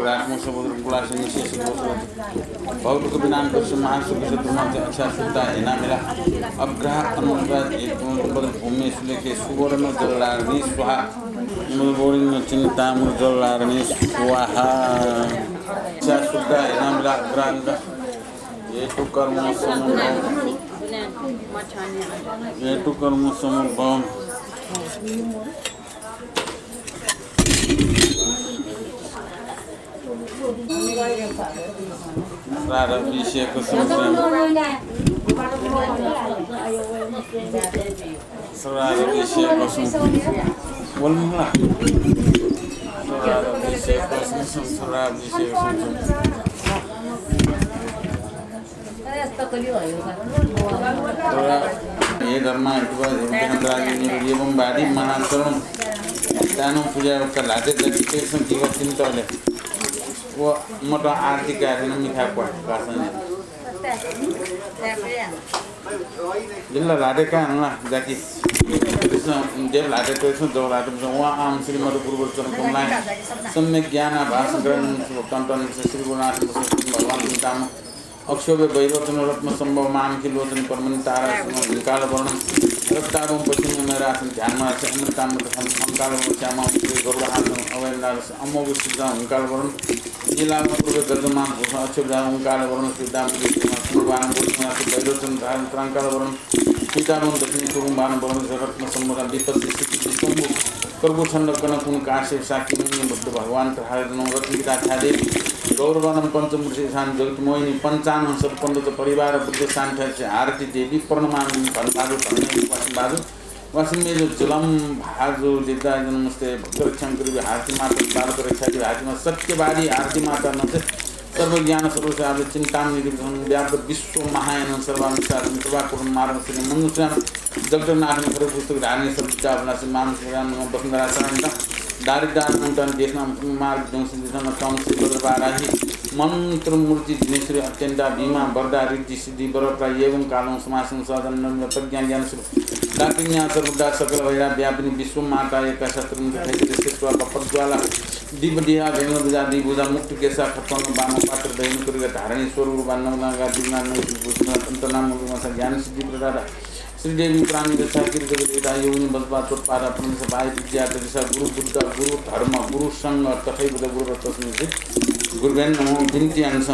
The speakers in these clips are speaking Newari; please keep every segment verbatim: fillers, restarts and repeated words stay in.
रासमोसमुद्र कुलासे निशेष भौतुक विनाम कृष्ण महासुख शत्रुमध्य अक्षा शुद्धा हेनामिला अग्रह अनुग्रह एक भूमि सुलेखे सुवर्ण जलारणी स्वाहा। मुरबोरिन चिंतामणि जलारणी स्वाहा। अक्षा शुद्धा हेनामिला अग्रह हेतु कर्म समुद्र हेतु कर्म समुद्र श्राद्ध अभिषेक समुद्र। श्राद्ध अभिषेक समुद्र। बोल मला। श्राद्ध अभिषेक समुद्र, श्राद्ध अभिषेक समुद्र। तर हे धर्म, एवं वादी महाचरण दानं पूजा का लाते जति पेसं दिवस चिन्तले। वो मत आरती कार्यक्रम मिठा क्वा कासन। जिल्ला लाते का हला जाति। देव लाते पेसं दो लाते पेसं वा आम श्रीमद गुरुवर चरण कमलाय सम्यक ज्ञान भाषण ग्रहण तन तन श्री गुरुनाथ भगवान चिंतामणि अक्षोभ्य वैरोचन रत्न संभव मानकी लोचन परमणि तारा हुंकाल वर्ण रक्ताभं पश्चिम मेरासन ध्यान मास अमृतामृत संकाल वर्ण श्यामा गरुड़ आसन अवयनारस अमोघ सिद्ध हुंकाल वर्ण नीलाव पूर्व गजमान भूषण अक्षोभ्य हुंकाल वर्ण सिद्धाम भूषण वैरोचन धारण त्रांकाल वर्ण पीताभं दक्षिण कुरुंबान वर्ण रत्न संभव विपत्ति सिद्धि शंभु कर्गु छन्द कनकुन काश्यप शाक्यमुनि बुद्ध भगवान प्रहारनं रत्नपिता ध्यादे गौरवानं पञ्चमूर्ति ईशान जगत मोहिनी पञ्चानन सतपन्त च परिवार बुद्ध शान्त आरती देवी प्रणमान धनबाजु धनमेजु वासिमबाजु वासिमेजु जुलम भाजु दिद्दाजु नमस्ते भक्त रक्षां कृवि हारती माता बालक रक्षा कृवि हारती माता सत्यवादी हारती माता नमस्ते सर्वज्ञान सर्वसाधु चिंतामणि व्याप्त विश्व महायान सर्वानुशासन कृपा कुरुं मारं श्री मनुष्यान जगतनाथन खरु पुस्तक धारणी सर्वविद्या अभिलाषी मानस वसुंधरा सारंता दारिद्रानंतन देशना मार्ग दंसी दिशा तम श्री बज्रबाराही मन्त्र मूर्ति जिनेश्वरी अत्यंता भीमा वरदा रिद्धि सिद्धि वरप्रा एवं कालं समासं सहजन प्रज्ञा ज्ञान स्वरूप डाकिन्या सर्वदा सकल भैरा व्यापिनी विश्व माता एका शस्त्र मुक्त खैत्री श्रेष्ठ पद्वाला दीप दिहा भेंग बुझा दी बुझा मुक्त केसा खत्वंग बाम पात्र दहिन कुरिग धारणी स्वरूप बान्नवनागा दिगना नैतिक भूषण तंतना मुलुमा ज्ञान सिद्धि प्रदाता श्रीदेवी प्राणी रक्षा कृत देवता योगिनी बसपा चोटपादा प्रमुख सभाय विद्या तदिसा गुरु बुद्ध गुरु धर्म गुरु संघ तथैव गुरु तस्मै श्री गुरुभ्यः नमः बिन्ति अंश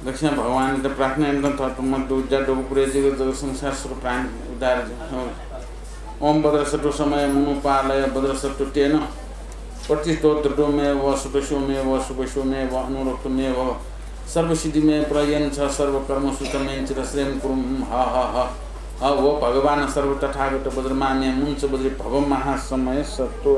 दक्षिण भगवान प्रार्थना यन्त्र थर्पम दुजा डबुकुरे जग संसार सुख प्राणी उद्धार ओम वज्रसट्टु समय मनुपालय वज्रसट्टु तेन प्रतिष्ठोत्तुमेव सुतोषोमेव सुभोषोमेव अनुरक्तुमेव सर्वसिद्धिमे प्रयन छ सर्वकर्म सुचमेन चिरश्रेम कुरुम ह ह ह ह। वो भगवान सर्व तथागत वज्रमाम्य मुंच वज्री भव महासमय सत्व।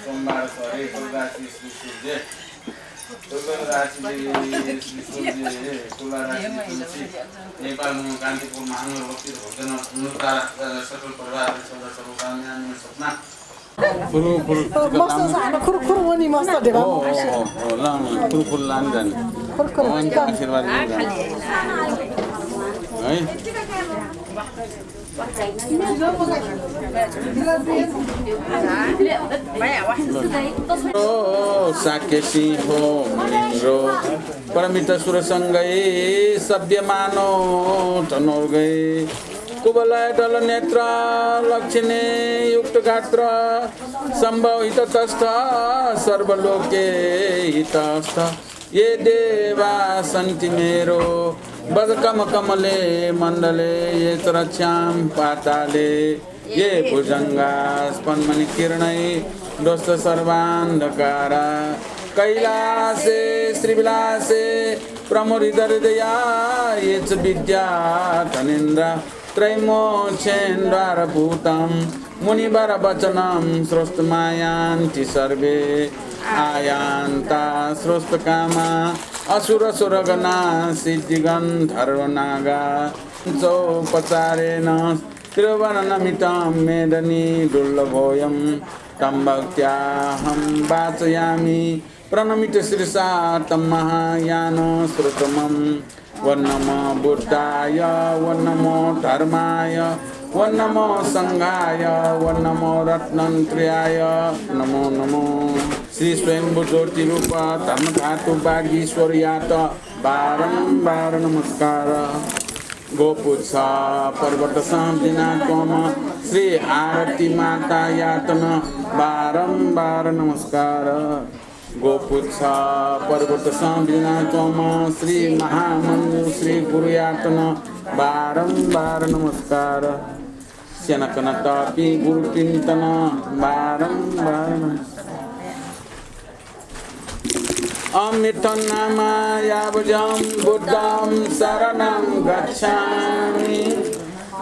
सोमबार सरे प्रकाश श्री सूर्य नेपाल कान्तिपुर महानगर वस्ती भक्तजन अनुरोध सकल परिवार सदा सर्वकामना सपना। खुरु खुरु मस्त छ, खुरु खुरु वनी मस्त देवा। हो, हो, हो, हो, लान, खुरु खुरु लान जाने। खुरु खुरु भगवान का आशीर्वाद मिल जाने। है? ओ, शाक्य सिंह हो, महेन्द्र। परमित सुर संगै, सभ्यमानो धनोर्गै। कुवलय दल नेत्र, लक्षणे युक्त गात्र। संभव हिततस्थ, सर्वलोके हितस्थ। ये देवा सन्ति मेरो, बजकम कमले मण्डले, ये च रक्षां पाताले, ये भुजङ्गास्पन्मणि किरणै, दोस्त सर्वान्धकारा। कैलासे श्रीविलासे, प्रमुदित हृदया, ये च विद्या धनेन्द्रा। त्रैमोक्षेन्द्वारभूतं मुनिवरवचनं श्रोतुमायान्ति सर्वे। आयान्ता श्रोतुकामा असुरसुरगणा सिद्धिगन्धर्वनागा। पञ्चोपचारेण त्रिभुवननमितं मेदनी दुर्लभोऽयं। तं भक्त्याहं वाचयामि प्रणमितशिरसा तं महायानस्रोतमम्। व नमो बुद्धाय, व नमो धर्माय, व नमो संघाय, व नमो रत्नत्रयाय, नमो नमो। श्री स्वयम्भू ज्योतिरूप धर्मधातु वागीश्वरयात बारम्बार नमस्कार। गोपुच्छ पर्वतसं बिनाच्वंम्ह श्री आरती मातायात नं बारम्बार नमस्कार। गोपुच्छ पर्वतसं बिनाच्वंम्ह श्री महामञ्जुश्री गुरुयात नं बारम्बार नमस्कार। स्यनाकनातःपिं गुरुपिन्त नं बारम्बार नमस्कार। अमितं नामा यावजं बुद्धं सरणं गच्छामि।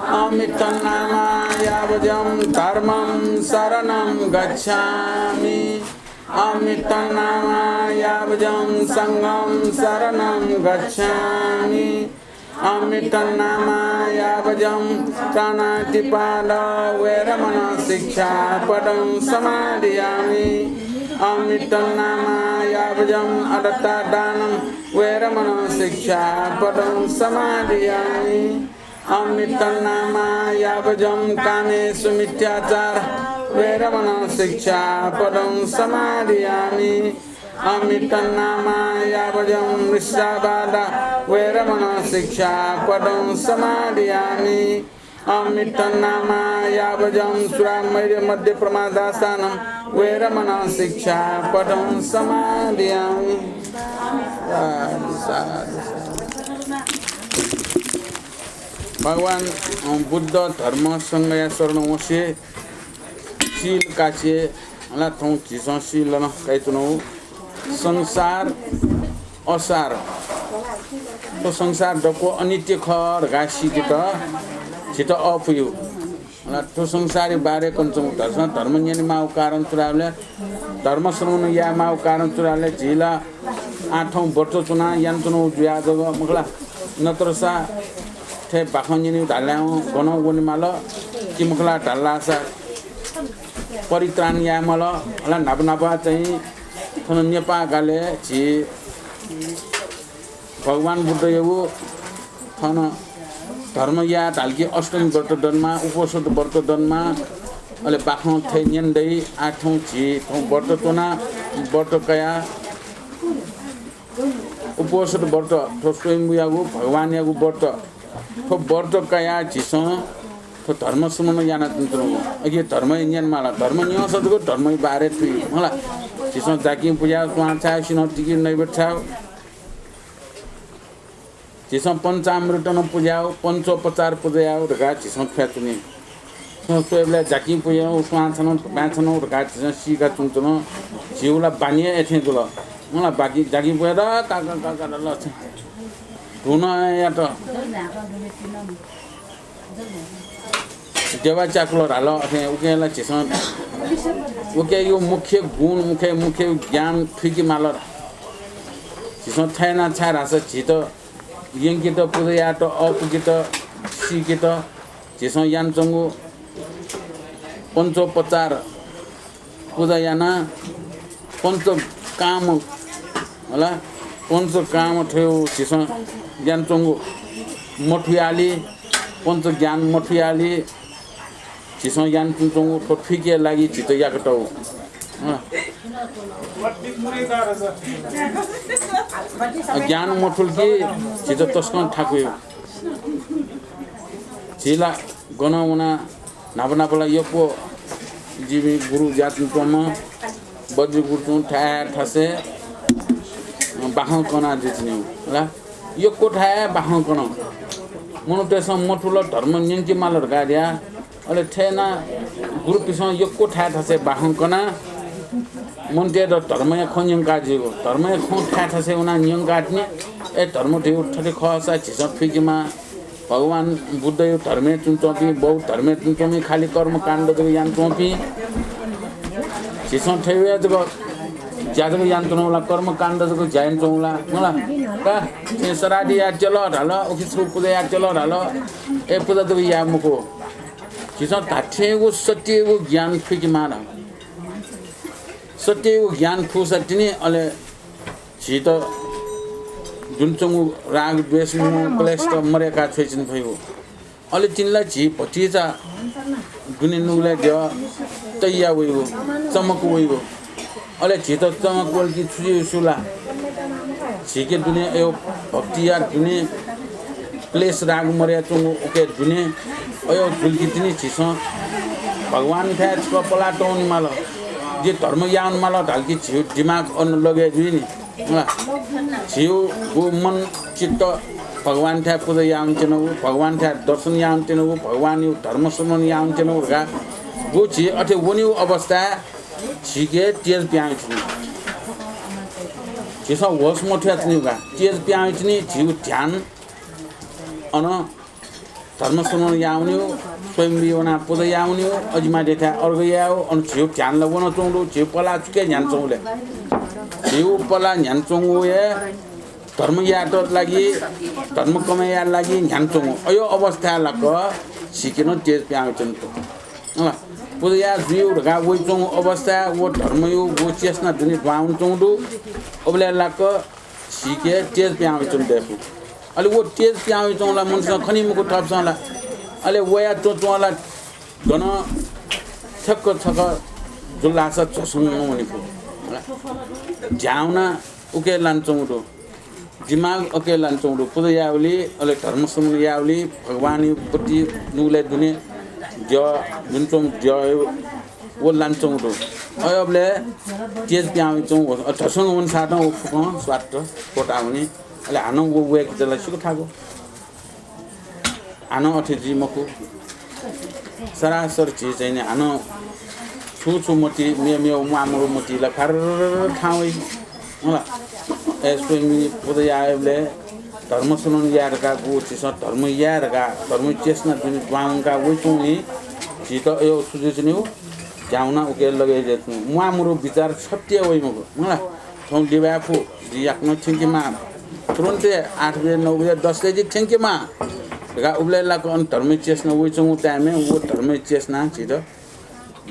अमितं नामा यावजं धर्मं सरणं गच्छामि। अमितं नामा यावजं संघं सरणं गच्छामि। अमितं नामा यावजं पाणातिपात वेरमणं शिक्षापदं समादियामि। अमितं नामा यावजं अदत्तादानं वेरमणं शिक्षापदं समादियामि। अमितं नामा यावजं कामेसु मिथ्याचार वेरमणं शिक्षापदं समादियामि। अमितं नामा यावजं मृषावाद वेरमणं शिक्षापदं समादियामि। अमितं नामा यावजं सुरामेरय मद्य प्रमादासानं वेरमणं शिक्षापदं समादियामि। साधु, साधु, साधु। भगवान, अ, बुद्ध धर्म संघया शरण वंसे शील कासे, अले थौं झीसं शील नं काइच्वनागु। संसार असार। थ्व संसार दक्व अनित्य खः धकाः सीकेत झीत अःपुइ। अले थ्व संसारया बारे कनाच्वंगु, झीसं धर्म न्यनेमाःगु कारण छु धाःबलय्, धर्म श्रवण यायेमाःगु कारण छु धाःबलय्, झी ला आः थौं व्रत च्वनाः यानाच्वनागु जुयाः जक मखु ला, नत्रसा थथे बाखं न्यनेगु धाःबलय् गनं वनेमाल कि मखु ला धाःसा परित्राण यायेमाल। अले न्हापा न्हापा चाहिँ थन नेपाः गालय् झी भगवान बुद्धयागु थन धर्म याये धाल कि अष्टमी व्रत दनेमाः, उपोषण व्रत दनेमाः, अले बाखं थथे न्यने दइ। आः थौं झी थौं व्रत च्वनाः व्रत कयाः उपोषण व्रत, थ्व स्वयम्भूयागु भगवानयागु व्रत, थ्व व्रत कयाः झीसं थ्व धर्म श्रवण यानाच्वनागु। अले धर्म न्यनेमाल, धर्म न्यंसा जक धर्मया बारे थुइ मखु ला। झीसं जाकिं पुज्याः स्वां छाय्, सिन्हः तिकि नैवेद्य छाय्, झीसं पञ्चामृतं पुज्याः, पञ्चोपचार पुज्याः धकाः झीसं थुयाच्वनी। थ्व स्वयेबलय् जाकिं पुज्याः, स्वां छन, बाँय् छन धकाः झीसं सीकाच्वनाच्वन। झीगु ला बानी हे अथे जुल। मला बाकी जाकिं पुज्याः का, का, का, का, ल, छ। धुन यात। देवा च्याकुल धाल, अथे उके ला झीसं उकेयागु मुख्य गुण, मुख्य, मुख्य ज्ञान थुइके माल। झीसं थथे याना छाय् धाःसा झीत यंकेत, पुजा यायेत, अःपुकेत, सीकेत झीसं यानाच्वंगु पञ्चोपचार पुजा यानाः पञ्चकाम, हला, पञ्चकाम थ्व झीसं यानाच्वंगु मथुयाली, पञ्चज्ञान मथुयाली, झीसं यानाच्वंगु थ्व थुइके लागि झीत याकातःगु। अँ। ज्ञान मथुल कि झीत तसकं थाकुइ। झी ला गनं वनाः न्हापा न्हापा ला यक्व जिमि गुरु ज्याच्वंम्ह बद्री गुरु तुं थाय् थासय् बाखं कना जुइतिनि ला। यक्व थाय् बाखं कन। मनूतय्‌सं मथुल, धर्म न्यंके माल धकाः धया। अले थथे यानाः गुरुपिसं यक्व थाय् थासय् बाखं कनाः मनूतय्‌त धर्मया खँ न्यंका जुइगु। धर्मया खँ थाय् थासय् वनाः न्यंका तिनि। ए, धर्म धइगु थथे खःसा झीसं थुइकेमाः। भगवान बुद्धया धर्मय् च्वनाच्वंपिं, बौद्ध धर्मय् च्वनाच्वंपिं खालि कर्मकाण्ड जक यानाच्वंपिं। झीसं थथे हे जक ज्या जक यानाच्वनागु ला, कर्मकाण्ड जक ज्या यानाच्वनागु ला, मला? का, छेँ श्राद्ध यायेत्यल धाल, उखे छगू पुजा यायेत्यल धाल, ए, पुजा जक याये मखु। झीसं धात्थेंगु सत्ययागु ज्ञान थुइकेमाः। सत्ययागु ज्ञान थूसा तिनि अले झीत दुने च्वंगु राग, द्वेष, मोह, क्लेशत मदय्‌का छ्वयाच्वने फइगु। अले तिनि ला झी भतिचा दुने नुगलय् द्यः तयाः वइगु, चमक वइगु। अले झीत चमक वल कि छु जुइ सु ला? झीके दुने अयो भक्तिया दुने, क्लेश राग मदय् च्वंगु उके दुने अयो जुल कि तिनि झीसं भगवानथाय् छकः पलाः तःवने माल, जि धर्म याये वने माल धाल कि झीगु दिमाग अन लगे जुइ नि। ला, झीगु मन चित्त भगवानथाय् पुजा याये वने त्यनागु, भगवानथाय् दर्शन याये वने त्यनागु, भगवानया धर्म श्रवण याये वने त्यनागु धकाः गु झी अथे वनीगु अवस्थाय् झीके तेज पिहां वइच्वनी। झीसं होश मथुयाच्वनीगु का, तेज पिहां वइच्वनी, झीगु ध्यान अन धर्म श्रवण याये वनीगु, स्वयम्भूइ वनाः पुजा याये वनीगु, अजिमा देथाय् अर्घ यायेगु, अन झीगु ध्यान ला वनाच्वंगु दु, झीगु पलाः छु के न्ह्यानाच्वंगु ले? झीगु पलाः न्ह्यानाच्वंगु हे धर्म यायेत लागि, धर्म कमय् यायेत लागि न्ह्यानाच्वंगु। अयो अवस्थाय् लाक्क झीके नं तेज पिहां वइच्वनी। अँ, पुजा याये जुइगु धकाः वइच्वंगु अवस्थाय् व धर्मया व चेष्टा दुने दुहां वनाच्वंगु दु। अबलय् लाक्क झीके तेज पिहां वइच्वने दयेकू। अले व तेज पिहां वइच्वंगु ला मनूसं खनी मखु थःपिन्सं ला। अले वया च्वंच्वं ला गनं ठ्याक्क छकः जुल धाःसा झसंगं वनी फु। ध्याउना उके लानाच्वंगु दु। दिमाग उके लानाच्वंगु दु। पुजा यायेबलय्, अले धर्म श्रवण यायेबलय्, भगवानया प्रति नुगलय् दुने द्यः, दुने च्वंगु द्यः व लानाच्वंगु दु। अय्‌बलय् तेज पिहां वइच्वंगु, अ, झसंगं वने सातं व फुक्कं स्वात्त त्वःता वनी। अले हानं व वय्‌केत ला सिक्क थाकु। हानं अथे जुइ मखु। सरासर झी चाहिँ नि हानं छु छु मति, मेमेगु म्वाःमदु मति ला फार्र थाहां वइ। होला। ए, स्वयम्भूइ पुजा यायेबलय् धर्म श्रवण याये धकाः गु झीसं धर्म याये धकाः धर्मया चेष्टा दुने दुहां वंकाः वइच्वंगुलिं झीत अयो छु जुइच्वनीगु, ध्याउना उके लगे जुइच्वनीगु। म्वाःमदु विचार छत्तिं वइ मखु। मला, थौं लिबाय् फु, जि याकनं थ्यंकेमाः। तुरुन्ते आठ बजे, नौ बजे, दस बजे जि थ्यंकेमाः धकाः उबलय् लाक्क अन धर्मया चेष्टा वइच्वंगु time-य् व धर्मया चेष्टां झीत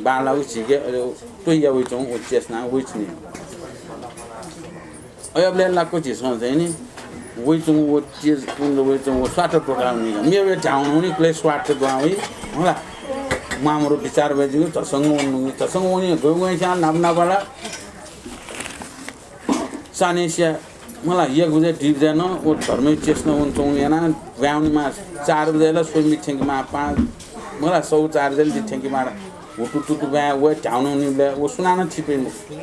बांलाःगु झीके अले त्वया वइच्वंगु व चेष्टां वइच्वनी। अय्‌बलय् लाक्क झीसं चाहिँ नि वइच्वंगु व तेज कुण्ड वइच्वंगु व स्वात्त त्वःता वनी का। मेवय् ध्याउना वनी, क्लेश स्वात्त दुहां वइ। होला। म्वाःमदु विचार वइ जुइ, झसंगं वनी, झसंगं वनी, गय् गय् स्यां नाप नाप ला। चान्हय्‌सिया, मला, एक बजे, दुई बजे नं व धर्मया चेष्टा वनाच्वंगु यानाः ब्वाँय् वनेमाः। चार बजे ला स्वयम्भूइ थ्यंकेमाः, पाँच, मला, सौ चार बजे ला जि थ्यंकेमाः। हुतुतुतु ब्वाँय् वये ध्याउना वनीबलय् व सुनानं थी फइ मखु।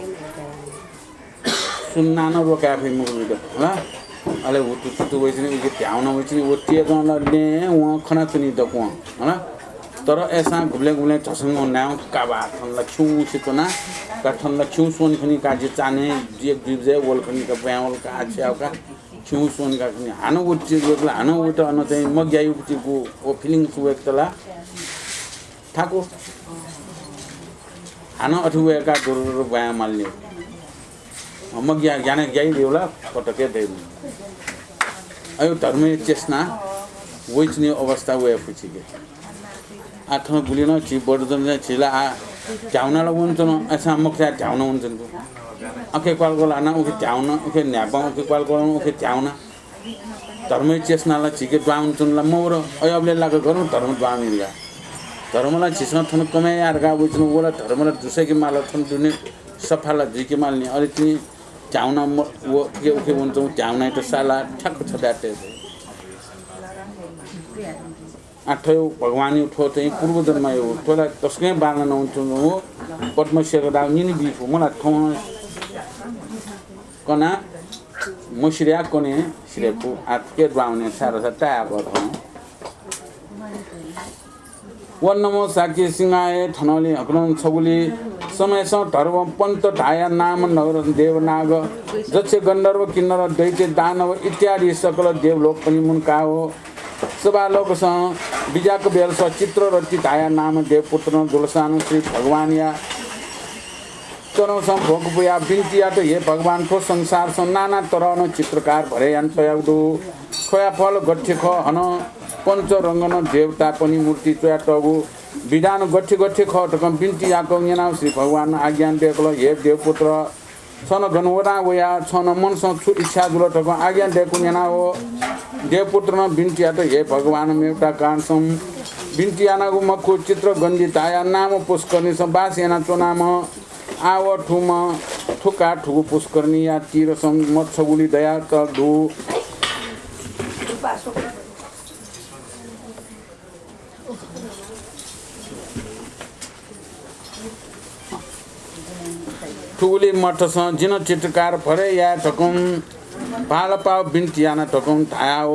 सुनानं रोकाये फइ मखु जितः, हँ? अले हुतुतुतु वइच्वनी, उके ध्याउना वइच्वनी, व तेजं ला लँय् वं खनाच्वनी दक्वं, हँ? तर अय्‌सां गुबलें गुबलें झसंगं वनाः काबा थन ला खिउँसे च्वना, का थन ला खिउँसे वनी खनी का, जि चान्हय् एक दुई बजे वल खनी का, ब्वाँय् वल का, आः छु याये का, खिउँसे वनी का खनी। हानं व तेज वय्‌कल, हानं वइत अन चाहिँ मग्याइगु व feelings वय्‌कत ला थाकु। हानं अथे वय्‌काः दुरुरु ब्वाँय् मालनि। मग्या, ग्यानाः ग्याइ ल्यू ला पटक हे दइ। अय् धर्मया चेष्टा वइच्वनीगु अवस्था वये फु झीके। आः थन गुलि नं झी बडजन चाहिँ झी ला आः ध्याउना ला वनाच्वन, अय्‌सां मखुसा ध्याउना वनाच्वन। उखे क्वालक्वल हानं उखे ध्याउना, उखे न्हाय्‌पं उखे क्वालक्वलं उखे ध्याउना। धर्मया चेष्टा ला झीके दुहां वनाच्वन ला मवः। अय्‌बलय् लाक्क गनं धर्म दुहां वनी का। धर्म ला झीसं थन कमय् याये धकाः वइच्वन, व ला धर्म ला दुसय्‌के माल, थन दुने सफा ला जुइके मालनि। अले तिनि ध्याउना म-, व उखे उखे वनाच्वंगु ध्याउनायात सालाः ठ्याक्क छथाय् तये फइ। आः थ्व भगवानया थ्व चाहिँ पूर्वजन्मया, थ्व ला तसकं बांलाना वनाच्वंगु पद्मशेखर दाइ निने बी फु। मला थौं कना मसिर्या कने सिर्या फु। आः थुके दुहां वने छाय्‌धाःसा ताये बी थौं। व नमो शाक्य सिंहाय। थनंलि हकनं छगुलि समयसं धर्व पन्त धाया नाम नगर देवनाग जक्ष गन्धर्व किन्नर दैत्य दानव इत्यादि सकल देवलोकपनि मुनकाः व सभालोकसं विजाक बेलस चित्ररथी धाया नाम देवपुत्रं दुलसानं श्री भगवानया चरणसं भोक पुयाः बिन्ति यात, हे भगवान, थ्व संसारसं नाना तरहनं चित्रकार भरे याना तयागु दु। थ्वया फल गथे खः, हनं पञ्चरंगनं देवतापनि मूर्ति च्वयातःगु विधान गथे गथे खः धकं बिन्ति याकं न्यनाव श्री भगवानं आज्ञा दयेकल, हे देवपुत्र, छन गन वना वया छन मनसं छु इच्छा जुल धकं आज्ञा दय्कू न्यनाव देवपुत्रनं बिन्ति यात, हे भगवान, मेवता कानसं बिन्ति यानागु मखु, चित्रगन्धि धाया नाम पुष्करणी सं बास याना च्वनाम आव थुम थुका थुगु पुष्करणी या तीर सं मत छगुली दया त दु। थुगुली मठसं जिन चित्रकार भरे याये धकं भालपाव बिन्ति याना धकं धायाव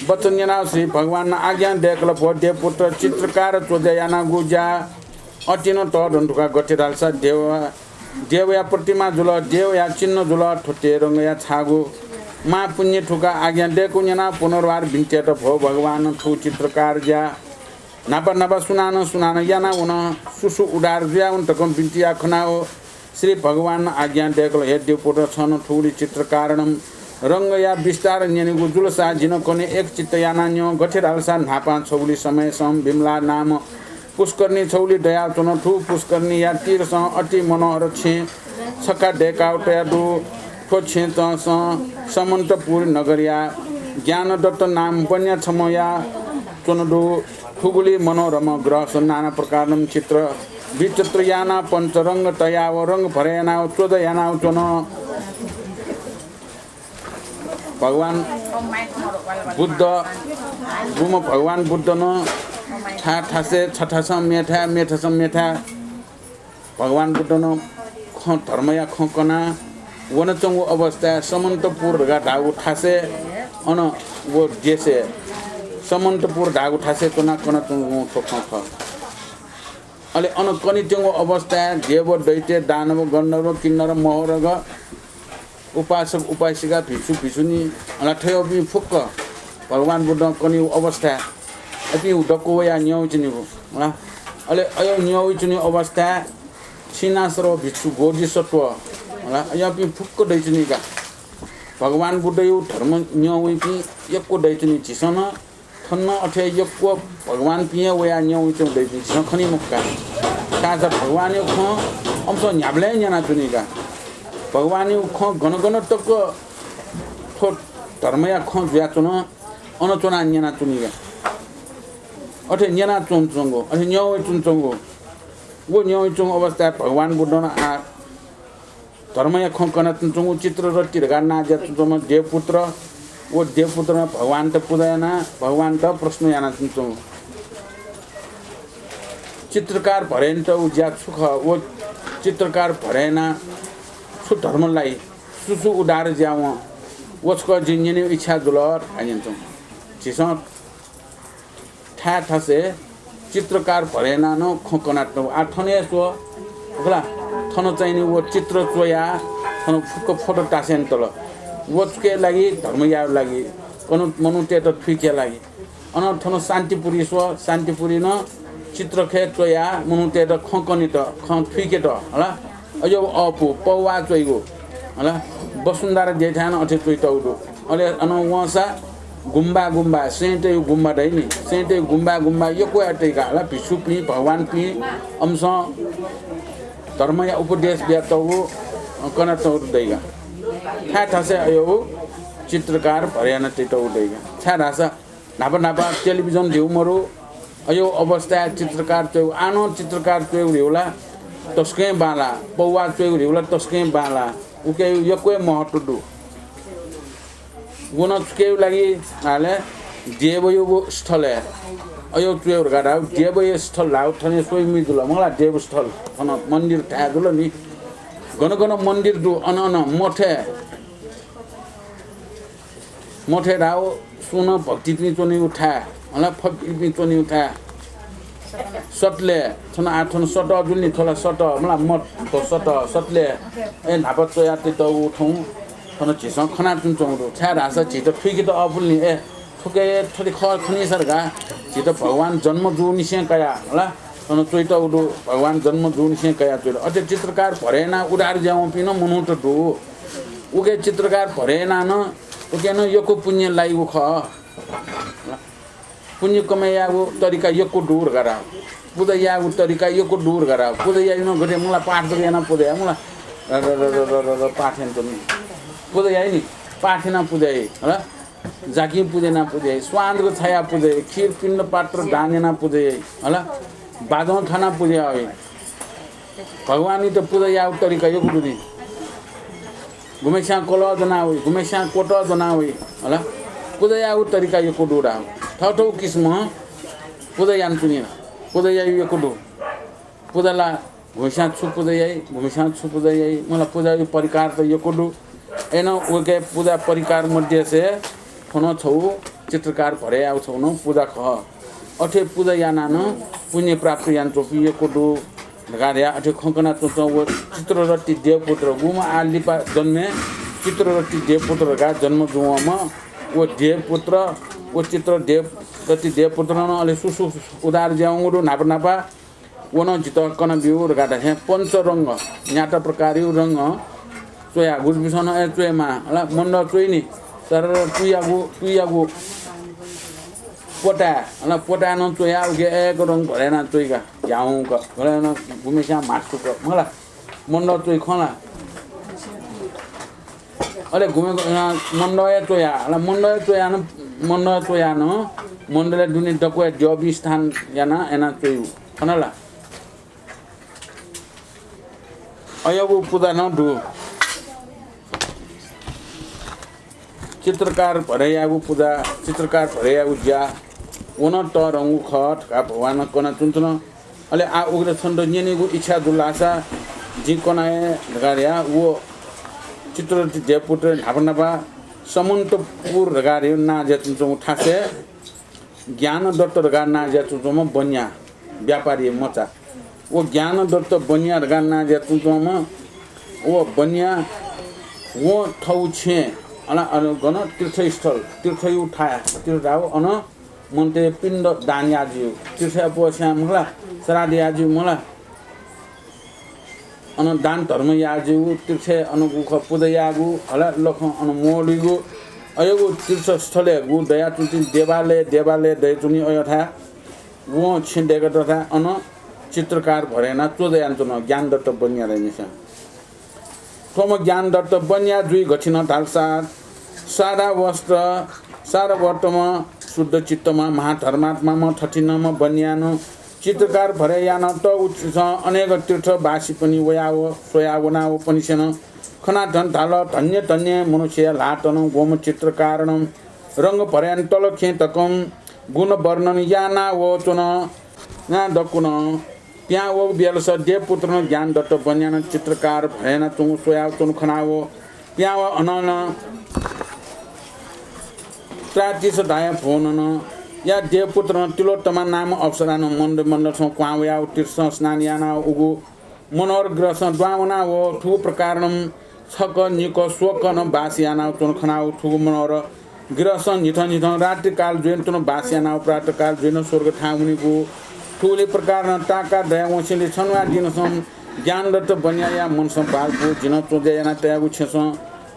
वचन न्यनाव श्री भगवान आज्ञा दय्कल, भो देवपुत्र, चित्रकार च्वजा यानागु ज्या अतिन तःधं धुका गथे धालसा देव देवया प्रतिमा जुल, देवया चिन्ह जुल, थुते रंगया छागु महापुण्य थुका आज्ञा दय्कू न्यनाव पुनर्वार बिन्ति यात, भो भगवान, थु चित्रकार ज्या न्हापा न्हापा सुनानं सुनानं याना वन, सुसु उदार जुया वन धकं बिन्ति या खनाव श्री भगवान आज्ञा दय्कल, हे देवपुत्र, छन थुगुली चित्रकारणं रंगया विस्तार न्यनेगु जुलसा जिन कने एक चित्त याना न्यँ, गथे धालसा न्हापां छगुली समयसं विमला नाम पुष्करणी छगुली दयाव च्वन। थु पुष्करणीया तीरसं अति मनोहर छेँ छखा दय्काव तया दु। थ्व छेँतसं समन्तपुर नगरया ज्ञानदत्त नाम बन्या छम्हया च्वन दु। थुगुली मनोरम ग्रहसं नाना प्रकारनं चित्र विचित्र याना पञ्चरंग तयाव रंग भरे यानाव च्वजा यानाव च्वन। भगवान बुद्ध, गुम्ह भगवान बुद्धनं था थासय्, छ थासं मेथाय्, मेथासं मेथाय् भगवान बुद्धनं खँ, धर्मया खँ कना वनाच्वंगु अवस्थाय् समन्तपुर धकाः धाःगु थासय् अन व देशय् समन्तपुर धाःगु थासय् च्वनाः कनाच्वंगु थ्व खँ खः। अले अन कनित्यंगु अवस्थाय् देव, दैत्य, दानव, गन्धर्व, किन्नर, महोरग, उपासक, उपासिका, भिक्षु, भिक्षुणी, अला थ्वयापिं फुक्क भगवान बुद्धं कनिउ अवस्थाय् अपिं दक्व वयाः न्यंवइच्वनीगु, अला। अले अय् न्यंवइच्वनीउ अवस्थाय् क्षीणास्रव भिक्षु, बोधिसत्व, अला, अय्‌पिं फुक्क दइच्वनीका। भगवान बुद्धयु धर्म न्यंवइपिं यक्व दइच्वनी। झीसं नं थन नं अथे यक्व भगवानपिं हे वयाः न्यंवइच्वंगु दइपिं झीसं खनी मखु का। छाय्‌धाःसा भगवानयु खँ अम्सं न्ह्याबलें न्यनाच्वनी का। भगवानयु खँ गन गन तक थ्व धर्मया खँ जुयाच्वन, अन च्वनाः न्यनाच्वनी का। अथे न्यनाच्वंच्वंगु, अथे न्यंवइच्वंच्वंगु, व न्यंवइच्वंगु अवस्थाय् भगवान बुद्धं आ धर्मया खँ कनाच्वंच्वंगु चित्ररथी धकाः नां जुयाच्वंच्वंम्ह देवपुत्र, व देवपुत्रं भगवानत पुजा यानाः भगवानत प्रश्न यानाच्वंच्वंगु। चित्रकार भरेनातयु ज्या छु खः? व चित्रकार भरेनाः छु धर्म लाइ? सु सु उद्धार जुयावं? व छकः जिं न्यनेगु इच्छा जुल धकाः न्यनाच्वंगु। झीसं थाय् थासय् चित्रकार भरेनाः नं खँ कनातःगु। आः थन हे स्व, खला, थन चाहिं नि व चित्र च्वयाः थन फुक्क फोटो तासें तल। व छुकिया लागि, धर्मयायु लागि, अन मनूतय्त थुइकेया लागि। अन थन शान्तिपुरी स्व, शान्तिपुरी नं चित्रखय् च्वयाः मनूतय्त खँ कनेत, खँ थुइकेत, हला। अय् अःपु पौवा च्वइगु, हला। वसुन्धरा देथाय् नं अथे च्वइतःगु दु। अले अन वंसा गुम्बा गुम्बा, सैंतयु गुम्बा दइ नि, सैंतयु गुम्बा गुम्बा यक्वया तइका, हला, भिक्षुपिं, भगवानपिं अम्सं धर्मया उपदेश बियातःगु, अ, कनातःगु दइका। थाय् थासय् अय् चित्रकार भरे यानातइतःगु दइका। छाय्‌धाःसा न्हापा न्हापा टेलिभिजन धइगु मरु, अय् अवस्थाय् चित्रकार च्वयेगु, आः नं चित्रकार च्वयेगु धइगु ला तसकं बांलाः, पौवा च्वयेगु धइगु ला तसकं बांलाः। उके यक्व हे महत्व दु। व नं छुकिया लागि धाःसा देवयु स्थलय् अय् च्वयेगु धकाः धाःगु, देवयु स्थल धाःगु थन स्वइमि जुल मला, देवस्थल थन मन्दिर थाय् जुल नि। गन गन मन्दिर दु, अन अन मठय् मठय् धाःगु सुं नं भक्तिपिं च्वनीगु थाय्, हला, फकिरपिं च्वनीगु थाय्। सतलय्, थन आः थन सतह जुल नि, थ्व ला सतह, मला, मठ, थ्व सतह, सतलय्, ए, न्हापा च्वयातइतःगु थौं, थन झीसं खनाच्वनाच्वंगु दु। छाय्‌धाःसा झीत थुइकेत अःपुल नि, ए, थुके थथे खः खनीसा धकाः झीत भगवान जन्म जूनिसें कयाः, हला, थन च्वइतःगु दु, भगवान जन्म जूनिसें कयाः च्वइतः। अथे चित्रकार भरे यानाः उद्धार जुयावंपिं नं मनूत दु। उके चित्रकार भरे यानाः नं उके नं यक्व पुण्य लाइगु खः। पुण्य कमय् यायेगु तरिका यक्व दु धकाः धाः। पुजा यायेगु तरिका यक्व दु धकाः धाः। पुजा यायेगु नं गथे मला, पाठ जक यानाः पुजा याये मला। र, र, र, र, र, र, र, पाठ यानाच्वनी। पुजा याइ नि, पाठ यानाः पुजा याइ, हला? जाकिं पुजा यानाः पुजा याइ, स्वांजक छायाः पुजा याइ, खीर पिण्ड पात्र दान यानाः पुजा याइ, हला? बाजं थानाः पुजा याइ। भगवानयात पुजा यायेगु तरिका यक्व दु नि। गुम्हेस्यां कलः ज्वनाः वइ, गुम्हेस्यां क्वतः ज्वनाः वइ, हला? पुजा यायेगु तरिका यक्व दु धाः। थःथः किसिमं पुजा यानाच्वनी ला। पुजा याइगु यक्व दु। पुजा ला गुम्हेस्यां छु पुजा याइ, गुम्हेस्यां छु पुजा याइ, मला पुजायागु परिकार त यक्व दु। अय्नं उके पुजा परिकार मध्येसे थ्व नं छगू चित्रकार भरेयागु छगू नं पुजा खः। अथे पुजा यानाः नं पुण्य प्राप्त यानाच्वंपिं यक्व दु धकाः धया। अथे खँ कनाच्वंच्वं व चित्ररथी देवपुत्र, गुम्ह आः लिपा जन्मे चित्ररथी देवपुत्र धकाः जन्म जूवंम्ह व देवपुत्र, व चित्र देव, रथी देवपुत्र नं अले सुसु उद्धार जुयावंगु दु न्हापा न्हापा। व नं जितः कनाब्यु धकाः धाःथें पञ्चरंग, न्यात प्रकारयागु रंग च्वयाः गुजुपिसं नं अय् च्वयेमाः, अला मन्दः च्वइ नि। तर तुयागु, तुयागु पोताय्, अला पोताय् नं च्वयाः उके अय्क रंग भरे यानाः च्वइका, घ्याउँक, भरे यानाः गुम्हेस्यां म्हासुक, मला मन्दः च्वइ खँ ला। अले गुम्हे, अ, मन्दः हे च्वयाः, अला मन्दः हे च्वयाः नं, मन्दः च्वयाः नं मन्दलय् दुने दक्वय् द्यःपिं स्थान यानाः यानाः च्वयेगु खँ ला। अय्गु पुजा नं दु। चित्रकार भरेयागु पुजा, चित्रकार भरेयागु ज्या, व नं तःधंगु खः धकाः भगवानं कनाच्वंच्वन। अले आः उगु छन्त न्यनेगु इच्छा दुलासा जिं कना हे धकाः धया। व चित्ररथी देवपुत्र न्हापा न्हापा समन्तपुर धकाः धया नां जुयाच्वंच्वंगु थासय् ज्ञानदत्त धकाः नां जुयाच्वंच्वंम्ह बनिया, व्यापारी मचा। व ज्ञानदत्त बनिया धकाः नां जुयाच्वंच्वंम्ह व बनिया, वं थःगु छेँय्, अन, अन गन तीर्थस्थल, तीर्थयागु थाय्, तीर्थ धाःगु अन मनूतय् पिण्ड दान याः जुइगु, तीर्थया पवस्यां मला, श्राद्ध याः जुइगु मला। अन दान धर्म याः जुइगु, तीर्थय् अन गुखः पुजा याःगु, हला लखं अन मोलुइगु, अय्गु तीर्थस्थलय् गु दयाच्वंपिं देवालय, देवालय दयाच्वनी अय्थाय् वं छेँ दय्कात धाःथाय् अन चित्रकार भरे यानाः च्वजा यानाच्वन ज्ञानदत्त बनिया धइम्हेस्यां। थ्वम्ह ज्ञानदत्त बनिया जुइ गथिन धालसा सारावस्त्र, सारवत्तम्ह, शुद्ध चित्तम्ह, महाधर्मात्माम्ह, थथिंम्ह बनियानं चित्रकार भरे यानातःगु चित्रं अनेक तीर्थवासीपिनि वयाव स्वयावनावःपिन्सं खनाः धाल, धन्य धन्य मनुष्यया ल्हातं ग्वम्ह चित्रकारनं रंग भरे यानातल खँ धकं गुण वर्णन यानावःच्वन। ना दक्वं पिहां वःगु बेलस देवपुत्रनं ज्ञानदत्त बनियानं चित्रकार भरे यानाच्वंगु स्वयाच्वंगु खनाव पिहां वः अननं त्रातीस धाया भुवननं या देवपुत्रनं तिलोत्तमा नाम अप्सरानं मण्ड मण्डलसं क्वहां वयाव तीर्थसं स्नान यानाव उगु मनोहर गृहसं दुहां वनाव थुगु प्रकारनं छकः निकः स्वकः नं बास यानाव च्वन खनाव थुगु मनोहर गृहसं न्हिथं न्हिथं रात्रिकाल जुइन तुं बास यानाव प्रातःकाल जुइन स्वर्ग थाहां वनीगु। थुगुलि प्रकारनं ताःका दया वंसेंलि छन्हुया दिनसं ज्ञानदत्त बनियाया मनसं भालपु जिं च्वजा याना तयागु छेँसं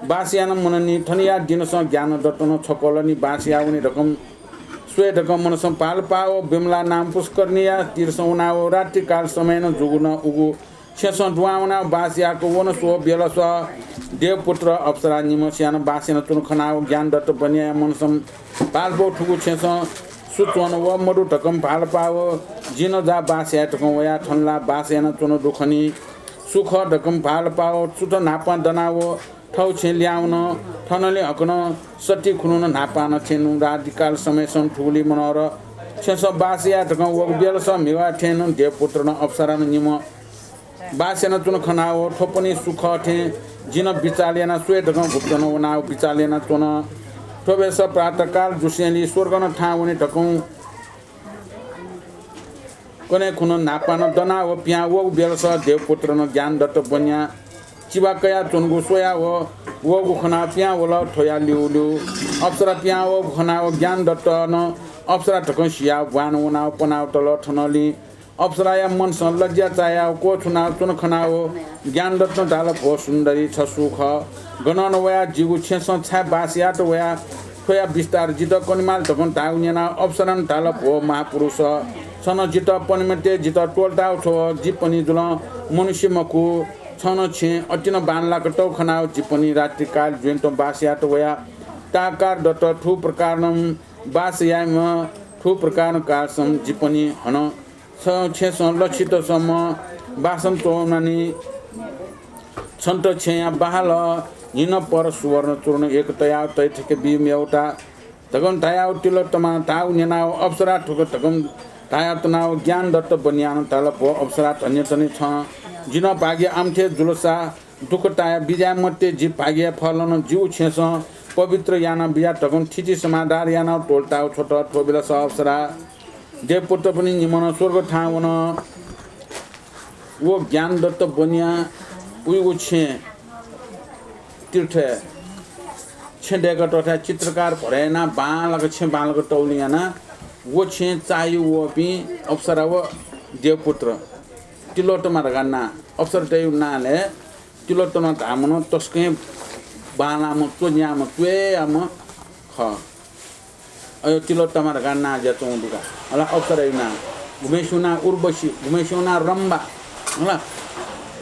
बास याना मननि। थनया दिनसं ज्ञानदत्तं छकः लनि बास यावनी धकं स्वये धकं मनसं भालपाव विमला नाम पुष्करणीया तीरसं वनाव रात्रिकाल समयनं जूगु नं उगु छेँसं दुहां वनाव बास याक वन। स्व बेलस देवपुत्र अप्सरा निम्हस्यानं बास यानाच्वंगु खनाव ज्ञानदत्त बनियाया मनसं भालपाव थुगु छेँसं सु च्वन व मदु धकं भालपाव जिं जा बास याये धकं वया थन ला बास यानाच्वन दु खनी। सु खः धकं भालपाव सुथ न्हापां दनाव थव छेँ ल्याहां वन। थनंलि हकनं सति खुन्हुन न्हापां नं छेँ नुं रात्रिकाल समयसं थुगुलि मनोहर छेँसं बास याये धकं वःगु बेलस म्हिगः थें नं देवपुत्रनं अप्सरानं निम्ह बास यानाच्वन खनाव थ्वपनि सु खः थें जिं बिचाल याना स्वये धकं गुप्तनं वनाव बिचाल यानाच्वन। थ्वबेस प्रातःकाल जुसेंलि स्वर्गनं थाहां वने धकं कन्हय् खुन्हु न्हापां नं दनाव पिहां वःगु बेलस देवपुत्रनं ज्ञानदत्त बनिया चिबा कयाच्वंगु स्वयाव वःगु खनाव पिहां वल। थ्वया ल्यूल्यू अप्सरा पिहां वःगु खनाव ज्ञानदत्तं अप्सरा धकं सियाव ब्वाँय् नं वनाव पनाव तल। थनंलि अप्सराया मनसं लज्या चायाव क्वछुनाव च्वन खनाव ज्ञानदत्तं धाल, भो सुन्दरी, छ सु खः? गनं नं वया जिगु छेँसं छाय् बास यात वया? थ्वया विस्तार जितः कनेमाल धकं धाःगु न्यनाव अप्सरानं धाल, भो महापुरुष, छनं जितः पने मते, जितः त्वःताव छ्व, जि पने जुलं मनुष्य मखु। थन छेँ अतिनं बांलाक तौ खनाव जिपनि रात्रिकाल ज्वँय् तुं बास यात वया। ताकार दत थु प्रकारनं बास याइम्ह थु प्रकारनं कालसं जिपनि हनं छ छेँसं लक्षित सम्म बासं च्वनानि। छन्त छेँया बाहल न्हिन पर सुवर्ण चूर्ण एक तयाव तै थके बी म्यौता धकं धायाव तिलोत्तमा धाव न्यनाव अप्सरा थुक धकं धायाव तनाव ज्ञानदत्त बनियानं धाल, भो अप्सरा, धन्य तने छं। जिन भाग्य आमथे जुलसा दुःख ताया बिज्याये मते, जि भाग्य फलन जिउ छेँसं पवित्र याना बिया धकं थिति समाधार यानाव त्वलताव छ्वत। थ्व बेलस अप्सरा देवपुत्रपनि निम्हं स्वर्ग थाहां वन। व ज्ञानदत्त बनिया उइगु छेँ तीर्थ छेँ दय्‌कातःथाय् चित्रकार भरे यानाः बांलाक छेँ बांलाक तौलि यानाः व छेँ चाःहिउ वःपिं अप्सरा व देवपुत्र तिलोत्तमा धकाः नां अप्सरा दय्‌उ नांलय् तिलोत्तमा धाःम्ह नं तसकं बांलाःम्ह, च्वन्याःम्ह, च्वय्‌याःम्ह खः। अयो तिलोत्तमा धकाः नां ज्या च्वंगु दु का। हला अप्सरायु नां, गुम्हेसिउ नां उर्वशी, गुम्हेसिउ नां रम्बा। हला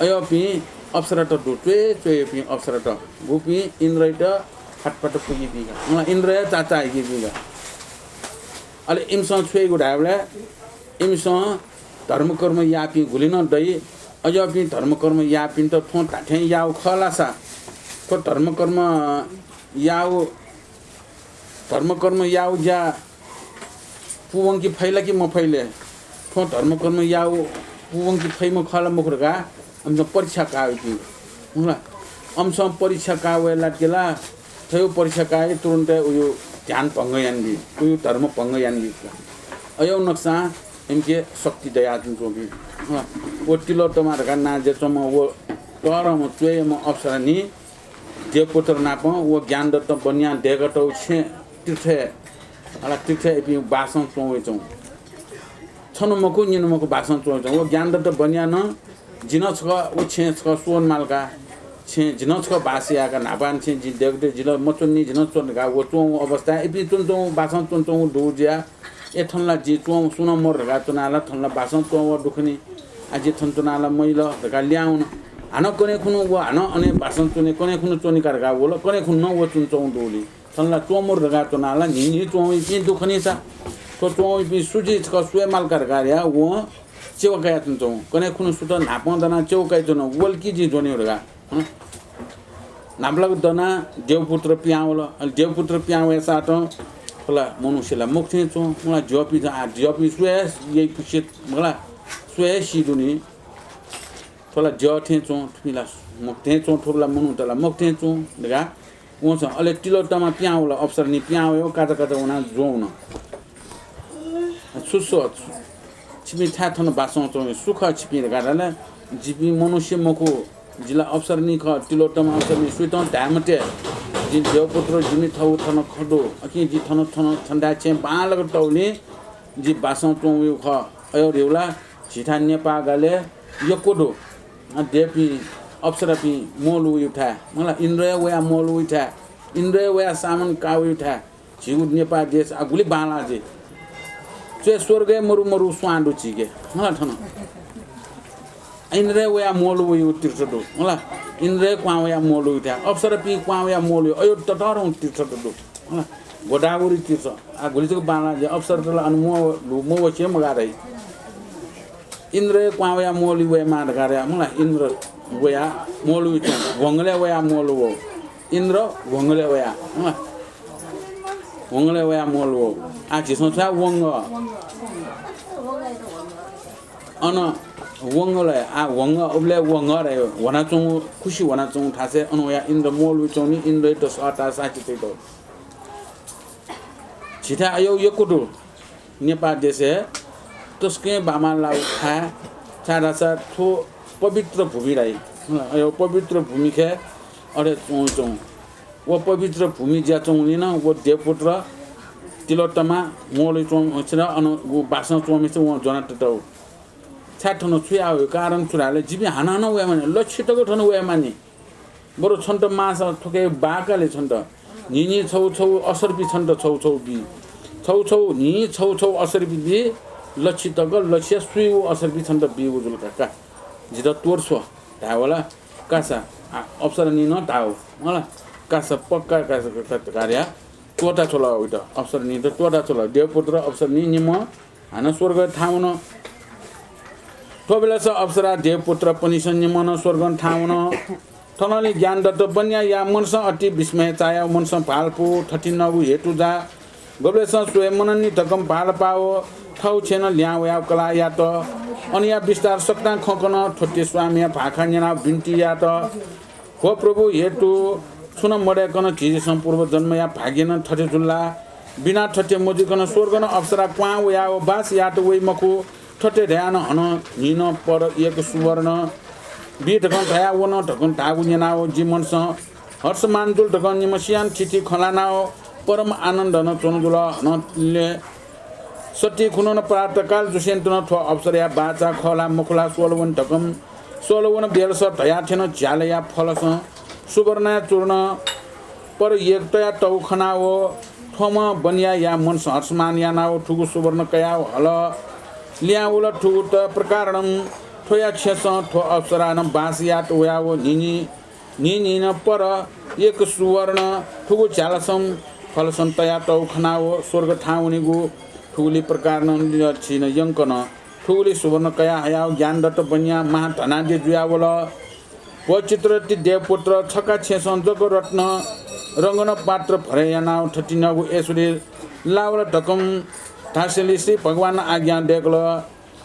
अयोपिं अप्सरात दु, च्वय् च्वय्‌पिं अप्सरात। गुपिं इन्द्रयात फतफत पुगिपिं का। हला इन्द्रया चाचा हिकिपिं का। अले इमिसं छु याइगु धायेबलय् इमिसं धर्मकर्म याःपिं गुलि नं दइ। अज्याःपिं धर्मकर्म याःपिन्त थ्वं धाथें याःगु खः लासा, थ्व धर्मकर्म याःगु, धर्मकर्म याःगु ज्या पूवंके फइ ला कि मफइ ले? थ्वं धर्मकर्म याःगु पूवंके फइम्ह खः ला मखु धकाः अमिसं परीक्षा काःवइपिं। हुँ ला? अमिसं परीक्षा काः वये लात कि ला? थ्वयु परीक्षा काः तुरुन्तय् उयु ध्यान भंग यानाबी, उयु धर्म भंग यानाबी। अय् नकसां इमिके शक्ति दयाच्वंपिं। हँ, व तिलोत्तमा धकाः नां ज्या च्वंम्ह व तःधंम्ह च्वय्‌म्ह अप्सरा नि देवपुत्र नाप व ज्ञानदत्त बनियां दय्‌कातःगु छेँ तीर्थय्, हला तीर्थय् इपिं बासं च्वं वइच्वं। छन्हु मखु, निन्हु मखु बासं च्वं वइच्वं। व ज्ञानदत्त बनियां नं जि नं छकः व छेँ छकः स्वये माल का, छेँ जि नं छकः बास याये का, न्हापां छेँ जिं दय्‌कातःगु, जि ला मच्वनी, जि नं च्वने का। व च्वंगु अवस्थाय् इपिं च्वनाच्वंगु, बासं च्वनाच्वंगु दुगु जुयाः, ए थन ला जि च्वं, सुं नं मरु धकाः च्वना ला, थन ला बासं च्वं वः दु खनी, आ जि थन च्वना ला मइल धकाः ल्याहां वन। हानं कन्हय् खुन्हु व हानं अन हे बासं च्वने, कन्हय् खुन्हु च्वने का धकाः वल, कन्हय् खुन्हु नं व च्वनाच्वंगु दुगुलिं थन ला च्वं मरु धकाः च्वना ला, न्हिं न्हिं च्वं वइपिं दु खनी सा। थ्व च्वं वइपिं सु जुइ छकः स्वये माल का धकाः धयाः वं चेवा कयाच्वनाच्वं। कन्हय् खुन्हु सुत न्हापं दनाः चेवा कयाच्वन, वल कि जिं ज्वने धकाः। हँ? न्हापालाक दनाः देवपुत्र पिहां वल। अले देवपुत्र पिहां वये सातं थ्व ला मनुष्य ला मखु थें च्वं। मला ज्याःपिं, आ, ज्याःपिं स्वये हे याइपुसे, मला स्वये हे सी दुनि। थ्व ला ज्याः थें च्वं, थुपिं ला मखु थें च्वं, थ्व ला मनूत ला मखु थें च्वं धकाः वंसा अले तिलोत्तमा पिहां वल, अप्सरा नि पिहां वयेव काचा काचा वनाः ज्वं वन। छु स्व, छु, छिपिं छाय् थन बासं च्वं, सु खः छिपिं धकाः धाल। जिपिं मनुष्य मखु, जि ला अप्सरा नि खः, तिलोत्तमा अप्सरा नि, सुयातं धाये मते। जि देवपुत्र, जिमि थव थन खँ दु। अकिं जि थन, थन, थन्थाय् छेँ बांलाक तौलिं जि बासं च्वं वइगु खः। अय् धिउ ला झीथाय् नेपाः गालय् यक्व दु। अ, देवपिं, अप्सरापिं म्वःल्हू वइगु थाय्, मला इन्द्र हे वयाः म्वःल्हू वइगु थाय्, इन्द्र हे वयाः सामन काः वइगु थाय्, झीगु नेपाः देश आ गुलि बांलाः जुइ। च्वय् स्वर्गय् मरु मरु स्वां दु झीके, मला थन। इन्द्र हे वयाः म्वःल्हू वइगु तीर्थ दु, मला इन्द्र हे क्वहां वयाः म्वःल्हू वइगु थाय्, अप्सरापिं क्वहां वयाः म्वःल्हू वइगु, अय् ततःधंगु तीर्थ दु। हँ, गोदावरी तीर्थ। आ, गुलि जक बांलाः जुइ, अप्सरात ला अन म्वःल्हू, म्वःल्हू वसे मगाः धाइ। इन्द्र हे क्वहां वयाः म्वःल्हू वयेमाः धकाः धाइ, मला इन्द्र वयाः म्वःल्हू वइच्वं, ह्वंगलय् वयाः म्वःल्हू वः। इन्द्र ह्वंगलय् वयाः, हँ, ह्वंगलय् वयाः म्वःल्हू वः। आ, झीसं छु धाये, वंगः। अन वंगलय्, आ, ह्वंगः, उबलय् वंगः धाइ, ह्वनाच्वंगु, खुसि ह्वनाच्वंगु थासय् अन वयाः इन्द्र म्वःल्हू वइच्वंनि, इन्द्रयात सःताः साक्षी तइतौ। झीथाय् अय् यक्व दु। नेपाः देशय् तसकं बांबांलाःगु थाय्, छाय्धाःसा थ्व पवित्र भूमि धाइ। अय् पवित्र भूमिखे अथे च्वं वइच्वं। व पवित्र भूमि जुयाच्वंगुलिं नं व देवपुत्र तिलोत्तमा म्वःल्हू वइच्वंम्हसित अन व बासं च्वंम्हसित वं ज्वना ततौ। छाय् थन छु याः वइ, कारण छु धाःले जिपिं हानं हानं वयेमानि, लच्छि तक थन वयेमानि। बरु छन्त माःसा थुके बाकाले छन्त। न्हिं न्हिं छौ छौ असर्पी छन्त छौ छौ बी। छौ छौ न्हिं छौ छौ असर्पी बी। लच्छि तक लच्छि सुइगु असर्पी छन्त बीगु जुल का। जितः त्वःता स्व धायेवला। कासा, आ, अप्सरानी नं धाव, मला, कासा पक्का कासा, कासा, कासा कार्य त्वःता छ्वल उइत, अप्सरानीत त्वःता छ्वल। देवपुत्र अप्सरानी निम्ह हानं स्वर्ग थाहां वन। थ्व बेलस अप्सरा देवपुत्र पनिसन निम्ह नं स्वर्ग थाहां वन। थनंलि ज्ञानदत्त बन्याया मनसं अति विस्मय चायाव मनसं भालपु थथिंनगु हेतु जा। गबलेसं स्वये मननि धकं भालपाव थव छेँनं ल्याहां वयाव कलाः यात। अनया विस्तार सकतां खँ कन। थ्वते स्वामिया भाखा न्यनाव बिन्ति यात, भो प्रभु, हेतु छुं नं मदय्कन झीसं पूर्व जन्मया भाग्यनं थथे जुल ला? बिना थथे मजुइकन स्वर्गनं अप्सरा क्वहां वयाव बास यात वइ मखु। थथे धयानं हनं न्हिनं पर एक सुवर्ण बी धकं धयाव वन धकं धाःगु न्यनाव जि मनसं हर्षमान जुल धकं निम्ह सियान थिथि खँ ल्हानाव परम आनन्दनं च्वनु जुल। हनं ले सति खुन्हु नं प्रातःकाल जुसेंतुं थ्व अप्सराया बाचा खः ला मखु ला स्वल वने धकं स्वल वन बेलस धयाथें नं झ्यालया फलसं सुवर्णया चूर्ण पर एक तयातःगु खनाव थ्वम्ह बन्याया मनसं हर्षमान यानाव थुगु सुवर्ण कयाव हल। ल्याहां वल। थुगुत प्रकारणं थ्वया छेँसं थ्व अप्सरानं बास यात वयाव न्हिं न्हिं न्हिं न्हिं नं पर एक सुवर्ण थुगु झ्यालसं फलसं तयातःगु खनाव स्वर्ग थाहां वनेगु थुगुलि प्रकारणं लिरछिन यंकन। थुगुलि सुवर्ण कया हयाव ज्ञानदत्त बन्या महाधनाढ्य जुयावल। भो चित्ररथी देवपुत्र, छका छेँसं जक रत्न रंगन पात्र भरय् यानाव थथिंनगु ऐश्वर्य लावल धकं धासेंलि श्री भगवानं आज्ञा दय्कल।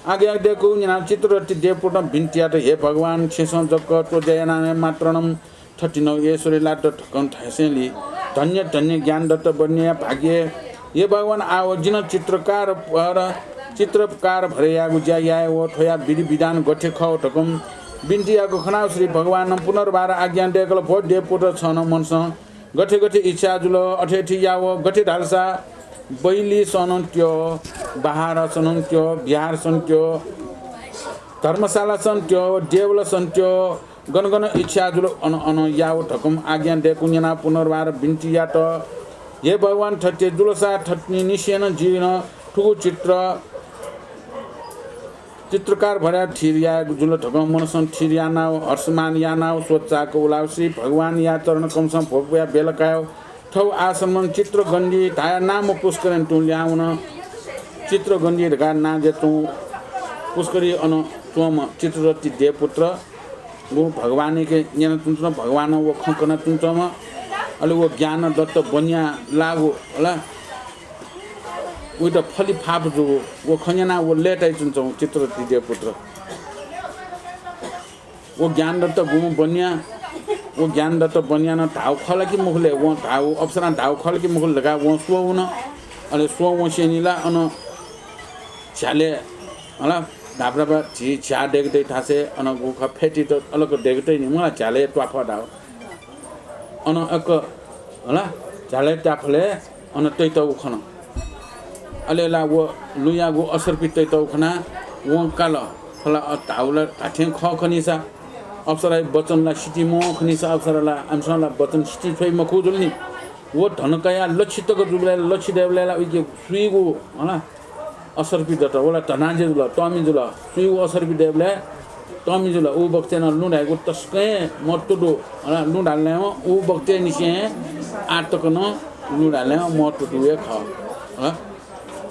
आज्ञा दय्कूगु न्यनाव चित्ररथी देवपुत्रं बिन्ति यात, हे भगवान, छेँसं जक त्वज्या यानाव हे मात्रनं थथिंनगु ऐश्वर्य लात धकं धासेंलि धन्य धन्य ज्ञानदत्त बन्याया भाग्य। हे भगवान, आव जि नं चित्रकार भर, चित्रकार भरय्यागु ज्या याये व थ्वया विधि विधान गथे खः धकं बिन्ति याःगु खनाव श्री भगवानं पुनर्बार आज्ञा दय्कल, भो देवपुत्र, छं नं मनसं गथे गथे इच्छा जुल अथे अथे याव। गथे धालसा बहिलिसं नं त्यः, बाहारसं नं त्यः, बिहारसं नं त्यः, धर्मशालासं नं त्यः, देवलसं नं त्यः, गन गन इच्छा जुल अन अन याव धकं आज्ञा दय्कूगु न्यनाव पुनर्बार बिन्ति यात, हे भगवान, थथे जुलसा थथिंनिसेंनं जिं नं थुगु चित्र चित्रकार भरय् थिर यायेगु जुल धकं मनसं थिर यानाव हर्षमान यानाव स्वचाक उलाव श्री भगवानया चरणकमसं भोग पुयाव बेला कायाव थव आश्रमं चित्रगण्डी धाया नांम्ह पुष्करिणी तुं ल्याहां वन। चित्रगण्डी धकाः नां जुयाच्वंगु पुष्करिणी अन च्वंम्ह चित्ररथी देवपुत्र व भगवानयाके न्यनाच्वंच्वंम्ह, भगवानं व खँ कनाच्वंच्वंम्ह, अले व ज्ञानदत्त बन्या लाःगु हला। उइत फलिफाप जूगु व खँ न्यनाव व लय्तायाच्वंच्वंम्ह चित्ररथी देवपुत्र। व ज्ञानदत्त गुम्ह बन्या, व ज्ञानदत्त बन्यानं धाःगु खः ला कि मखु ले, वं धाःगु अप्सरां धाःगु खः ला कि मखु ले धकाः वं स्वः वन। अले स्वः वंसेंलि ला अन झ्यालय् हला, धापधापा झी झ्याः दय्के दइ थासय् अन गुखः फेतित अलग दय्के दइ नि मला, झ्यालय् त्वाफः धाःगु। अन अक्क हला, झ्यालय् त्वाफलय् अन तइतःगु खन। अले ला व लुँयागु असर्पी तइतःगु खनाः वं काल। खला, अ, धाःगु ला धात्थें खः खनिसा, अप्सराया वचन ला सिति मवं खनिसा, अप्सरा ला, आमिसं ला वचन सिति छ्वइ मखु जुल नि। व धन कयाः लच्छि तक जूबलय्, लच्छि दयेबलय् ला उइके सुइगु हला असर्पी दत, व ला धनाढ्य जुल, तःमि जुल। सुइगु असर्पी दयेबलय् तःमि जुल। उ बखतय् नं लुँ धाइगु तसकं हे महत्त्व दु। हला, लुँ धालें व उ बखतय् निसें आः तक नं लुँ धालें महत्त्व दु हे खः। हला,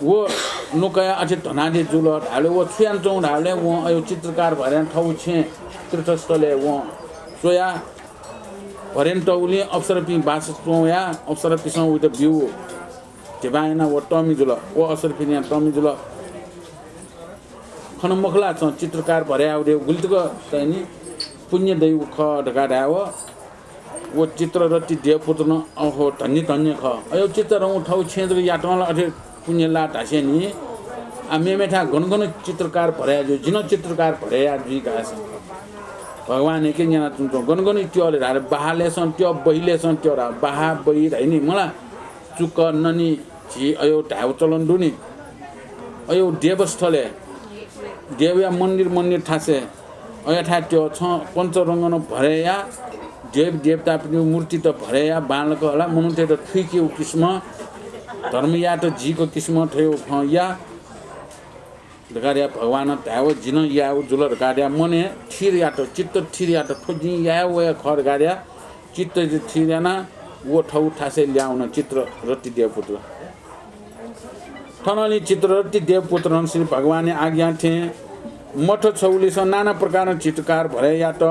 व लुँ कयाः अथे धनाढ्य जुल धाःबलय् व छु यानाच्वंगु धाःबलय् वं अय् चित्रकार भरें थव छेँ तीर्थस्थलय् वं स्वयाः भरें तःगुलिं अप्सरापिं बास च्वं वयाः अप्सरापिसं उइत ब्यूगु धिबा यानाः व तःमि जुल, व असर्पिं यानाः तःमि जुल। खन मखु ला, छं चित्रकार भरय् याःगु गुलि तक चाहिँ नि पुण्य दइगु खः धकाः धायेव। व चित्ररथी देवपुत्रं, अहो, धन्य धन्य खः। अय् चित्रं थव छेँ जक यातं ला अथे पुण्य लाः धासें नि, आ, मेमेथाय् गन गन चित्रकार भरय् याः जुइ, जि नं चित्रकार भरय् याः जुइ धाःसा। भगवानयाके न्यनाच्वंच्वं गन गन त्यः ले धाःसा, बाहालय्‌सं त्यः, बहिलय्‌सं त्यः धाः, बाहा, बहि धाइ नि मला। चुक, ननि, झी अय् धायेव चलन दु नि। अय् देवस्थलय्, देवया मन्दिर, मन्दिर थासय्, अय्‌थाय् त्यः, छं पञ्चरंगनं भरय् याः, देव देवतापिनिगु मूर्तित भरय् याः, बांलाक हला मनूतय्‌त थुइकेगु किसिमं, धर्म यायेत जीक किसिमं थ्व खँ याः। धकाः धया भगवानं धायेव जिनं यायेव जुल धकाः धया मनय् थिर यात, चित्त थिर यात, थ्व जिं यायेव वया खः धकाः धया चित्त थिर यानाः व थःगु थासय् ल्याहां वन चित्ररथी देवपुत्र। थनंलि चित्ररथी देवपुत्रं श्री भगवानया आज्ञा थें मठ छगुलिसं नाना प्रकारं चित्रकार भरय् यात।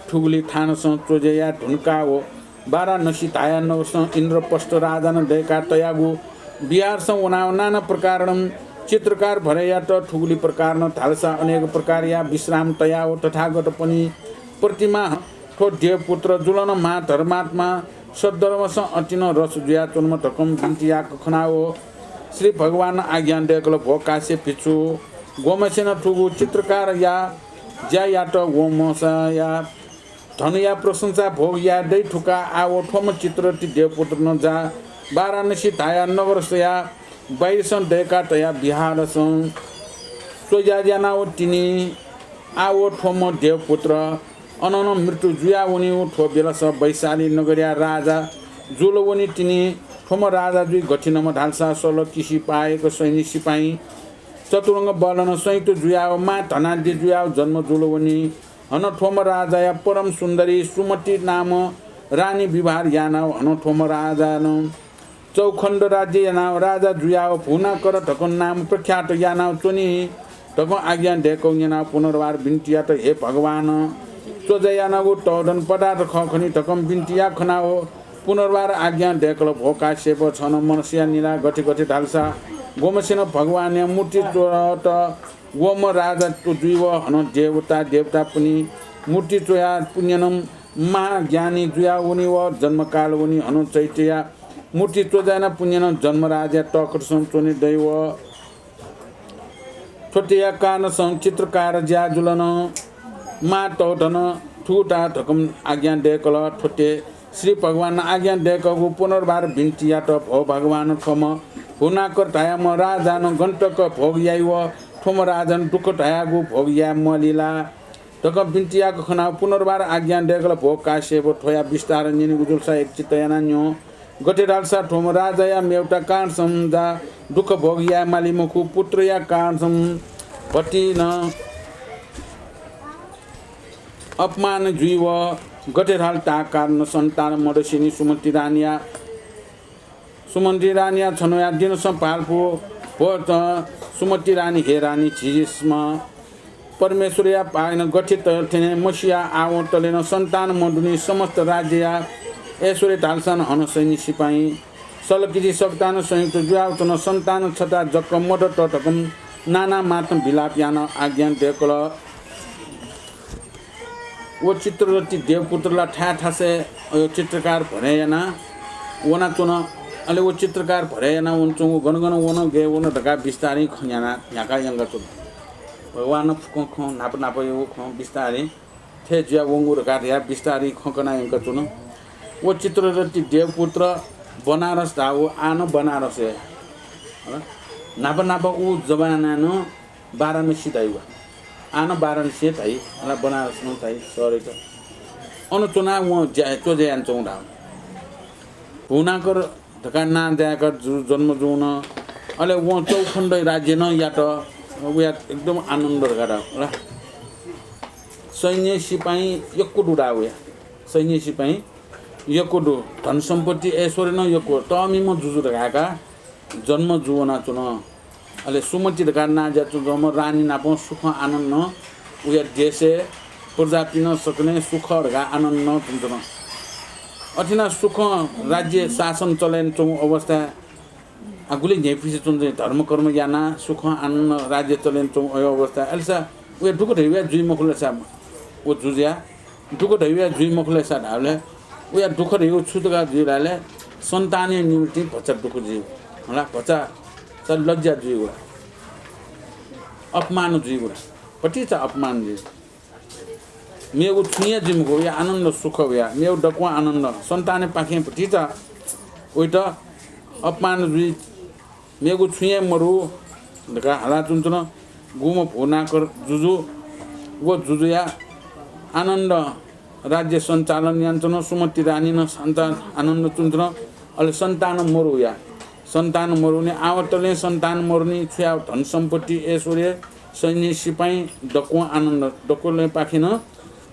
थुगुलि थानसं च्वज्या याये धुंकाः व वाराणसी धाया नगरसं इन्द्रप्रस्थ राजानं दय्काः तयागु विहारसं वनाः नाना प्रकारं चित्रकार भरय् यात। थुगुलि प्रकारं धालसा अनेक प्रकारया विश्राम तयाः व तथागतपनि प्रतिमा थ्व देवपुत्र जुलन महाधर्मात्मा सद्धर्मसं अतिनं रस जुयाच्वंम्ह धकं बिन्ति याक खनाव श्री भगवानं आज्ञा दय्कल, भो काश्यप भिक्षु, ग्वम्हसेनं थुगु चित्रकारया ज्या यात वंम्हस्याया धनया प्रशंसा भोग याये दइ थुका। आव थ्वम्ह चित्ररथी देवपुत्रनं जा वाराणसी धाया नगरसया बाहिरसं दय्का तया विहारसं च्वज्या यानाव तिनि। आव थ्वम्ह देवपुत्र अननं मृत्यु जुयावनीव थ्व बेलस वैशाली नगरया राजा जुल वनी तिनि। थ्वम्ह राजा जुइ गथिनम्ह धालसा सल किसि पायक सैन्य सिपाइँ चतुरंग बलनं संयुक्त जुयाव मां धनाढ्य जुयाव जन्म जुल वनी। हनं थ्वम्ह राजाया परम सुन्दरी सुमति नाम रानी विवाह यानाव हनं थ्वम्ह राजानं चौखण्ड राज्य यानाव राजा जुयाव भुवनाकर धकं नाम प्रख्यात यानाव च्वनी धकं आज्ञा दय्कव न्यनाव पुनर्वार बिन्ति यात, हे भगवान, च्वज्या यानागु तःधन पदार्थ खः खनी धकं बिन्ति याक खनाव पुनर्वार आज्ञा दय्कल, भो काश्यप, छनं मनसया निला गथे गथे धालसा ग्वम्हसेनं भगवानया मूर्ति च्वत वम्ह राजा जुइव हनं देवता देवतापनि मूर्ति च्वया पुण्यनं महाज्ञानी जुयावनीव जन्मकाल वनी। हनं चैत्यया मूर्ति च्वज्या याना पुण्यनं जन्मराजया तखतसं च्वने दइव। थ्वतेया कारणसं चित्रकार ज्या जुलन मां तःधन थुगुता धकं आज्ञा दय्कल। थ्वते श्री भगवानं आज्ञा दय्कःगु पुनर्वार बिन्ति यात, भो भगवान, थ्वम्ह भुवनाकर धायाम्ह राजानं गन तक भोग याइव थ्वम्ह राजानं दुःख धयागु भोग याये मली ला धकं बिन्ति याक खनाव पुनर्वार आज्ञा दय्कल, भो काश्यप, थ्वया विस्तार न्यनेगु जुलसा एकचित्त याना न्यँ। गथे धालसा थ्वम्ह राजाया मेवता कारणसं जा दुःख भोग याये माली मखु, पुत्रया कारणसं भतिनं अपमान जुइव। गथे धाल ता कारण सन्तान मदसेनि सुमति रानीया सुमति रानीया छन्हुया दिनसं भालपु भो सुमति रानी, हे रानी, झीसं परमेश्वरया पाखेनं गथे तयेथें मसिया आवं तलेनं सन्तान मदुनि। समस्त राज्यया ऐश्वर्य धालसां हनं सैन्य सिपाइँ सलकिति सकतानं संयुक्त जुयाव च्वन। सन्तान छता जक मदत धकं नाना मातं विलाप यानाव आज्ञा दय्कल। व चित्ररथी देवपुत्र ला थाय् थासय् अयो चित्रकार भरय् यानाः वनाच्वन। अले व चित्रकार भरय् यानाः वनाच्वंगु gun gun one, Guy one धकाः बिस्तारं खँ न्ह्याकाः यंकाच्वन। भगवानं फुक्कं खँ न्हापा न्हापायागु खँ बिस्तारं थथे जुया वंगु धकाः धयाः बिस्तारं खँ कना यंकाच्वन। व चित्ररथी देवपुत्र बनारस धाःगु आः नं बनारस हे। न्हापा न्हापा उ जमानाय् नं वाराणसी धाइ वा। आः नं वाराणसी हे धाइ, अले बनारस नं धाइ, शहरयात। अन च्वनाः वं ज्या, च्वज्या यानाच्वंगु धाःगु। भुवनाकर धकाः नां जाय्काः जु-, जन्म जूगु नं। अले वं चौखण्ड राज्य नं यात। वया एकदम आनन्द धकाः धाःगु ला। सैन्य सिपाइँ यक्व दु धाःगु वया। सैन्य सिपाइँ यक्व दु, धन सम्पत्ति ऐश्वर्य नं यक्व, तःमिम्ह जुजु धकाः जन्म जू वनाच्वन। अले सुमति धकाः नां जुयाच्वंम्ह रानी नाप सुखं आनन्दं वया देशय् प्रजापिं सकलें सुख धकाः आनन्दं च्वनाच्वन। अथे यानाः सुखं राज्य शासन चलेयाच्वंगु अवस्थाय् आ, गुलि न्ह्यइपुसे च्वंच्वं धर्मकर्म यानाः सुखं आनन्दं राज्य चलेयाच्वंगु अवस्थाय् अले सा वया दुःख धयागु जुइ मखु ला सा, व जुजुया दुःख धयागु जुइ मखु ला सा धाःबलय् वया दुःख धयागु छु धकाः जुइ धाःबलय् सन्तानया निमित्तं भचा दुःख जुइ। हला, भचा चा लज्जा जुइ वा। अपमान जुइ वा। भतिचा अपमान जुइ। मेगु छुं हे जुइ मखु, वया आनन्द सुख वया। मेगु दक्वं आनन्द। सन्तानपाखें भतिचा वइत अपमान जुइ। मेगु छुं हे मरु धकाः हालाच्वनाच्वन। गुम्ह भुवनाकर जुजु, व जुजुया आनन्द राज्य सञ्चालन यानाच्वन। सुमति रानीनं सन्तान आनन्द च्वनाच्वन। अले सन्तान मरुया। सन्तान मरुनि, आवतले सन्तान मरुनि, छुया धन सम्पत्ति ऐश्वर्य सैन्य सिपाइँ दक्वं आनन्द, दक्वलय्‌पाखें नं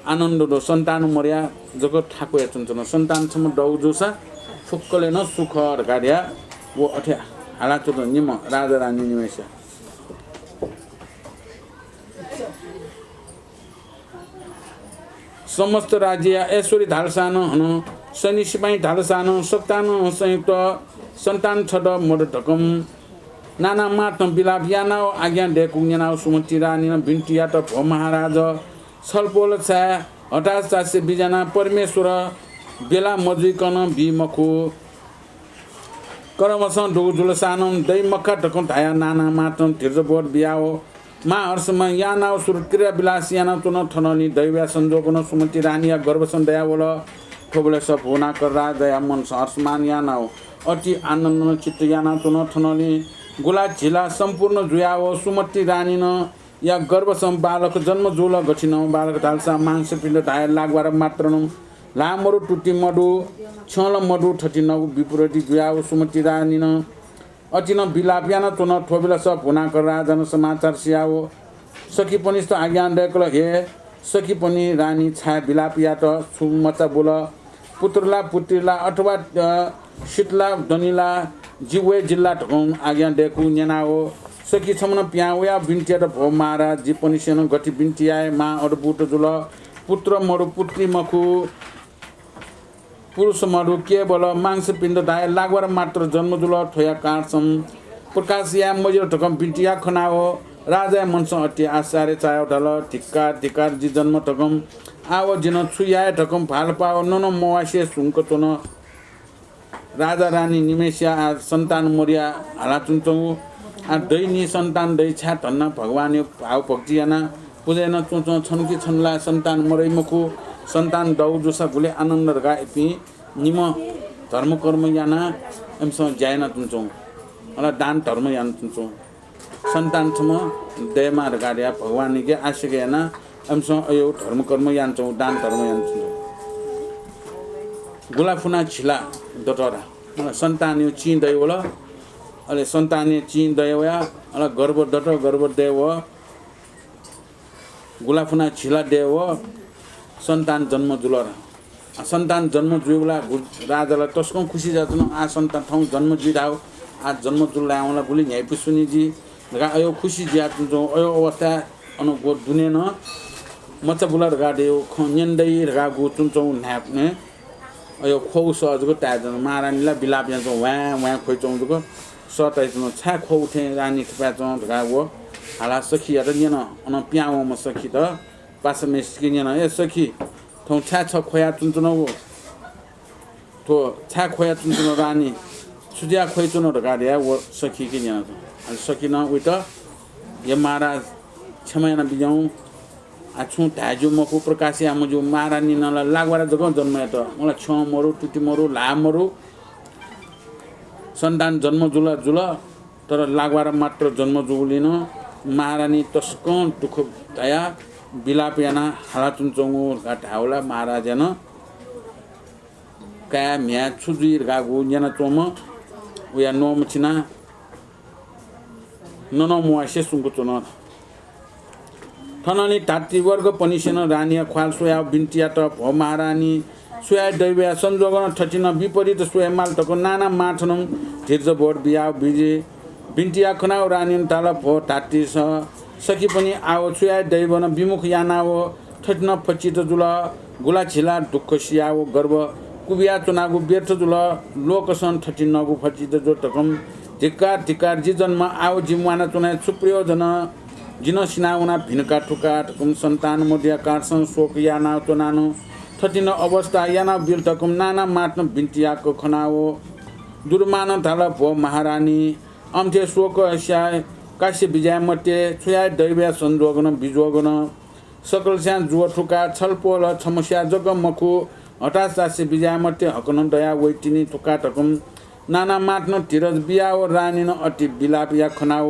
आनन्द दु। सन्तान मर्या जक थाकुया च्वंच्वन। सन्तान छम्ह दौ जूसा फुक्कले नं सुख धकाः धया व अथे हालाच्वन निम्ह राजा रानी निम्हस्या। समस्त राज्यया ऐश्वर्य धालसां नं हनं, सैन्य सिपाइँ धालसां नं, सन्तान संयुक्त सन्तान छद मद धकं नाना मातं विलाप यानाव आज्ञा दय्‌कूगु न्यनाव सुमति रानीं बिन्ति यात, भो महाराज, छलपोल छाय् हताश चासे बिज्याना परमेश्वर बेला मजुइकं बी मखु। गर्भसं दुगु जुलसां नं दइ मखा धकं धयाव नाना मातं धीरजबोध बियाव महाहर्षमा यानाव सुरक्रिया विलास यानाच्वन। थनंलि दैवया संजोगनं सुमति रानीया गर्भसं दयावल। थ्वबलय् सफुनाकर राजाया मनसं हर्षमान यानाव अति आनन्दनं चित्त यानाच्वन। थनंलि गुला झिला सम्पूर्ण जुयाव सुमति रानीनं या गर्भसं बालक जन्म जुल। गथिनं बालक धालसा मांसपिण्ड धाये लागवार मात्रनं ल्हाः मदु, तुति मदु, छ्यं ला मदु, थथिनगु विपरीत जुयाव सुमति रानीनं अतिनं विलाप यानाच्वन। थ्वबेलस भुनाकर राजानं समाचार सियाव सखीपनिस्त आज्ञा दय्‌कल, हे सखीपनि रानी, छाय् विलाप यात? छु मचा बुल? पुत्र ला पुत्री ला अथवा, अ, सित ला दनि ला, जि वये जिल ला धकं आज्ञा दय्‌कूगु न्यनाव सखी छम्हनं पिहां वयाव बिन्ति यात, भो महाराज, जिपनिसेनं गथे बिन्ति याये, महा अद्भुत जुल। पुत्र मदु, पुत्री मखु, पुरुष मदु, केवल मांसपिण्ड धाये लागवार मात्र जन्म जुल। थ्वया कारणसं प्रकाश याये मजिल धकं बिन्ति याः खनाव राजाया मनसं अति आश्चर्य चायाव धाल, धिक्कार, धिक्कार, जि जन्म धकं आव जिं छु याये धकं भालपाव ननं मवासे सुंक च्वन। राजा रानी निम्हस्या आः सन्तान मरुया हालाच्वंच्वंगु। आः दइ नि सन्तान दइ, छाय् धन्ना भगवानया भाव भक्ति याना पुजा याना च्वंच्वं छन्हु कि छन्हु ला सन्तान मरइ मखु। सन्तान दउ जूसा गुलि आनन्द धकाः इपिं निम्ह धर्मकर्म याना इमिसं ज्या यानाच्वंच्वं। अले दान धर्म यानाच्वंच्वं। सन्तान छम्ह दयेमा धकाः धयाः भगवानयाके आशिका यानाः इमिसं अय् धर्मकर्म यानाच्वंगु, दान धर्म यानाच्वंगु। गुलाफुना झिला दत ला। अले सन्तानया चिं दयेवल। अले सन्तानया चिं दयेवया, अले गर्भ दत, गर्भ दयेव गुलाफुना झिला दयेव सन्तान जन्म जुल ला। आ, सन्तान जन्म जुइबलय् गु-, राजाला तसकं खुसी जुयाच्वन। आ, सन्तान थौं जन्म जुइ धाःगु, आ, जन्म जुल धायेवं ला गुलि न्ह्याइपुसे वनी जि धकाः अय् खुसी जुयाच्वंच्वं। अय् अवस्थाय् अन गु दुने नं मचा बुल धकाः धयागु खँ न्यने दइ धकाः गु च्वंच्वंगु न्हाय्, अय् ख्वःगु सः जक ताय् च्वन। महारानी ला विलाप यानाच्वं, वाँय् वाँय् ख्वइच्वंगु जक सः ताय् च्वन। छाय् ख्वःगु थें रानी थुपाय् च्वं धकाः व हालाः सखीयात न्यन। अन पिहां वंम्ह सखीत पासाम्हेसिके न्यन, ए सखी, थौं छाय् छ ख्वयाच्वंच्वनागु? थ्व छाय् ख्वयाच्वंच्वन रानी? छु जुयाः ख्वइच्वन धकाः धयाः व सखीके न्यनाच्वन। अले सखीनं वइत, हे महाराज, क्षमा यानाबिज्याहुँ। आ, छुं धाये ज्यू मखु, प्रकाश याये मज्यू। महारानीनं ला लागवार जकं जन्म यात। वं ला छ्यं मरु, तुति मरु, ल्हाः मरु। सन्तान जन्म जुल जुल, तर लागवार मात्र जन्म जूगुलिं नं महारानी तसकं दुःख धयाः विलाप यानाः हालाच्वंच्वंगु धकाः धाःबलय् महाराजयानं काय् म्ह्याय् छु जुइ धकाः गु न्यनाच्वंम्ह वया नोमछिनाः ननं म्वासे सुंक च्वन। थनंलि धात्रीवर्गपनिसेनं रानीया ख्वाल स्वयाव बिन्ति यात, भो महारानी, स्वयाः दैवया संजोगनं थथिनं विपरीत स्वयेमाल धकं नाना माथनं धीरजबोध बियाव बिन्ति याः खनाव रानीनं धाल, भो धात्रीस, सखीपनि आव स्वयाः दैवनं विमुख यानाव थथिनं फचित जुल। गुला झिला दुःख सियाव गर्भ कुबियाच्वनागु व्यर्थ जुल। लोकसं थथिनंगु फचित जुल धकं धिक्कार, धिक्कार, जि जन्म आव जि म्वानाच्वनाः छु प्रयोजन? जि नं सिनावना भिनका थुका धकं सन्तान मदुया कारणसं शोक यानाव च्वनानं थथिनं अवस्था यानाव बिल धकं नाना माथनं बिन्ति याःक खनाव दुर्मानं धाल, भो महारानी, अम्थे शोक स्याये कासे बिज्याये मते। छ्वयाः दैवया संजोगनं बिजोगनं सकलस्यां जुव थुका। छलपोल छम्हस्या जक मखु, हताश चासे बिज्याये मते। हकनं दया वइतिनि थुका धकं नाना माथनं धीरज बियाव रानीनं अति विलाप याः खनाव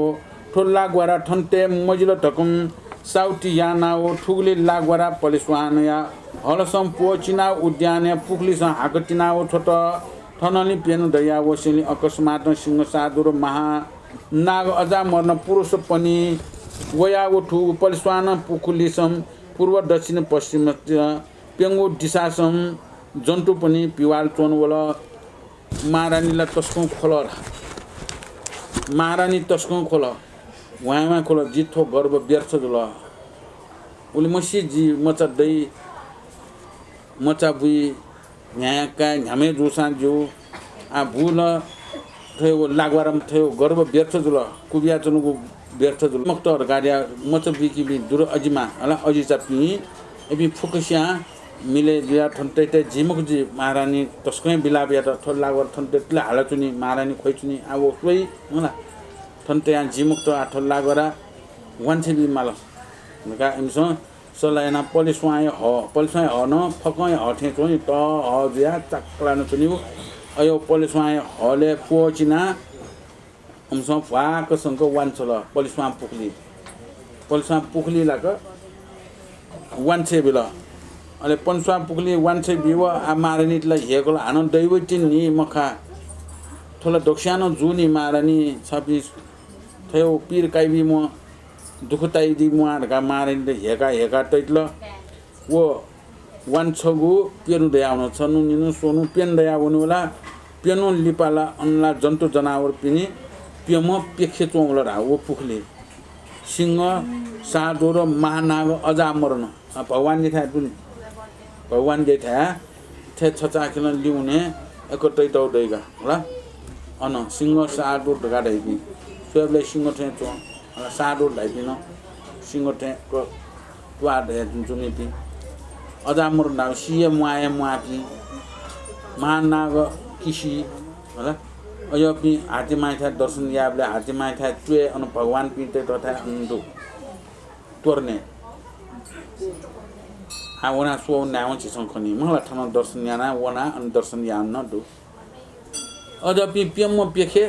थ्व लागवारा थन तये मजिल धकं साउति यानाव थुगुलि लागवारा पलेस्वानया हलसं प्वःचिनाव उद्यानया पुखुलिसं हाकतिनाव छ्वत। थनंलि प्यन्हु दयाव वसेंलि अकस्मातं सिंहसादुर महानाग अजामरनं पुरुषपनि वयाव थुगु पलिस्वान पुखुलिसं पूर्व दक्षिण पश्चिम प्यंगू दिशासं जन्तुपनि पिवाल च्वंवल। महारानीला तसकं ख्वल। महारानी तसकं ख्वल। वाँय् वाँय् ख्वल, जि थ्व गर्व व्यर्थ जुल। उलि मसि जि मचा दइ, मचा बुइ, न्ह्याया काय् न्ह्याम्ह जूसां ज्यू। आ बुल थ्व लाग्वारम थ्व गर्व व्यर्थ जुल, कुबियाच्वनागु व्यर्थ जुल। मखुत धकाः मचा बुइकीपिं दुर अजिमा, हला अजिचापिं, इपिं फुक्कसियां मिले जुयाः थन तय्‌तय् जिमखु जि महारानी तसकं बिलाप यात। थ्व लाग्वार थन तय्‌तले हालाच्वनी, महारानी ख्वइच्वनी, आ व स्वइ, हला। थन तयां जिमखुत आ थ्व लाग्वार वांछ्वये बी माल धकाः इमिसं सल्लाह यानाः पलिस्वांया हः, पलिस्वांया हः नं फकंया हः थें च्वं नि, तः हः जुयाः चाक्लानं च्वनीगु। अयो पलिस्वांया हलय् क्वःचिनाः इमिसं भ्वाकसंक वांछ्वल पलिस्वां पुखुली। पलिस्वां पुखुली लाक वांछ्वये बिल। अले पलिस्वां पुखुली वांछ्वये बीव आ महारानीत ला ह्यय्‌कल, हानं दइवइतिनि मखा। थ्व ला दक्वस्यां नं जूनि महारानी, छपिं थ्व पीर काइबी म्वाः, दुःख ताइदी म्वाः धकाः महारानीत ह्यय्‌का ह्यय्‌का तइतल। व वांछ्वःगु प्यन्हु दयावन, छन्हु निन्हु स्वन्हु प्यन्हु दयावनीवला। प्यन्हु लिपा ला अन ला जन्तु जनावरपिनि प्यम्ह प्यखे च्वंवल धाः व पुखुली। सिंह, सादुर, महानाग, अजामरण, अ, भगवान गय् थाय् दुनि। भगवान गय् थाय् थ्व छचाःखेलं लिउने एक तइतौ दइगा, हला। अन सिंह, सादुर धकाः धाइपिं। स्वयेबलय् सिंह थें च्वं, हला, सादुर धाइपिं नं सिंह थें क-, त्वाः धयाच्वनीपिं। अजामरण धाःगु सिया म्वाःया म्वाःपिं। महानाग किसि, हला। अय्‌पिं हाथीमांयाथाय् दर्शन याःबलय् हाथीमांयाथाय् च्वय् अन भगवानपिं तय्‌त थाय् अन दु। त्वरने। आ वनाः स्वः नाय्‌वं झीसं खनी। महला थन दर्शन यानाः वनाः अन दर्शन याः नं दु। अज्याःपिं प्यम्ह प्यखे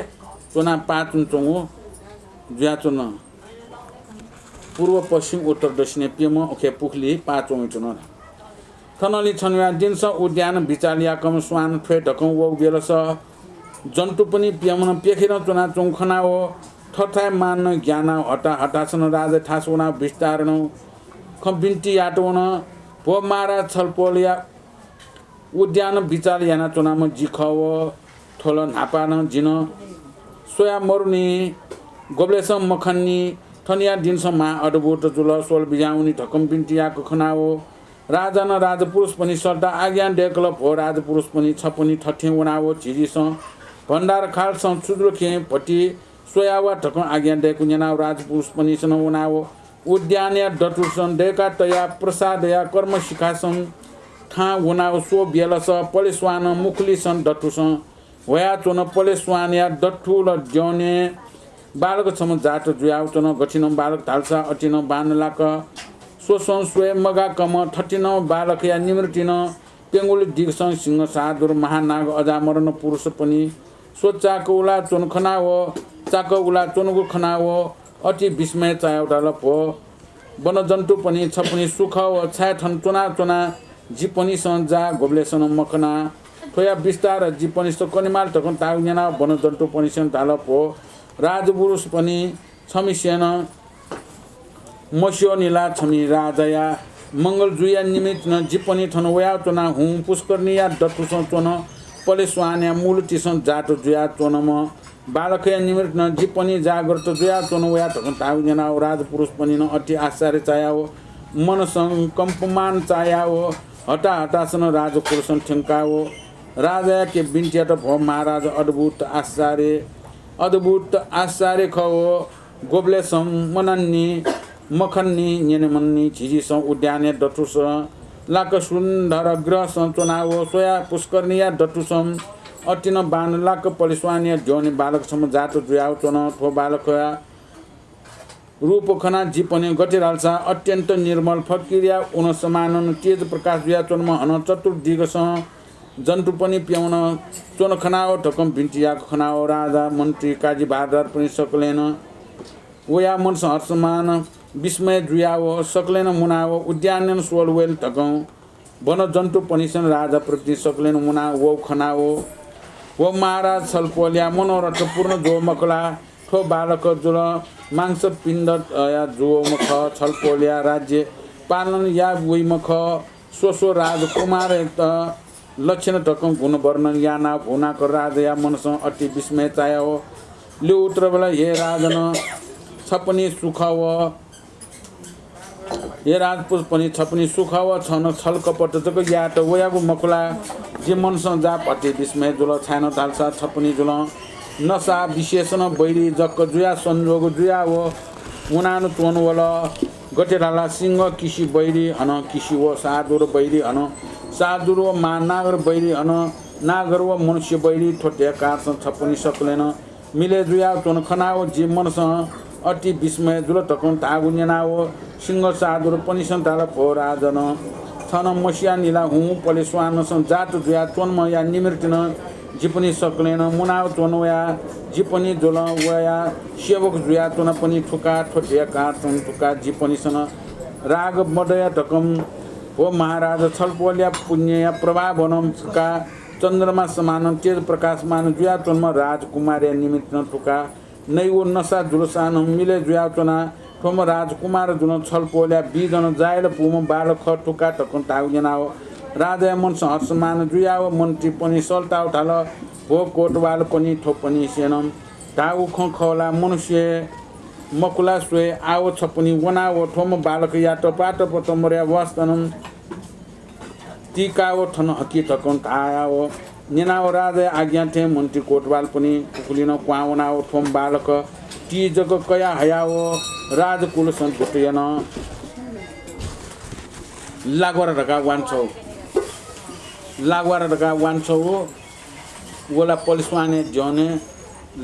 च्वनाः पाः च्वनाच्वंगु जुयाच्वन। पूर्व पश्चिम उत्तर दक्षिणय् प्यम्ह उखे पुखुली पाः च्वंवइच्वन। थनंलि छन्हुया दिनसं उद्यान बिचाल याकम्ह स्वान थ्वय् धकं वःगु बेलस जन्तुपनि प्यम्हं प्यखेरं च्वनाच्वंगु खनाव थथाय् मानं ग्यानाव हता हतासन राजाया थास वनाव बिस्तारं खँ बिन्ति यात वन। भो महाराज छलपोलया उद्यान बिचाल यानाच्वनाम्ह जि खः व थ्व ला न्हापां नं जिं स्वया मरुनि, गुबलेसं मखंनि। थनया दिनसं महा अद्भुत जुल, स्वल बिज्याहुँनि धकं बिन्ति याक खनाव राजानं राजपुरुषपनि सल्ता आज्ञा दय्‌कल। भो राजपुरुषपनि छपनि थथें वनाव झिझिसं भण्डार खालसं छु जुल खेँ भति स्वया वा धकं आज्ञा दय्‌कू न्यनाव राजपुरुषपनिसं वनाव उद्यानया दथुसं दय्‌का तयाः प्रसादया कर्म शिखासं थां वनाव स्वः ब्यलस पलेस्वानं मुखुलिसं दथुसं ह्वयाच्वन। पलेस्वानया दथुल द्यःने बालक छम्ह जात जुयाव च्वन। गथिनं बालक धालसा अतिनं बांलाक स्वसं स्वये मगाकम्ह थतिनं बालकया निमृतिनं प्यंगुलि दिगसं सिंह सादुर महानाग अजामरण पुरुषपनि स्वचाक उला च्वन खनाव, चाक उला च्वनगु खनाव अति विस्मय चायाव धाल, भो वनजन्तुपनि छपनि सु खः व छाय् थन च्वनाच्वना जिपनिसं जा गुबलेसनं मखना। थ्वया विस्तार जिपनिसं कनेमाल धकं ताःगु न्यनाव वनजन्तुपनिसं धाल, भो राजपुरुषपनि छमिसेनं मस्यनिला छमि राजाया मंगल जुइया निमित्तनं जिपनि थन वयाव च्वना हुँ पुष्करणीया दथुसं च्वन पलेस्वानया मूलतिसं जात जुया च्वनम्ह बालकया निमित्तनं जिपनि जाग्रत जुया च्वन वया धकं धाःगु न्यनाव राजपुरुषपनिनं अति आश्चर्य चायाव मनसं कम्पमान चायाव हता हतासन राजकुलसं थ्यंकाव राजायाके बिन्ति यात, भो महाराज अद्भुत आश्चर्य, अद्भुत आश्चर्य खः व गुबलेसं मनन्नि मखन्नि न्यनेमन्नि। झिझिसं उद्यानया दथुसं लाक सुन्दर गृहसं च्वनाव स्वया पुष्करणीया दथुसं अतिनं बांलाक पलेस्वानया द्यःने बालक छम्ह जात जुयाव च्वन। थ्व बालकया रूप खना जिपनि गथे धालसा अत्यन्त निर्मल फक्किरया उन समानन तेज प्रकाश जुया च्वनम्ह हनं चतुर्दिगसं जन्तुपनि प्यम्हं च्वन खनाव धकं बिन्ति याक खनाव राजा मन्त्री काजी भारदारपनि सकलेनं वया मनसं हर्षमान विस्मय जुयाव सकलेनं मुनाव उद्यानय् स्वल वयल धकं वनजन्तुपनिसं राजाप्रति सकलेनं मुना वउ खनाव, भो महाराज छलपोलया मनोरथ पूर्ण जुव मखुला, थ्व बालक जुल मांसपिण्डया जुवःम्ह खः, छलपोलया राज्य पालन याः वइम्ह खः। स्व स्व राजकुमारयात लक्षण तकं गुणवर्णन यानाः भूनाक राजाया मनसं अति विस्मय चायाव ल्यू उत्तर बेला, हे राजन, छपनि सुख व हे राजपुत्रपनि छपनि सुख व छन छलकपट जक यायेत वयागु मखु ला? जि मनसं जाप अति विस्मय जुल, छाय्‌नं धालसा छपनि जुलं नसा विशेषण बैरी जक जुया संजोग जुया व मुनान च्वन वल। गथे धाला सिंह किसि बैरी हन किसि व सादुर बैरी हन सादुर व महानागर बैरी हन नागर व मनुष्य बैरी थ्व धयाकासं छपनि सकलेनं मिले जुयाव च्वन खनाव जि मनसं अति विस्मय जुल तकं धाःगु न्यनाव सिंह सादुरपनिसं धाल, भो राजन, छन मसिया निला हुँ पलेस्वानसं जात जुया च्वनम्हया निमित्तिनं जिपनि सकलेनं मुनाव च्वन वया जिपनि जुलं वया सेवक जुया च्वनापनि थुका थ्व धयाकासं थुका जिपनिसन राग मदया धकं भो महाराज छलपोलया पुण्यया प्रभावनं फुका चन्द्रमा समान तेज प्रकाशमान जुया च्वनम्ह राजकुमारया निमित्तं थुका नैव नसा जुलसानं मिले जुया च्वना थ्वम्ह राजकुमार जुलं छलपोलया बीजन जायल पूम्ह बालक खः थुका धकं धाःगु न्यनाव राजाया मनसं हर्षमान जुयाव मन्त्रीपनि सल्ताव धाल, भो कोतवालपनि थ्वपनिसेनं धाःगु खँ खः ला? मनुष्य मखु ला स्वये? आव छपनि वनाव थ्वम्ह बालकयात पाटप तम्बरया वस्त्रनं तीकाव थन हकि धकं धायाव न्यनाव राजाया आज्ञा थें मन्त्री कोतवालपनि पुखुलिनं क्वां वनाव थ्वम्ह बालक ती जक कया हयाव राजकुलसं दुत यन। लाग्वार धकाः वांछ्वः। लाग्वार धकाः वांछ्वः। व ला पलेस्वानया द्यःने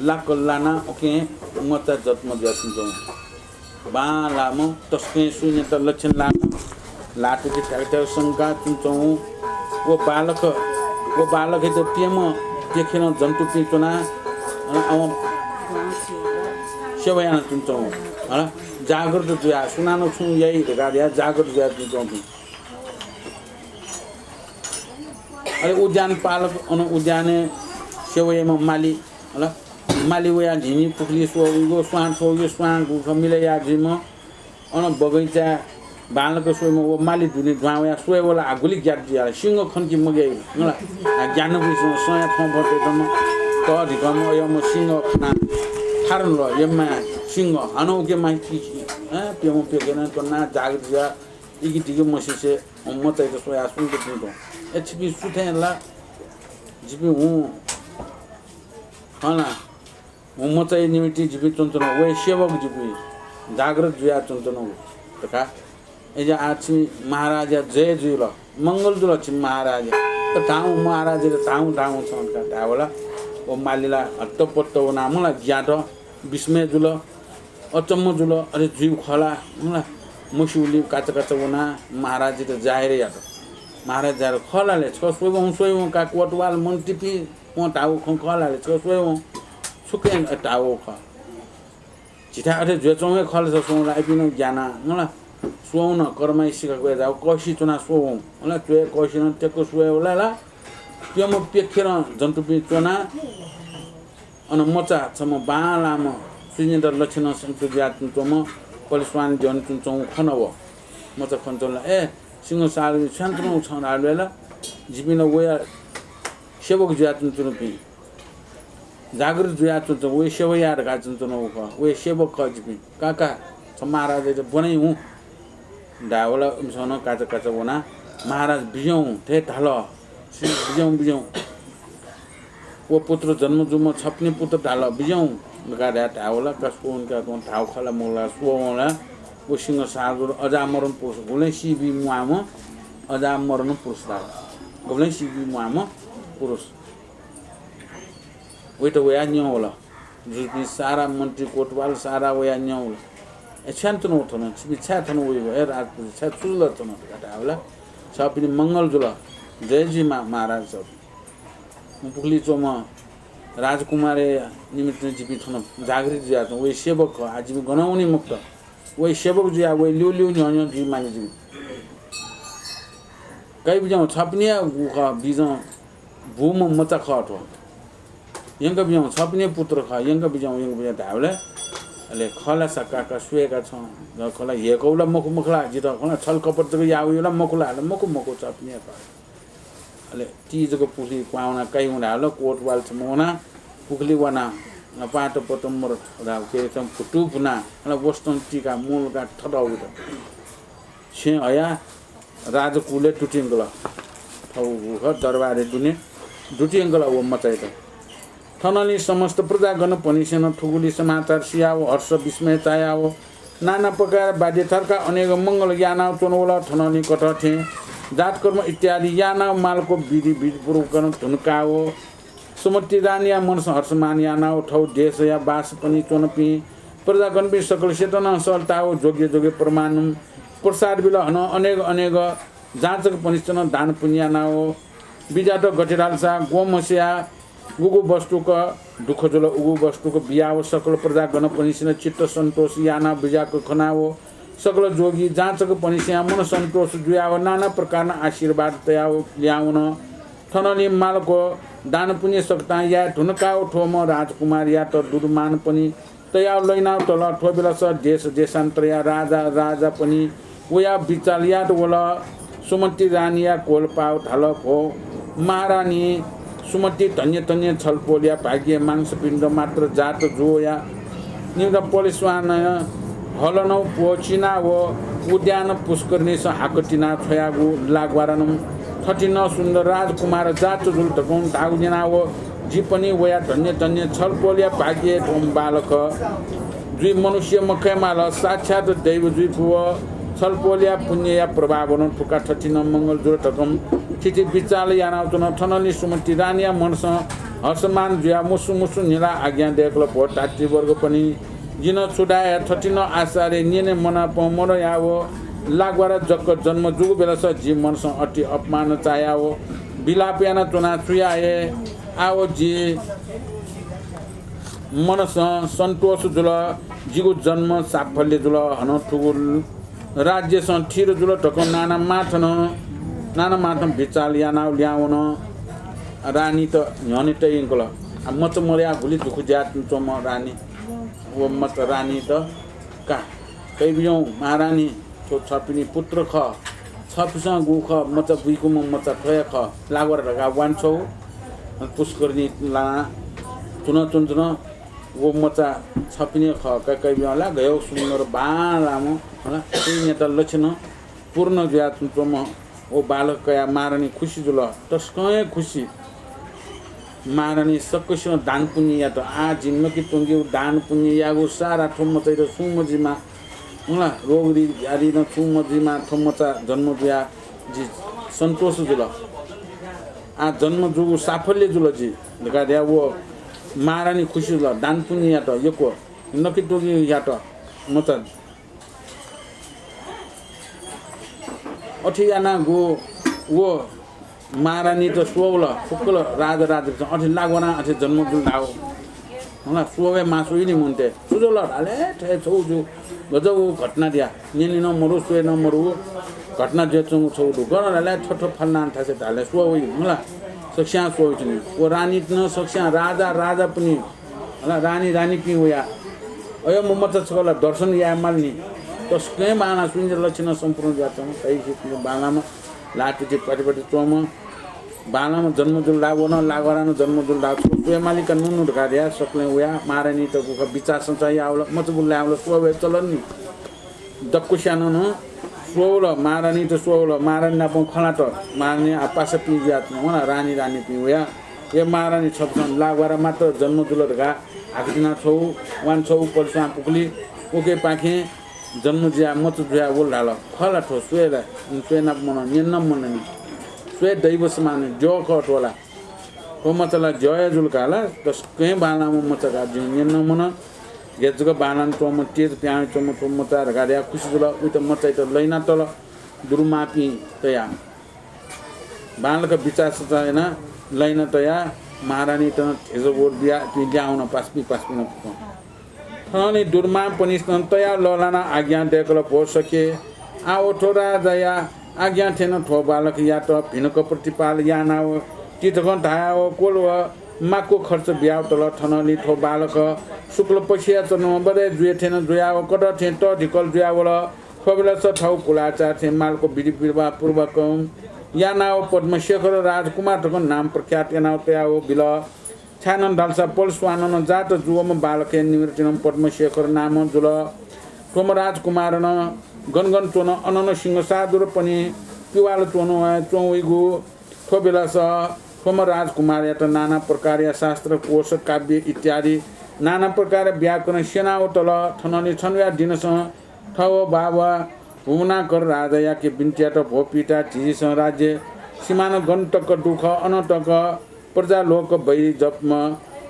लाक लाना उकें मचा जत्म जुयाच्वंच्वं। बांलाःम्ह तसकं सुइनेत लक्षण लाःम्ह ल्हातुति थाय्‌थाय् संका च्वंच्वं। व बालक, व बालकयात प्यम्ह प्यखेरं जन्तुपिं च्वनाः अन अवं सेवा यानाच्वंच्वं। हला, जाग्रत जुयाः सुनानं छुं याइ धकाः धयाः जाग्रत जुयाच्वंच्वंपिं। अले उद्यान पालक अन उद्यानय् सेवा याइम्ह माली, हला, माली वयाः झिंनि पुखुली स्वःगु, स्वां स्वःगु, स्वां गुखः मिले याः जुइम्ह अन बगैँचाय् बांलाक स्वइम्ह व माली दुने दुहां वयाः स्वये वल। आ गुलि ग्यात जुयाः सिंह खन कि मग्याइ, हला। आ ग्यानागुलिसं सया थौं भतय्‌तम्ह तःधिकःम्ह अय्‌म्ह सिंह खनाः थारन ल यम्माय् सिंह हानं उके माहि कि, हँ, प्यम्ह प्यखेरं च्वनाः जाग्रत जुयाः इगि दिगि मसिसे हुँ मचाइत स्वयाः सुम्क च्वंच्वं। ए, छिपिं सु थें ला? जिपिं हुँ, हँ ला, हुँ मचाया निमित्तिं जिपिं च्वंच्वनागु, वया सेवक जिपिं जाग्रत जुयाः च्वंच्वनागु धकाः। अय्‌जा आः छिमि महाराजया जय जुइल, मंगल जुल छिमि महाराजया। धाहुँ महाराजया धाहुँ धाहुँ छं धकाः धायेवल। व माली ला हत्तपत्त वनाः मला ग्यात, विस्मय जुल। अचम्म जुल, अले जुइगु खः ला? मला मस्यूगुलिं काचा काचा वनाः महाराजयात जाहेर यात। महाराज जाहेर, खः ला ले? छकः स्वइवं, स्वइवं का कोतवाल मन्त्रीपिं वं धाःगु खँ खः ला ले? छकः स्वइवं। छुकिं धाःगु खः। झीथाय् अथे जुयाच्वंगु हे खः ला, छ स्वं ला? इपिं नं ग्यानाः, मला स्वं नं कर्माइ सिकाकुया जाःगु कःसि च्वनाः स्वं। मला च्वय् कःसिनं त्यक्क स्वये वल ला? प्यम्ह प्यखेरं जन्तुपिं च्वनाः अन मचा छम्ह बांलाःम्ह सुइनेत लक्षणं संयुक्त जुयाच्वंम्ह पलेस्वान द्यःने च्वंच्वंगु खन व। मचा खन च्वन ला, ए, सिंह सादुर छ्यां च्वनागु छं धाःगु ला? जिपिं ला वया सेवक जुयाच्वंच्वंपिं। जाग्रत जुयाच्वंच्वं, वया सेवा याये धकाः च्वंच्वनागु खः। वया सेवक खः जिपिं। का का, छ महाराजयात ब्वना हुँ। धायेवल इमिसं नं काचा काचा वनाः महाराज बिज्याहुँ थें धाल। सि-, बिज्याहुँ, बिज्याहुँ। व पुत्र जन्म जूम्ह छपनि पुत्र धाल, बिज्याहुँ धकाः धाये धायेवल। का स्वं का तुं धाःगु खः ला मखु ला, स्वं ला? व सिंह सादुर अजामरण पुरुष, गुबलें सी बी म्वाःम्ह अजामरण पुरुष धाल। गुबलें सी बी म्वाःम्ह पुरुष। वइत वयाः न्यं वल। जुजुपिं सारा मन्त्री कोतवाल सारा वयाः न्यं वल। ए, छ्यां तुं थन, छिपिं छाय् थन वइगु, ए राजपुत्र, छाय् छु जुल थन धकाः धायेवल। छपिनि मंगल जुल, जय जुइमा महाराज छपिं। पुखुली च्वंम्ह राजकुमारया निमित्तं जिपिं थन जागृत जुयाच्वं, वया सेवक खः, आः जिपिं गनं वनी मखुत। वया सेवक जुयाः वया ल्यू ल्यू न्ह्यः न्ह्यः जुइ मानि जिपिं। कयाबिज्याहुँ, छपिनिया उ खः, बिजं बूम्ह मचा खः थ्व। यंकाबिज्याहुँ, छपिनिया पुत्र खः, यंकाबिज्याहुँ, यंकाबिज्याहुँ धायेबलय् अले खः ला साका का स्वये का छं, खः ला हेकौ ला मखु मखु ला, जितः खः ला छल कपट जक याःगु ला मखु ला, अले मखु मखु छपिनिया का। अले ति जक पुखुलिइ क्वहां वना काइ हुँ धाल, कोतवाल छम्ह वना पुखुलिइ वना, पात पतम्बर धाःगु के छम्ह भुतु भुना, अले वसतं तिका मूल का थतःगु त। छेँ हया राजकुलय् दुतिंकल। थौगु खः दरबारय् दुने दुतिंकल व मचाइत। थनंलि समस्त प्रजागणपनिसेनं थुगुलि समाचार सियाव हर्ष विस्मय चायाव नाना प्रकार वाद्य थर्का अनेक मंगल यानाव च्वनवल। थनंलि कथं थें जातकर्म इत्यादि यानाव मालको विधि विधिपूर्वकं धुनकाव सुमति रानीया मनसं हर्षमान यानाव थौ देशया बासपनि च्वनपिं प्रजागणपिं सकलसेतनं सलताव जोग्य जोग्य प्रमाण प्रसाद बिल। हनं अनेक अनेक जाचकपनिसेनं दान पुण्य यानाव बिज्यात। गथे धालसा ग्वम्हस्या गुगु वस्तुक दुःख जुल, उगु वस्तुक बियाव सकल प्रजागणपनिसेनं चित्त सन्तोष यानाव बिज्याक खनाव सकल जोगी जाचकपनिसेया मन सन्तोष जुयाव नाना प्रकारं आशीर्वाद तयाव ल्यावन। थनंलि मालको दान पुण्य सकतां याये धुनकाव थ्वम्ह राजकुमारयात दुरुमानपनि तयाव लैनाव तल। थ्व बेलस देश देशान्तरया राजा राजापनि वयाव बिचाल यात वल। सुमति रानीया कोलपाव धाल, भो महारानी सुमति, धन्य धन्य छलपोलया भाग्य मांसपिण्ड मात्र जात जुवया निम्त पलिस्वान हलनौ प्वचिनाव उद्यान पुष्करिणीस हाकतिना छ्वयागु लागवारानं थथिनं सुन्दर राजकुमार जात जुल धकं धाःगु न्यनाव जिपनि वया धन्य धन्य छलपोलया भाग्य थ्वम्ह बालक जुइ मनुष्य मखय्माल, साक्षात दैव जुइ फु। छलपोलया पुण्यया प्रभावनं थुका थथिनं मंगल जुल धकं थिथि बिचाल यानाव च्वन। थनंलि सुमति रानीया मनसं हर्षमान जुया मुसु मुसु न्हिला आज्ञा दयकल, भो धात्रीवर्गपनि, जिं छु धाये, थथिनं आश्चर्य न्यने मनापं मनयाव लागवारा जक जन्म जूगु बेलस जि मनसं अति अपमान चायाव बिलाप याना च्वना। छु याये, आव जि मनसं सन्तोष जुल, जिगु जन्म साफल्य जुल, हनं थुगु राज्यसं थिर जुल धकं नाना माथनं नाना माथं बिचाल यानाव ल्यावन। रानीत न्ह्यःने तयंकल। आ, मचा मरया गुलि दुःख जुया च्वंम्ह रानी, व मचा रानीत का, कय्बियौं महारानी, थ्व छपिनि पुत्र खः, छपिसं गु खः, मचा बुइकुम्ह मचा थ्व हे खः, लागवारा धकाः वांछ्वउ, पुष्करिणी लाना च्वन च्वन च्वन। व मचा छपिनि खः, का कय्बियौं ला, गयौ सुन्दर बांलाम्ह, होला, सुइनेत लक्षण पूर्ण जुया च्वंम्ह व बालक कयाः महारानी खुसी जुल, तसकं हे खुसी। महारानी सकसिनं दान पुण्य यात। आ, जिं नके त्वंगु दान पुण्य याःगु सारा थ्व मचाइत छुं मजिमा, होला, रोग रि-, आदि नं छुं मजिमा, थ्व मचा जन्म जुया जि सन्तोष जुल। आ, जन्म जूगु साफल्य जुल जि धकाः धया व महारानी खुसी जुल। दान पुण्य यात, यक्व नके त्वंगु यात मचा। अथे यानागु व महारानीत स्वःवल, फुक्कल राजा राजापिसं अथे लागवारां अथे जन्म जुल धाव। होला, स्वः हे मास्ति नि मनूतय्। छु जुल धाले, थथे छौ जु गजब घटना दिया। न्यने नं मरु, स्वये नं मरु, घटना जुयाच्वंगु छौ दु। गन धाले, थ्व थ्व फलाना थासय् धाले, स्वः वइ, होला। सकस्यां स्वः वइच्वनी। व रानीत नं सकस्यां राजा राजापनि, होला, रानी रानीपिं वया। अय्, मू मचा छकः ला दर्शन याये माल नि। तसकं बांलाः, सुइनेत लक्षण सम्पूर्ण जुयाच्वंम्ह, तइसित बांलाम्ह, ल्हातुति पातिपाति च्वंम्ह, बांलाम्ह जन्म जुल धाव, व नं लागवारां नं जन्म जुल धाव, छकः स्वये माली का नु नु धकाः धया सकलें वया। महारानीत गुखः बिचाः सचाः यावल, मचा बुल्लायेवल, स्वः वये चलन नि। दक्वस्यानं नं स्वःवल, महारानीत स्वःवल, महारानी नाप खँ ल्हात। महारानी आः पासापिं जुयाच्वन, व नं रानी रानीपिं वया। हे महारानी, छपिसं लागवारां मात्र जन्म जुल धकाः हाकतिना छौ, वांछौ पलिस्वां पुखुलिइ, उकेपाखें जन्म जुया मचा जुया वल धाल। खः ला थ्व, स्वये ला, स्वये नाप मन, न्यने नं मन नि। स्वये दैव समान, द्यः खः थ्व ला। थ्व मचा ला द्यः हे जुल का ला, तसकं बांलाम्ह मचा का, जिं न्यने नं मन। गथे जक बांलानाच्वंम्ह, तेज पिहां वइच्वंम्ह थ्व मचा धकाः धया खुसी जुल। उइत मचाइत लैना तल, दुरुमापिं तया। बांलाक बिचाः सचाः यानाः लैना तयाः महारानीत नं ध्येजगोर बियाः इपिं ल्याहां वन पासापिं पासापिं फुक्कं। थनंलि दुरुमांपनिसेनं तयाः लःल्हानाः आज्ञा दय्‌कल, भो सखे, आः व थ्व राजाया आज्ञा थें नं थ्व बालकयात भिनक प्रतिपाल यानाव तितकं धायाव क्वल व माक्व खर्च बियावतल। थनंलि थ्व बालक शुक्ल पक्षया चन्द्रमा बदय् जुये थें नं जुयाव कदः थें तःधिकल जुयावल। थ्व बेलस थव कुलाचार थें मालक विधि विवाह पूर्वक यानाव पद्मशेखर राजकुमार धकं नाम प्रख्यात यानाव तयाव बिल। छाय्‌नं धालसा पलस्वानं जात जुवम्ह बालकया निमित्तिनं पद्मशेखर नाम जुल। थ्वम्ह राजकुमारनं गन गन च्वन अननं सिंहसादुर पनि पिवाल च्वनु च्वंवइगु। थ्व बेलस थ्वम्ह राजकुमारयात नाना प्रकारया शास्त्र, कोश, काव्य इत्यादि नाना प्रकार व्याकरण स्यनावतल। थनंलि छन्हुया दिनसं थव बाबा भुवनाकर राजायाके बिन्ति यात, भो पिता, झीसं राज्य सीमानं गन तक दुख, अन तक प्रजा लोक बैरी जप्म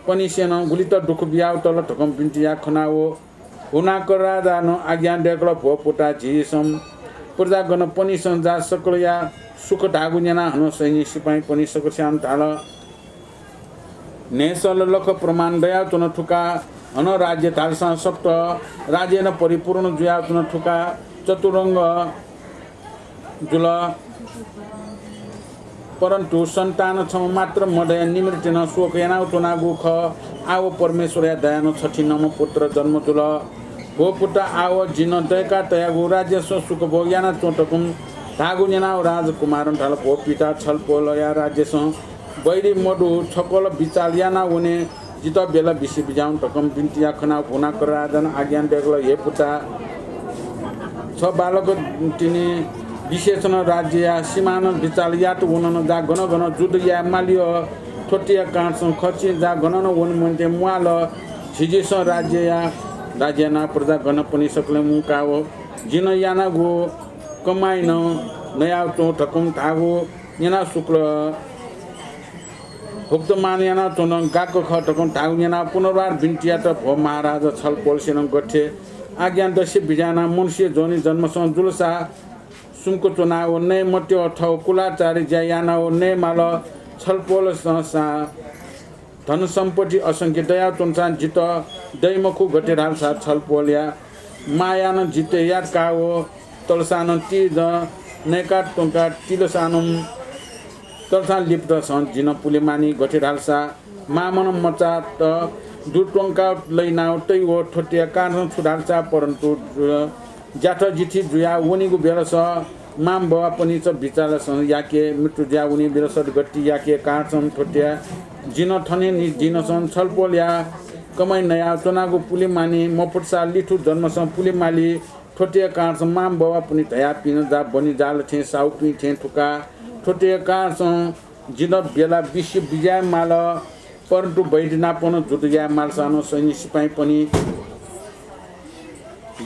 पनिसेनं गुलित दुख बियावतल धकं बिन्ति याः खनाव भुवनाकर राजानं आज्ञा दय्‌कल, भो पुता, झीसं प्रजा गन पनिसं जा सकलया सुख धाःगु न्यनाः हनं सैन्य सिपाइँ पनि सकस्यां धाल, न्हय्‌सल लख प्रमाण दयाच्वन थुका। हनं राज्य धालसां सप्त राज्यनं परिपूर्ण जुयाच्वन थुका। चतुरंग जुल। परन्तु सन्तान छम्ह मात्र मदया निमित्तिनं शोक यानाव च्वनागु खः। आव परमेश्वरया दयानं छथि नम्ह पुत्र जन्म जुल। भो पुता, आव जिं दय्‌का तयागु राज्यसं सुखभोग याना च्वँ धकं धाःगु न्यनाव राजकुमारं धाल, भो पिता, छलपोलया राज्यसं बैरी मदु, छकल बिचाल याना वने, जितः बेला बिसे बिज्याहुँ धकं बिन्ति याः खनाव भुवनाकर राजानं आज्ञा दय्‌कल, हे पुता, छ बालक तिनि विशेषण राज्यया सीमानं बिचाल यात वनं जा गन गन जुद्ध याये मालियो। थ्वतिया कारणसं खचिं जा गनं वन मन्ते म्वाल। झिझिसं राज्यया राज्य यानाव प्रजा गन पनि सकलें मुंकाव जिं यानागु कमाइनं नयाव च्वँ धकं धाःगु न्यनाव शुक्ल भुक्तमान यानाच्वन गाक्क खः धकं धाःगु न्यनाव पुनर्वार बिन्ति यात, भो महाराज, छलपोलसेनं गथे आज्ञा दसे बिज्यानाः मनुष्य जोनि जन्मसं जुलसा सुम्क च्वनाव नये मत्यः, थव कुलाचारी ज्या यानाव नये माल। छलपोलसं सा धन सम्पत्ति असंख्य दयाच्वंसां जितः दइ मखु, गथे धालसा छलपोलया मायानं जितः यात काव तलसानं ति ज नय्‌का त्वंका तिलसानं तलसां लिपतसं जिं पुले मानि, गथे धालसा मामनं मचात दुत्वंका लइनाव तइ व। थ्वतिया कारणसं छु धालसा परन्तु ज्याथ जिथि जुयाव वनीगु बेलस मां बवा पनिच बिचालसं याके मृत्यु जुयाव वनीगु बेलस गति याके कारणसं थ्वतिया जिं थने नि दिनसं छलपोलया कमाइ नयाव च्वनागु पुले मानि मफुतसा लिथु जन्मसं पुले माली। थ्वतिया कारणसं मां बवा पनि धयापिं जा बनि जाल थें साहुपिं थें थुका। थ्वतिया कारणसं जिं बेला बिसे बिज्याये माल। परन्तु बैद्यनाथं जुद्ध याये मालसानं सैन्य सिपाइँ पनि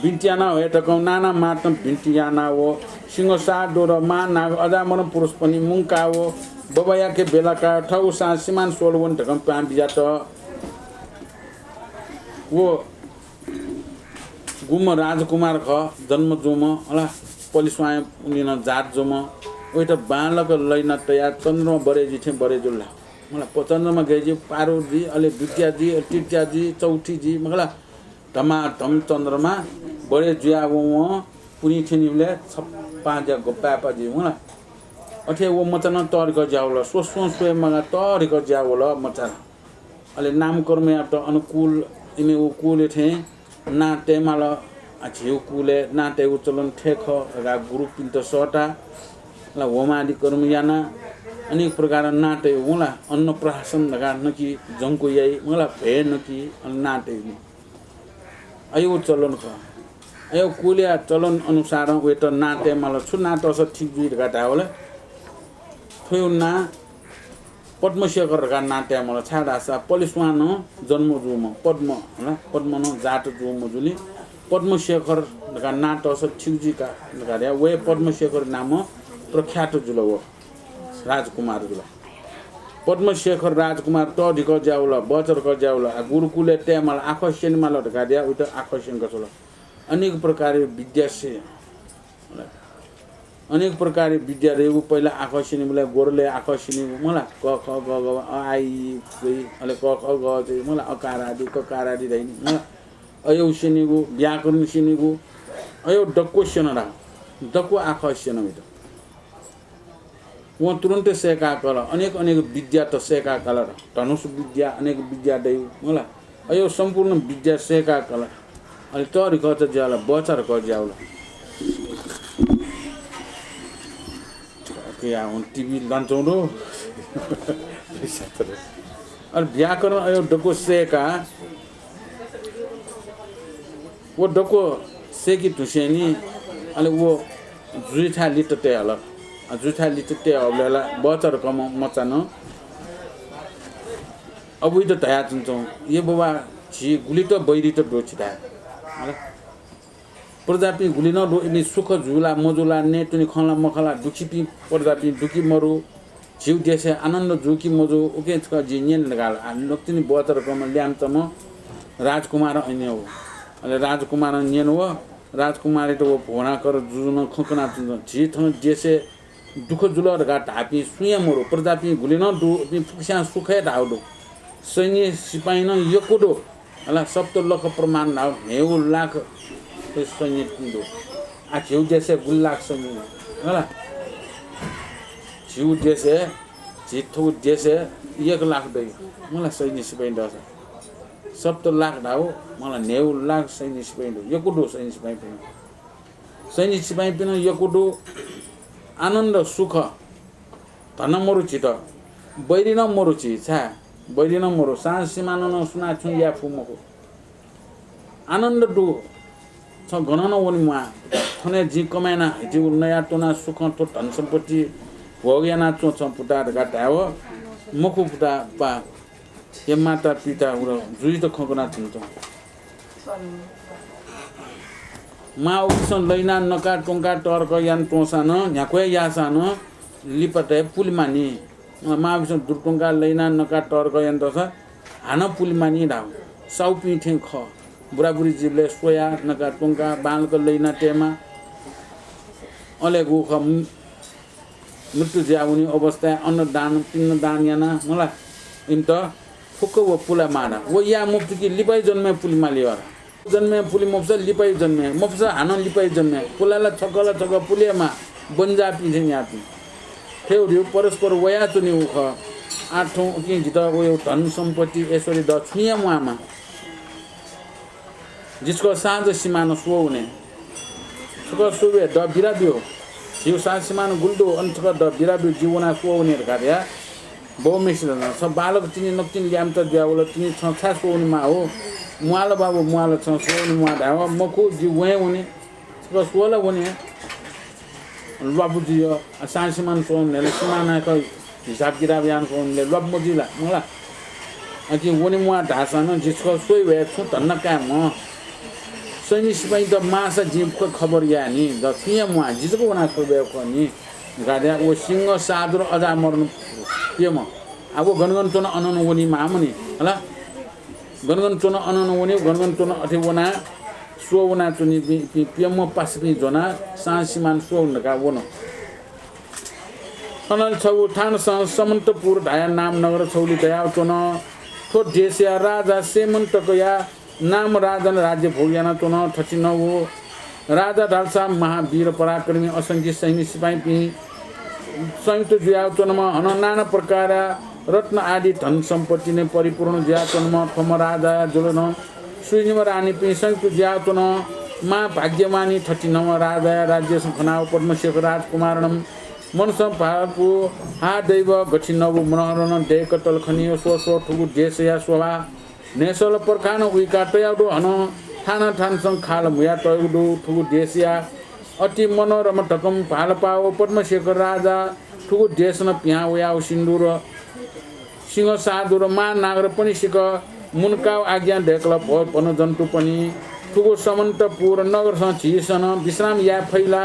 बिन्ति याना वये धकं नाना मातं बिन्ति याना व सिंहसादुर महानाग अजामर पुरुष पनि मुंका व बबयाके बेला का थःगु सां सिमान स्वल वने धकं पां बिज्यात। व गुम्ह राजकुमार खः, जन्म जूम्ह, हला, पलिस्वांया उलिं जात जूम्ह, वइत बांलाक लइना तयाः चन्द्रमा बरय् जुइ थें बरय् जुल ला। मला, प-, चन्द्रमा गय् जुइ, पारु जुइ, अले द्वितीया जुइ, अले तृतीया जुइ, चौथी जुइ, मखला, धमाधम चन्द्रमा बरय् जुयाः वं पुन्हि थ्यनीबलय् छप्पां ज्या गपाय्‌पा जुइ, मला। अथे व मचानं तःधिकः ज्या वल, स्वस्वं स्वये मगाः तःधिकः ज्या वल मचानं। अले नामकर्म यायेत अन कुल, इमि व कुलय् थें नां तयेमाल। आ, झीगु कुलय् नां तयेगु चलन थथे खः धकाः गुरुपिन्त सःता। ला होमादि कर्म याना अनेक प्रकारं नां तयेगु ला अन्नप्राशन धकाः नकि जंक्व याइ, मला भ्वय् नकि अन नां तयेगु। अय्‌गु चलन खः। अय्‌गु कुलया चलन अनुसारं वय्‌त नां तयेमाल। छु नां तःसा ठीक जुइ धकाः धायेबलय् थ्वय्‌गु नां पद्मशेखर धकाः नां तयेमाल, छाय्‌धाःसा पलिस्वानं जन्म जूम्ह पद्म, हला, पद्मनं जात जूम्ह जुलिं पद्मशेखर धकाः नां तःसा ठीक जुइ का धकाः धयाः वय् पद्मशेखर नामं प्रख्यात जुल, व राजकुमार जुल। पद्मशेखर राजकुमार तःधिकः ज्या वल, बचरकः ज्या वल, आ, गुरुकुलय् तयेमाल, आखः स्यनेमाल धकाः धयाः वय्‌त आखः स्यंका छ्वल। अनेक प्रकारया विद्या से अनेक प्रकारया विद्या दइगु। पहिला आखः स्यनीबलय् गोरलय् आखः स्यनीगु, मला, क, ख, ग, घ, अ, आ, इ, ई, अले क, ख, ग, घ, मला, अकार आदि, ककार आदि धाइनि, मला, अय्‌गु स्यनीगु, व्याकरण स्यनीगु, अय्‌गु दक्व स्यन ला, दक्व आखः स्यन वय्‌त। वं तुरुन्त सय्‌का काल, अनेक अनेक विद्यात सय्‌का काल, धनुष विद्या, अनेक विद्या दइ, मला। अयो सम्पूर्ण विद्या सय्‌का काल। अले तःधिकःचा ज्याला बचाधिकः ज्यावल। अके या हुन टिभी लन्चौं दु। अले व्याकरण अयो दक्व सय्‌का व दक्व सय्‌की धुसेंलि अले व जुइथाय् लित तये हल। अ, जुइथाय् लित तये हःबलय् ला बचाधिकःम्ह मचानं अबुइत धयाच्वंच्वं, "ये बुबा, झी गुलित बैरित दु छिथाय्। हला? प्रजापिं गुलि नं दु, इपिं सुख जू ला मजू ला, नयेत्वने खं ला मखं ला, दुःखीपिं प्रजापिं दु कि मदु, झीगु देशय् आनन्द जू कि मजू, उकिं छकः जिं न्यने धकाः ला।" आ, नकतिनि बचाधिकःम्ह ल्याय्‌म्हचाम्ह राजकुमारं अन न्यन। अले राजकुमारं न्यन व राजकुमारयात व भुवनाकर जुजुं खँ कनाच्वंच्वं, "झी थन देशय् दुःख जुल धकाः धाःपिं सुं हे मदु, प्रजापिं गुलि नं दु, इपिं फुक्कस्यां सुख हे धाःगु दु, सैन्य सिपाइँ नं यक्व दु, हला, सप्त लख प्रमाण धाःगु न्हय्‌गू लाख सैन्यपिं दु। आ, झीगु देशय् गुलि लाख सैन्य दु, हला? झीगु देशय्, झी थुगु देशय् एक लाख दइ, मला, सैन्य सिपाइँ दःसा। सप्त लाख धाःगु, मला, न्हय्‌गू लाख सैन्य सिपाइँ दु, यक्व दु सैन्य सिपाइँपिं।" सैनिक सिपाइँपिं नं यक्व दु, आनन्द सुख, धन मरु झीत, बैरी नं मरु झी, छाय् बैरी नं मरु, साँझ सिमानं नं सुनां छुं याये फु मखु। आनन्द दु, छ गनं नं वने म्वाः। थन हे जिं कमाय् याना हइतिगु नयात्वना सुखं थ्व धन सम्पत्ति भोग यानाच्वँ छ पुता धकाः धायेव मखु पुता, पा। हे माता पिता उर जुइत खँ कनाच्वंच्वं। मां उकिसं लैना नका त्वंका तःधंक यानाच्वंसां नं, न्ह्याक्व हे याःसां नं लिपातय् पुले मानि। मां उकिसं दुरु त्वंका लैना नका तःधंक यानातःसा हानं पुले मानि धाःगु। साहुपिं थें खः। बुराबुरी जुइबलय् स्वया नका त्वंका बांलाक लैना तयेमाः। अले गुखः मृत्यु जुयावनी अवस्थाय् अन्नदान, पिण्डदान यानाः मला इमित फुक्क व पुले माः। व याये मफुत कि लिपाया जन्मय् पुले माली वर। जन्मय् पुले मफुसा लिपाया जन्मय्, मफुसा हानं लिपाया जन्मय्। पुलाः ला छकः ला छकः पुले माः, बन्जाःपिं थें याःपिं। थें वयाः परस्पर वयाच्वनीगु खः। आः थौं उकिं जितः वयागु धन सम्पत्ति ऐश्वर्य द छुं हे म्वाःमाः। जि छकः साँझ सिमानं स्वः वने। छकः स्वः वये द बिदा ब्यु। झीगु साँझ सिमानं गुलि दु, अन छकः द बिदा ब्यु, जि वनाः स्वः वने धकाः धया। बौम्हेसित नं, छ बालक तिनि नकतिनि ल्याय्म्हचा जुयावल, तिनि छं छाय् स्वः वने म्वाः हो? म्वाल बाबु, म्वाल, छं स्वः वने म्वाः धायेव मखु, जि वँय् वने। छकः स्वः ला वने। ल्वापु जुइ, आ, साँझ सिमानं स्वः वने ला, सिमानं हे खः, हिसाब किताब यानाः स्वः वने ला, ल्वापु मजुइ ला, मला? अकिं वने म्वाः धाःसां नं जि छकः स्वः वये, छुं धन्दा काये म्वाः। सैनिक सिपाइँत माःसा जिं फुक्क खबर याये नि, द छुं हे म्वाः, जि जक वनाः स्वः वये खः नि धकाः धया। व सिंह सादुर अजामरण प्यम्ह। आ, व गन गन च्वन अनन वने माःम्ह नि, हला? गन गन च्वन अनन वने, गन गन च्वन अथे वनाः स्वः वनाच्वनीपिं प्यम्ह पासापिं ज्वनाः साँझ सिमानं स्वः वने धकाः वन। अनंलि छगू थानसं समन्तपुर धाया नाम नगर छगुलि दयाव च्वन। थ्व देशया राजा सेमन्तकया नाम राजन राज्य भोग यानाच्वन। थथिंगु राजा धालसा महावीर पराक्रमी असंख्य सैनिक सिपाइँपिं संयुक्त जुयाव च्वनम्ह, हनं नाना प्रकारया रत्न आदि धन सम्पत्तिने परिपूर्ण जुयाच्वनम्ह थ्वम्ह राजा जुलन। स्वीनिम्ह रानीपिं संयुक्त जुयाव च्वन। मां भाग्यमानी थथिंम्ह राजाया राज्यसं खनाव पद्मशेखर राजकुमारनं मनसं भालपु हा दैव गथिंगु मनोहरनं दय्क तल खनीव स्व स्व थुगु देशया शोभा न्हय्सल पर्खानं उइका तयाव दु। हनं थाना थानसं खाल म्हुया तयाव दु। थुगु देशया अति मनोरम धकं भालपाव पद्मशेखर राजा थुगु देशनं पिहां वयाव सिन्दुर सिंह सादुर मां नागर पनिसिक मुनकाव आज्ञा दय्कल। भो वनजन्तुपनि, थुगु समन्तपुर नगरसं झीसनं विश्राम याये फइ ला?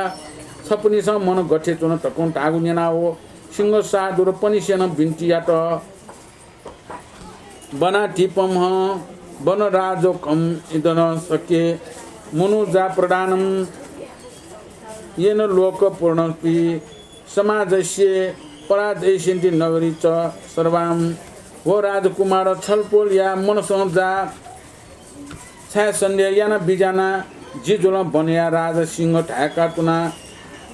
छपनिसं मन गथे च्वन धकं धाःगु न्यनाव सिंह सादुर पनिसेनं बिन्ति यात। वनाधिपम्हं वनराजकं इदं शक्य मनुजा प्रदानं येन लोकपूर्णमपि समाजस्य पराजयिष्यन्ति नगरी च सर्वां। भो राजकुमार, छलपोल या मनसं जा। छाय् सन्देह याना बिज्याना जि जुलं वनया राजा सिंह धाय्का च्वना।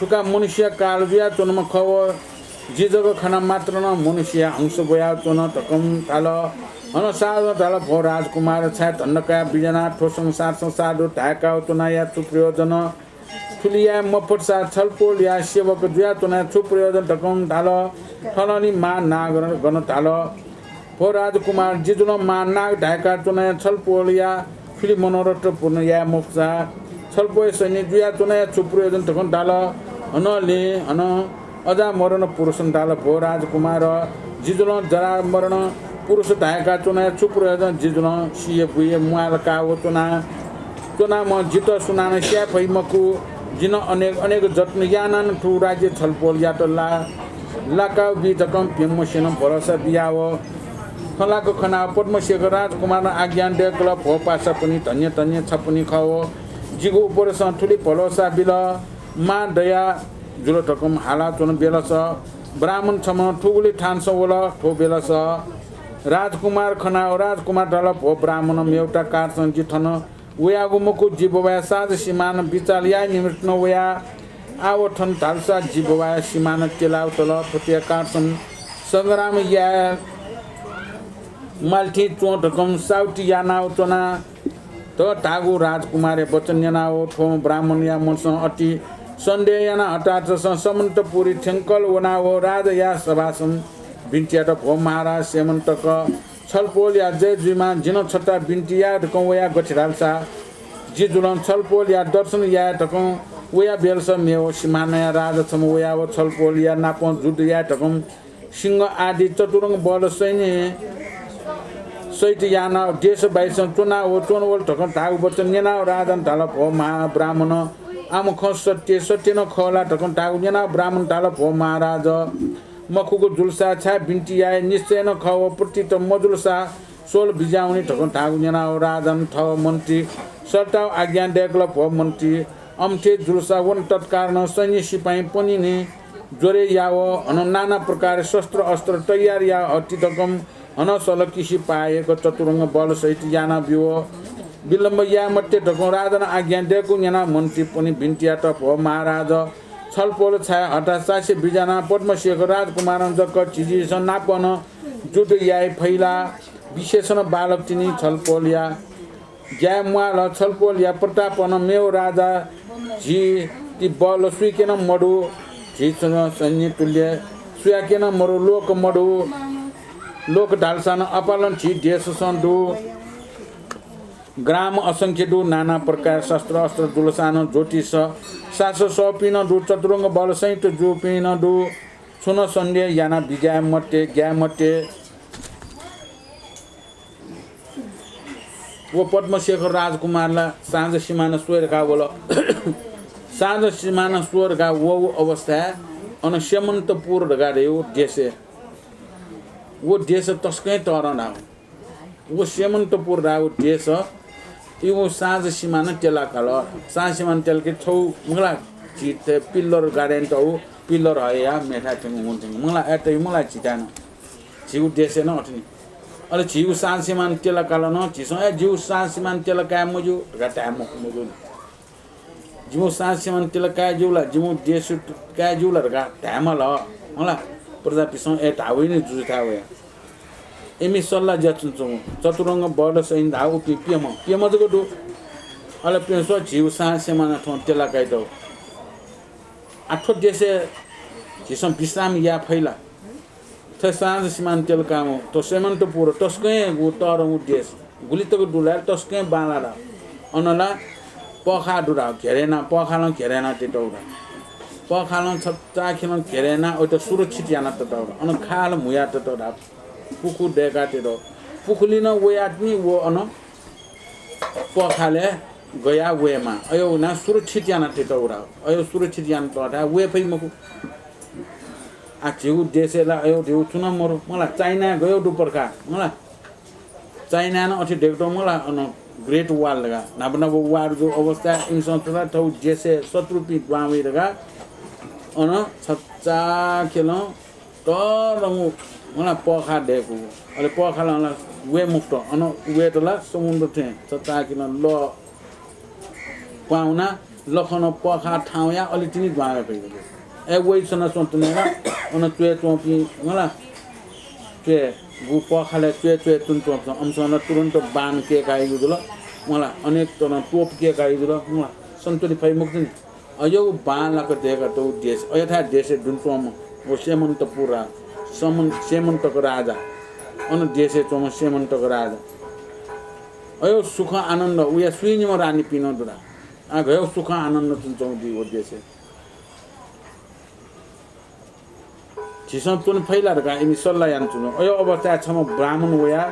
थुका मनुष्य काल जुयाच्वनाम्ह खः। जि जक खना मात्र नं मनुष्यया हंस ब्वयाव च्वन धकं धाल। अन साधुं धाल, भो राजकुमार, छाय् धन्दा कयाव बिज्याना? थ्व संसारसं साधु धाय्काव च्वनाया छु प्रयोजन? थुलि याये मफुसा छलपोलया सेवक जुयाव च्वनाया छु प्रयोजन धकं धाल। थनंलि महानागं धाल, भो राजकुमार, जि जुलं महानाग धाय्काव च्वनाया छलपोलया थुलि मनोरथ पूर्ण याये मफुसा छलपोलया सैन्य जुयाव च्वनाया छु प्रयोजन धकं धाल। हनंलि हनं अजामरण पुरुषं धाल, भो राजकुमार, जि जुलं जरामरण पुरुष धाय्काव च्वनाया छु प्रयोजन? जि जुलं सिये बुये म्वाःलाकाव च्वना च्वनाम्ह जितः सुनानं स्याये फइ मखु। जिं अनेक अनेक जत्न यानानं थ्व राज्य छलपोलयात ला लाकाव बी धकं प्यम्हसेनं भलसा बियाव थलाक खनाव पद्मशेखर राजकुमारं आज्ञा दय्कल, भो पासापिनि, धन्य धन्य छपिनि खः। जिगु उपदेशं थुलि भलसा बिल। मां दया जुल धकं हालाच्वन बेलस ब्राह्मण छम्ह थुगुलि थानसं वल। थ्व बेलस राजकुमार खनाव राजकुमारं धाल, भो ब्राह्मण, मेवता कारसं जि थन वयागु मखु, जि बुबाया साझ सिमानं बिचाल याये निमित्तं वया। आव थन धालसा जि बुबाया सिमानं त्यलाव तल। थुकिया कारसं संग्राम याये माल्थि च्वँ धकं साउति यानाव च्वना। थ्व धाःगु राजकुमारया वचन न्यनाव थ्व ब्राह्मणया मनसं अति सन्देह यानाव हताहतसं स्यमन्तपुरी थ्यंकल वनाव राजाया सभासं बिन्ति यात, भो महाराज स्यमन्तक, छलपोलया जय जुइमा, जिं नं छता बिन्ति याये धकं वया। गथे धालसा जि जुलं छलपोलया दर्शन याये धकं वया बेलस मेव सिमानया राजा छम्ह वयाव छलपोलया नापं जुद्ध याये धकं सिंह आदि चतुरंग बल सैन्य सहित यानाव देश बाहिरसं च्वनाव च्वनवल धकं धाःगु वचन न्यनाव राजानं धाल, भो महाब्राह्मण, आम खँ सत्य, सत्य नं खः ला धकं धाःगु न्यनाव ब्राह्मणं धाल, भो महाराज, मखुगु जुलसा छाय् बिन्ति याये? निश्चय नं खः, व प्रतीत मजुलसा स्वल बिज्याहुने धकं धाःगु न्यनाव राजानं थः मन्त्री सल्ताव आज्ञा दय्कल, भो मन्त्री, अम्थे जुलसा व नं तत्कालं सैन्य सिपाइँ पनिने ज्वरे याव, हनं नाना प्रकारया शस्त्र अस्त्र तयार याव हति धकं हनं सल किसि पायेक चतुरंग बल सहित याना बिव। विलम्ब याये मते धकं राजानं आज्ञा दय्कूगु न्यनाव मन्त्री पनि बिन्ति यात, भो महाराज, छलपोल छाय् हतासासे बिज्याना? पद्मशेखर राजकुमारं जक झीझीसं नापं जुद्ध याये फइ ला? विशेषण बालक तिनि छलपोलया ज्याय् म्वाल। छलपोलया प्रतापं मेव राजा, झी ति बल सुइके नं मदु, झी छन सैन्य तुल्य सुयाके नं मदु, लोक मदु। लोक धालसां अपालं झी देशसं दु। ग्राम असंख्य दु, नाना प्रकारया शस्त्र अस्त्र जुलसां ज्योतिष शास्त्र सःपिं नं दु, चतुरंग बल संयुक्त जूपिं नं दु। छुं नं सन्देह याना बिज्याये मते, ग्याये मते। व पद्मशेखर राजकुमार ला साँझ सिमाना स्वये धकाः वल। साँझ सिमाना स्वये धकाः वःगु अवस्थाय् अन स्यमन्तपुर धकाः धइगु देशय्, व देश तसकं तःधं धाःगु। व स्यमन्तपुर धाःगु देश इगु साँझ सिमाना त्यलाकाल। साँझ सिमाना त्यलाके छौ मखु ला, झी थें pillar garden तौ, pillar हया मेथाय् थ्यंगु हुन थ्यंगु मखु ला, अथे मखु ला झीथाय् नं। झीगु देशय् नं अथे नि। अले झीगु साँझ सिमाना त्यलाकाल नं झीसं, ए, झीगु साँझ सिमाना त्यलाकाये मज्यू धकाः धाये मखु, मज्यू नि। जिमिगु साँझ सिमाना त्यलाकाये ज्यू ला, जिमिगु देश काये ज्यू ला धकाः धायेमाल, हला। प्रजापिसं, ए, धाः वइ नि जुजुथाय् वया। इमि सल्लाह ज्या च्वंच्वंगु चतुरंग बल सैन्य धाःगु उपिं प्यम्ह, प्यम्ह जक दु। अले प्यम्ह स्व झीगु साँझ सिमाना थौं त्यलाकाइ दौ। आ, थ्व देशय् झीसं विश्राम याये फइ ला? थ्व साँझ सिमाना त्यलाकाःम्ह थ्व स्यमन्तपुर तसकं हे व तःधंगु देश, गुलि तक दु ला, तसकं हे बांलाः धाः। अन ला पःखाः दु धाः, घेरे याना, पःखालं घेरे याना तयातःगु धाः। पःखालं छचाःखेलं घेरे याना वयात सुरक्षित याना तयातःगु धाः। अन खाल म्हुया तयातःगु धाः। पुखू दय्का तयातःगु। पुखुलिइ नं वयात नि व अन पःखालय् गया वयेमाः। अय् याना सुरक्षित याना तयातःगु धाः। अय् सुरक्षित याना तःगु धाः, वये फइ मखु। आ, झीगु देशय् ला अय् धइगु छुं नं मरु। मला, चाइनाय् गय् दु पर्खा। मला, चाइनाय् नं अथे दय्कातःगु मला, अन Great Wall धकाः। न्हापा न्हापा war जूगु अवस्थाय् इमिसं थ्व ला थःगु देशय् शत्रुपिं दुहां वइ धकाः अन छचाःखेलं तःधंगु मला पःखाः दय्कूगु। अले पःखालं ला वये मफुत। अन वयेत ला समुद्र थें छचाःखेलं लः पाहुना लखं पःखाः थाहां वयाः अले तिनि दुहां वये फइ। अय् वइ च्वना च्वंतुना ला अन च्वय् च्वंपिं मला, च्वय् गु पःखालय् च्वय् च्वय् तुं च्वंपिं अम्सं ला तुरुन्त बाण कय्काय्गु जुल मला, अनेक तरं तोप कय्काय्गु जुल मला, सन्तुली फइ मखुत नि। अय्गु बांलाक दय्कातःगु देश, अय्थाय् देशय् दुने च्वंम्ह व सेमन्तपुर रा-, समन-, सेमन्तक राजा, अन देशय् च्वंम्ह सेमन्तक राजा। अय्गु सुख आनन्द उया सुइनिम्ह रानीपिं नं दु ला। आः गय्गु सुख आनन्द तुं च्वंगु दी व देशय्। झीसं च्वने फइ ला धकाः इमि सल्लाह यानाच्वन। अय्गु अवस्थाय् छम्ह ब्राह्मण वयाः,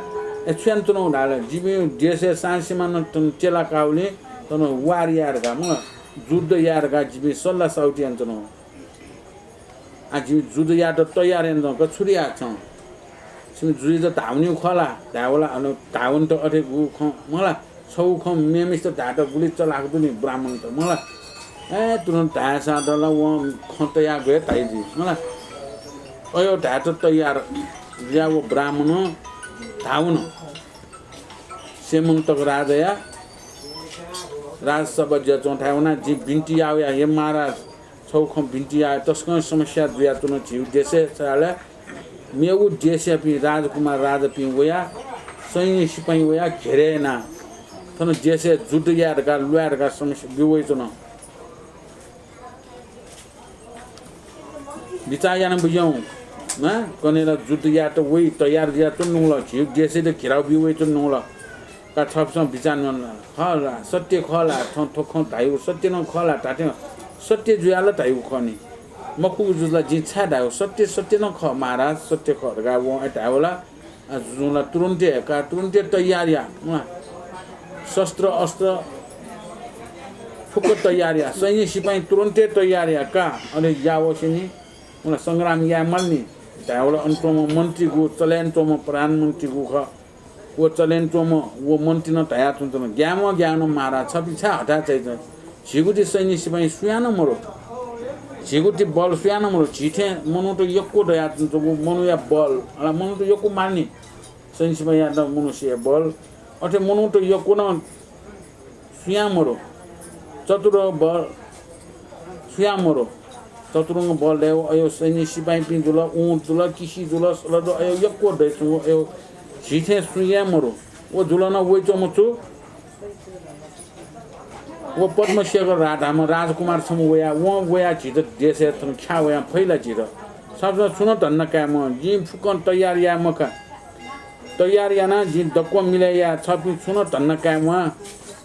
ए, छु यानाच्वनागु धाःले, जिमि देशय् साँसिमा नं थन चेला काःगुलिं थन वार याये धकाः, मला, जुद्ध याये धकाः जिमि सल्लाह साउति यानाच्वनागु। आः जिमि जुद्ध यायेत तयार यानाच्वनागु, का छु याये छं? छिमि जुयात धाःवनीगु खः ला? धायेवं ला, अन धाःवनीत अथे गु खँ, मला, छगू खँ मेम्हेसित धायेत गुलि चलाख दु नि ब्राह्मणत, मला। ए, तुरुन्त धायेसां त ला वं खँ तयागु हे धाइ जुइ, मला। अय्गु धायेत तयार जुयाः व ब्राह्मणं धाःवन। सेमन्तक राजाया राजसभा जुयाच्वंथाय् वनाः जिं बिन्ति याः वया, हे महाराज, छगू खँ बिन्ति याः, तसकं समस्या जुयाच्वन झीगु देशय्, छाय्धाःसा मेगु देशयापिं राजकुमार राजापिं वयाः सैन्य सिपाइँ वयाः घेरय् यानाः थन देशय् जुद्ध याये धकाः, ल्वाये धकाः समस्या ब्यू वइच्वन। बिचाः याना बुझ्यौ, मा, कन्हय् ला जुद्ध यायेत वइ, तयार जुयाच्वनागु ला, झीगु देशय् त घेराउ ब्यू वइच्वनागु ला। का छपिसं बिचाः न्यन ला? खः ला? सत्य खः ला? थौं थ्व खँ धाइगु सत्य नं खः ला? धात्थें सत्य जुयाः ला धाइगु खः नि। मखुगु जुल ला जिं छाय् धाइगु? सत्य, सत्य नं खः महाराज, सत्य खः धकाः वं धायेवं ला, आ, जुजुं ला तुरुन्ते का, तुरुन्ते तयार या, उला शस्त्र अस्त्र फुक्क तयार या, सैन्य सिपाइँ तुरुन्ते तयार या का, अले यावसेंलि उला संग्राम याये माल नि धायेवं ला अन च्वंम्ह मन्त्रीगु, चले यानाच्वंम्ह प्रधानमन्त्रीगु खः। व चले यानाच्वंम्ह व मन्त्रीनं धयाच्वन, ग्यायेम्ह, ग्यायेम्ह महाराज, छपिं छाय् हथाय् चाइच्वन? झीगु ति सैन्य सिपाइँ सुयां नं मदु। झीगु ति बल सुयां नं मदु। झी थें मनूत यक्व दयाच्वंगु मनूया बल, अला मनूत यक्व माल नि। सैन्य सिपाइँयात मनुष्यया बल, अथे मनूत यक्व नं सुयां मदु। चतुर बल सुयां मदु। चतुरंग बल दयाव अयो सैन्य सिपाइँपिं जुल, ऊँट जुल, किसि जुल, सलद अयो यक्व दयाच्वंगु अयो झी थें सुयां मदु। व जुल नं वइच्वंम्ह छु व पद्मशेखर राधाम्ह राजकुमार छम्ह वया, वं वया झीत देशय् थन ख्याः वया फइ ला झीत? छपिसं छुं नं धन्दा काये म्वाः। जिं फुक्कं तयार याये म्वाः का। तयार यानाः जिं दक्व मिलय् याये। छपिं छुं नं धन्दा काये म्वाः।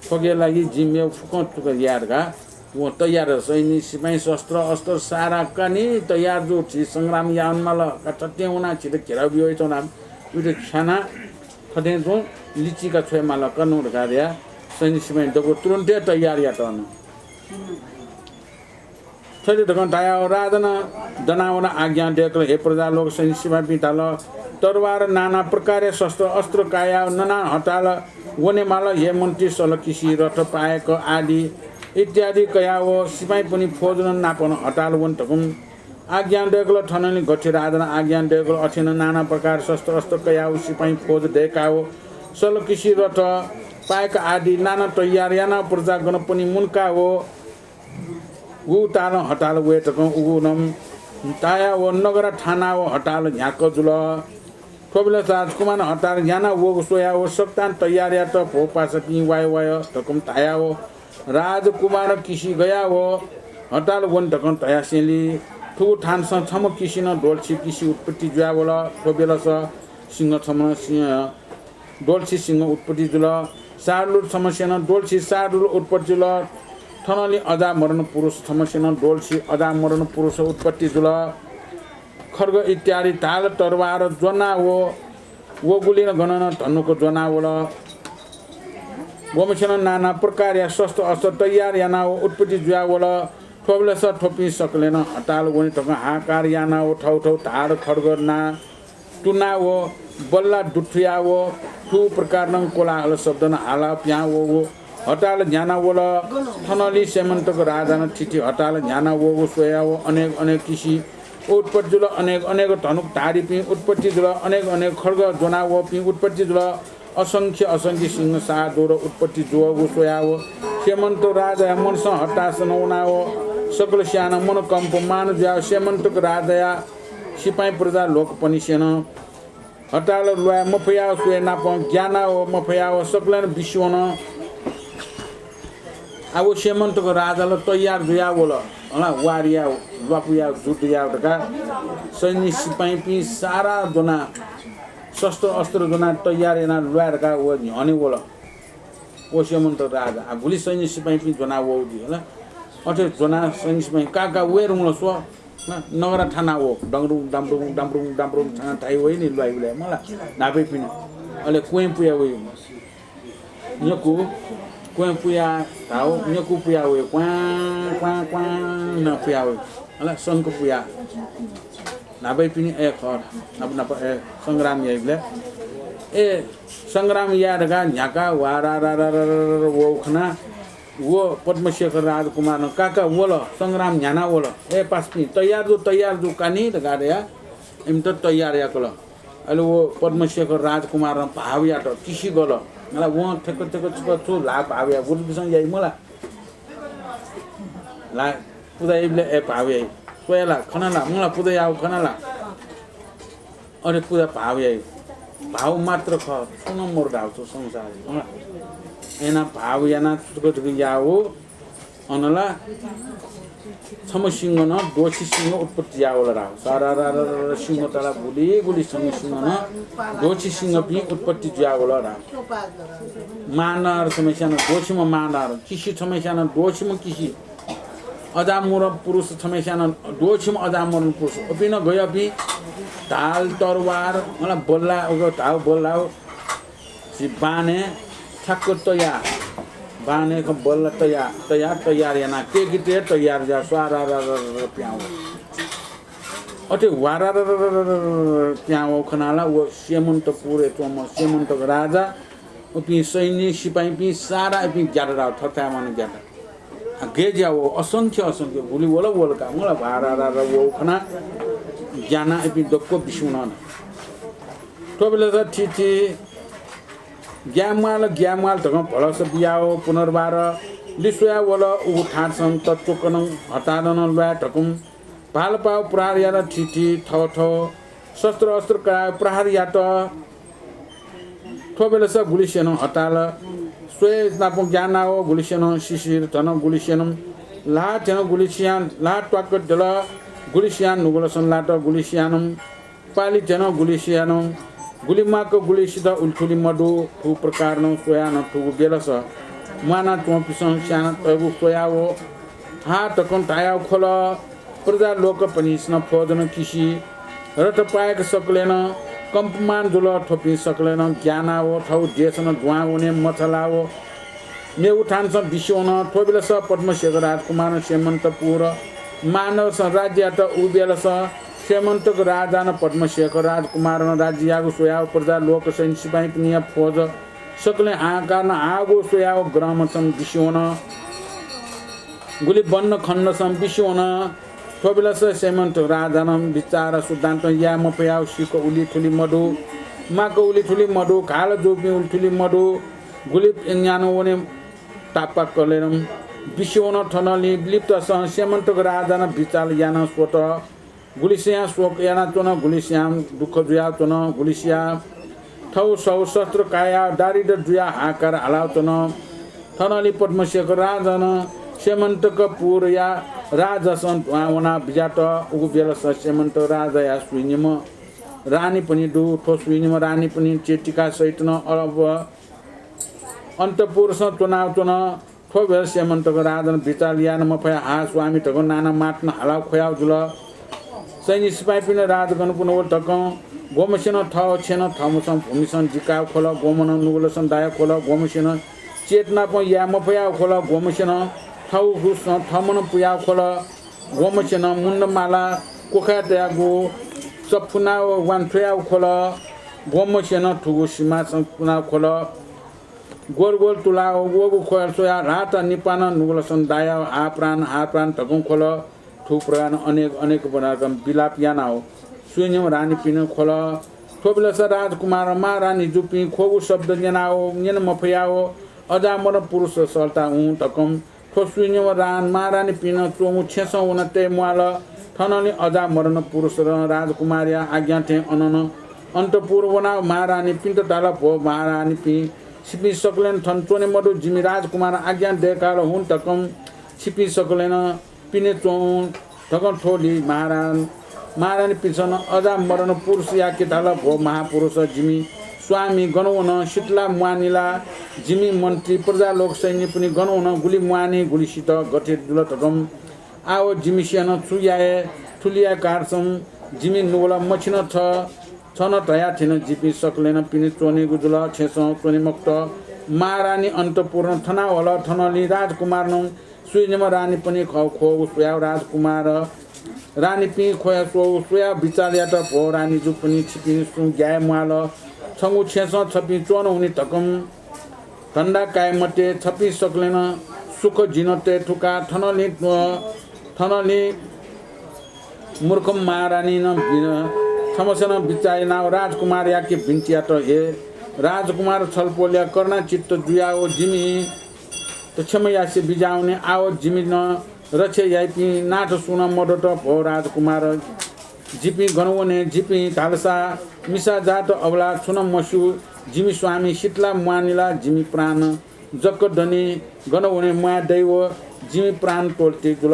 थ्वके लागि जिं मेव फुक्कं तुक याये धकाः वं तयार। सैन्य सिपाइँ शस्त्र अस्त्र सारा कानि तयार जु। झी संग्राम याये वनेमाल का। थथे वनाः झीत घेराउ बियावइच्वंगु ला। उइत ख्यानाः थथे च्वँ, लिचिका छ्वयेमाल का नु धकाः धयाः सैन्य सिपाइँ दक्व तुरुन्ते तयार यात अन। थथे धकं धयाव राजानं दनावन आज्ञा दय्कल, हे प्रजालोक, सैन्य सिपाइँपिं धाल, तरवार नाना प्रकारया शस्त्र अस्त्र कायाव ननां हताल वनेमाल, हे मन्त्री, सल, किसि, रथ, पायक आदि इत्यादि कयाव सिपाइँपनि फौजनं नापं हताल वने धकं आज्ञा दय्कल। थनंलि गथे राजानं आज्ञा दय्कल अथेनं नाना प्रकार शस्त्र अस्त्र कयाव सिपाइँ फौज दय्काव सल, किसि, रथ, पायक आदि नाना तयार यानाव प्रजागणपनि मुंकाव उगु तालं हताल वये धकं उगु नं तायाव नगरा थानाव हताल न्ह्याक्व जुल। थ्वबेलस राजकुमारं हताल न्ह्याना वःगु स्वयाव सकतां तयार यात, भो पासापिं, वाये वाये धकं धयाव राजकुमारं किसि गयाव हताल वने धकं धयासेंलि थुगु थानसं छम्ह किसिनं द्वलछि किसि उत्पत्ति जुयावल। थ्वबेलस सिंह छम्ह सिंह द्वलछि सिंह उत्पत्ति जुल। शार्दूल छम्हसेनं द्वलछि शार्दूल उत्पत्ति जुल। थनंलि अजामरण पुरुष छम्हसेनं द्वलछि अजामरण पुरुष उत्पत्ति जुल। खड्ग इत्यादि ढाल तरवार ज्वनाव वगुलिं गनं धनुक ज्वनावल। वम्हसेनं नाना प्रकारया शस्त्र अस्त्र तयार यानाव उत्पत्ति जुयावल। थ्वबेलस थ्वपिं सकलेनं हताल वने धकं हाहाकार यानाव थव थव धार खड्ग ना तुनाव बल्ला दुथुयाव थुगु प्रकारनं कोलाहल शब्दनं हाला पिहां वःगु हताल न्ह्याना वल। थनंलि सेमन्तक राजानं थीथी हताल न्ह्याना वःगु स्वयाव अनेक अनेक किसि उत्पत्ति जुल। अनेक अनेक धनुकधारीपिं उत्पत्ति जुल। अनेक अनेक खड्ग ज्वना वःपिं उत्पत्ति जुल। असंख्य असंख्य सिंह शार्दूल उत्पत्ति जुवःगु स्वयाव सेमन्तक राजाया मनसं हताश नं वनाव सकलसियानं मनकम्पमान जुयाव सेमन्तक राजाया सिपाइँ प्रजा लोकपनिसेनं हताल ल्वाये मफयाव स्वये नापं ग्यानाव मफयाव सकलें बिस्युं वन। आ व स्यमन्तक राजा ला तयार जुयावल। हला, वारया, ल्वापुया जुद्ध याव धकाः सैन्य सिपाइँपिं सारा ज्वना, शस्त्र अस्त्र ज्वना तयार याना ल्वाये धकाः व न्ह्यःने वल। व स्यमन्तक राजा, आ गुलि सैन्य सिपाइँपिं ज्वना वःगु जुइ हला। अथे ज्वना सैन्य सिपाइँ काका वये धुंकल स्व। न, नगरा थाना वः, डंगरुङ, डंगरुङ, डंगरुङ, डंगरुङ थाना थाइ वइ नि ल्वाइबलय् मला, न्हापाइपिनि। अले क्वँय् पुया वइ। न्यकु, क्वँय् पुया धाव, न्यकु पुया वइ, क्वाँ, क्वाँ, क्वाँ न पुया वइ। हला, शंख पुया। न्हापाइपिनि ए खः, नाप, नाप, ए, संग्राम याइबलय्। ए, संग्राम याये धकाः न्ह्याका वारारारारारारा वःगु खना। व पद्मशेखर राजकुमारं काका वल, संग्राम न्ह्याना वल। ए पासापिं, तयार जु, तयार जु, कानि धकाः धया इमित तयार याकल। अले व पद्मशेखर राजकुमारं भाव यात, किसि गल। मला वं थेक थेक छुक छु ल्हाः भाव या, गुरुपिसं याइ मला। ला पुजा याइबलय् ए भाव याइ। स्वया ला, खना ला, मला पुजा याव खना ला। अरे पुजा भाव याइ। भाव मात्र खः, छुं नं मरु धाव छु संसारय्। अँ। एना भाव याना छुक छुक याव। अन ला छम्ह सिंह नं दोछि सिंह उत्पत्ति जुयावल धाव। सारारारारा सिंह तला गुलि गुलि छम्ह सिंह नं दोछि सिंहपिं उत्पत्ति जुयावल धाव। मानर छम्हस्यां नं दोछिम्ह मानर, किसि छम्हस्यां नं दोछिम्ह किसि। अजामरण पुरुष छम्हस्यां नं दोछिम्ह अजामरण पुरुष। अपिं नं गय् अपिं ढाल, तरवार, मला बल्ला, उगु धाव बल्ला, झी बानय् ठ्याक्क तयार, बानय् खँ बल्ला तयार, तयार, तयार याना केकिते तयार जुया स्वारारारारा प्यां वः। अथे वारारारारा प्यां वः खनाला व स्यमन्तपुरय् च्वंम्ह स्यमन्तक राजा, उपिं सैन्य सिपाइँपिं सारा इपिं ग्यात धाव, थथाय् वान ग्यात। आ, गय् ज्या वः, असंख्य, असंख्य, गुलि वल, वल का, मला भारारारा वः खना, ग्याना इपिं दक्व बिस्युं वन। थ्व बेलस थीथी ग्याये म्वाल, ग्याये म्वाल धकं भलस बियाव पुनर्वार लिस्वया वल। उगु थासं तच्वकनं हतादनं ल्वाये धकं भालपाव प्रहार यात। थीथी थव थव शस्त्र अस्त्र कयाव प्रहार यात। थ्व बेलस गुलिस्यनं हताल स्वये नाप ग्यानाव गुलिस्यनं शिशिर धन गुलिस्यनं ल्हाः थ्यन गुलिस्यां ल्हाः त्वाक्क द्यल। गुलिस्यां नुगलसं लात गुलिस्यानं पालि थ्यन गुलिस्यानं गुलि माक्क गुलिसित उलिथुलि मदु। थुगु प्रकारनं स्वयानं थुगु बेलस म्वानाच्वंपिसं स्यानातःगु स्वयाव हा धकं धायाव ख्वल। प्रजा लोकपनिसनं फौजनं किसि रथपायक सकलेनं कम्पमान जुल। थ्वपिं सकलेनं ग्यानाव थव देशनं दुहां वने मछालाव मेगु थानसं बिस्युं वन। थ्व बेलस पद्मशेखर राजकुमारं स्यमन्तपुर मानवसं राज्य यात। उ बेलस स्यमन्तक राजानं पद्मशेखर राजकुमारनं राज्य याःगु स्वयाव प्रजा लोक सैन्य सिपाइँपिनिया फौज सकलें हाहाकारनं हाःगु स्वयाव ग्रामसं बिस्युं वन। गुलि वन खण्डसं बिस्युं वन। थ्व बेलस स्यमन्तक राजानं बिचार सुद्धान्तं याये मफयाव सिक्क उलिथुलि मदु, माक्क उलिथुलि मदु, घाल जूपिं उलिथुलि मदु। गुलि न्यानं वने तापाकलेनं बिस्युं वन। थनंलि लिपतसं स्यमन्तक राजानं बिचाल यानं स्वत। गुलिस्यां शोक यानाच्वन, गुलिस्यां दुःख जुयाच्वन, गुलिस्यां थव सव शस्त्र कायाव दारिद्र जुयाव हाहाकार हालाच्वन। थनंलि पद्मशेखर राजानं स्यमन्तकपुरया राजसं दुहां वनाव बिज्यात। उगु बेलस स्यमन्त राजाया स्वीनिम्ह रानीपनि दु। थ्व स्वीनिम्ह रानीपनि चेटिका सहितनं अब अन्तपुरसं च्वनाव च्वन। थ्व बेलस स्यमन्तक राजानं बिचाल याना मफयाव हा स्वामी धकं नाना मातनं हालाव ख्वयाव जुल। सैन्य सिपाइँपिनं राजगणपिनं वल धकं ग्वम्हसेनं थव छेँनं थःम्हसं भूमिसं दिकाव ख्वल। ग्वम्हनं नुगलसं दायाव ख्वल। ग्वम्हसेनं चेतनापं याये मफयाव ख्वल। ग्वम्हसेनं थव हुससं थःम्हनं पुयाव ख्वल। ग्वम्हसेनं मुण्डमाला कोखाय् तयागु चफुनाव वान्थ्वयाव ख्वल। ग्वम्हसेनं थुगु सिमासं पुनाव ख्वल। ग्वल ग्वल तुलाव वःगु ख्वयाल स्वयाव ल्हात निपानं नुगलसं दायाव हा प्राण, हा प्राण धकं ख्वल। थुगु प्रकारनं अनेक अनेक प्रकारकं विलाप यानाव स्वीनिम्ह रानीपिनं ख्वल। थ्व बेलस राजकुमार महारानी जूपिं ख्वःगु शब्द न्यनाव न्यने मफयाव अजामर पुरुष सल्ता हुँ धकं थ्व स्वीनिम्ह रान महारानीपिनं च्वंगु छेँसं वन तये म्वाल। थनंलि अजामरण पुरुषं राजकुमारया आज्ञा थें अननं अन्तपुर वनाः महारानीपिन्त धाल, भो महारानीपिं, छिपिं सकलें थन च्वने मदु। जिमि राजकुमारं आज्ञा दय्काल हुँ धकं छिपिं सकलें नं पिने च्वँ धकं थ्वलि महारान महारानीपिन्सं अजामरण पुरुषयाके धाल, भो महापुरुष, जिमि स्वामी गन वन, शीतला म्वाःनि ला? जिमि मन्त्री, प्रजा, लोक, सैन्यपिनि गन वन, गुलि म्वाःनि, गुलि सित, गथे जुल धकं आव जिमिसेनं छु याये? थुलि याये कारसं जिमि नुगल मछिन छ। छन धया थिन, जिपिं सकलें नं पिने च्वनेगु जुल, छेँसं च्वने मखुत। महारानी अन्तपुरं थनावल। थनंलि राजकुमारनं स्वीनिम्ह रानीपिं खः ख्वःगु स्वयाव राजकुमार रानीपिं ख्वया स्वःगु स्वयाव बिचाः यात, भो रानीजुपिं, छिपिं सुं ग्याये म्वाल? छंगु छेँसं छपिं च्वन हुनि धकं धन्दा काये मते। छपिं सकलें नं सुख जिं तये थुका। थनंलि, थनंलि मूर्ख महारानीनं बि-, छम्हसेनं बिचाः यानाव राजकुमारयाके बिन्ति यात, हे राजकुमार, छलपोलया करुणाचित्त जुयाव जिमि त क्षमा यासे बिज्याहुने। आव जिमि नं रक्षा याइपिं नाथ सुं नं मदत, भो राजकुमार। जिपिं गन वने? जिपिं धालसा मिसा जात अबला छुं नं मस्यू। जिमि स्वामी शीतला म्वाःनि ला? जिमि प्राण जक दनि, गन वने म्वाये दइ व जिमि प्राण त्वःते जुल।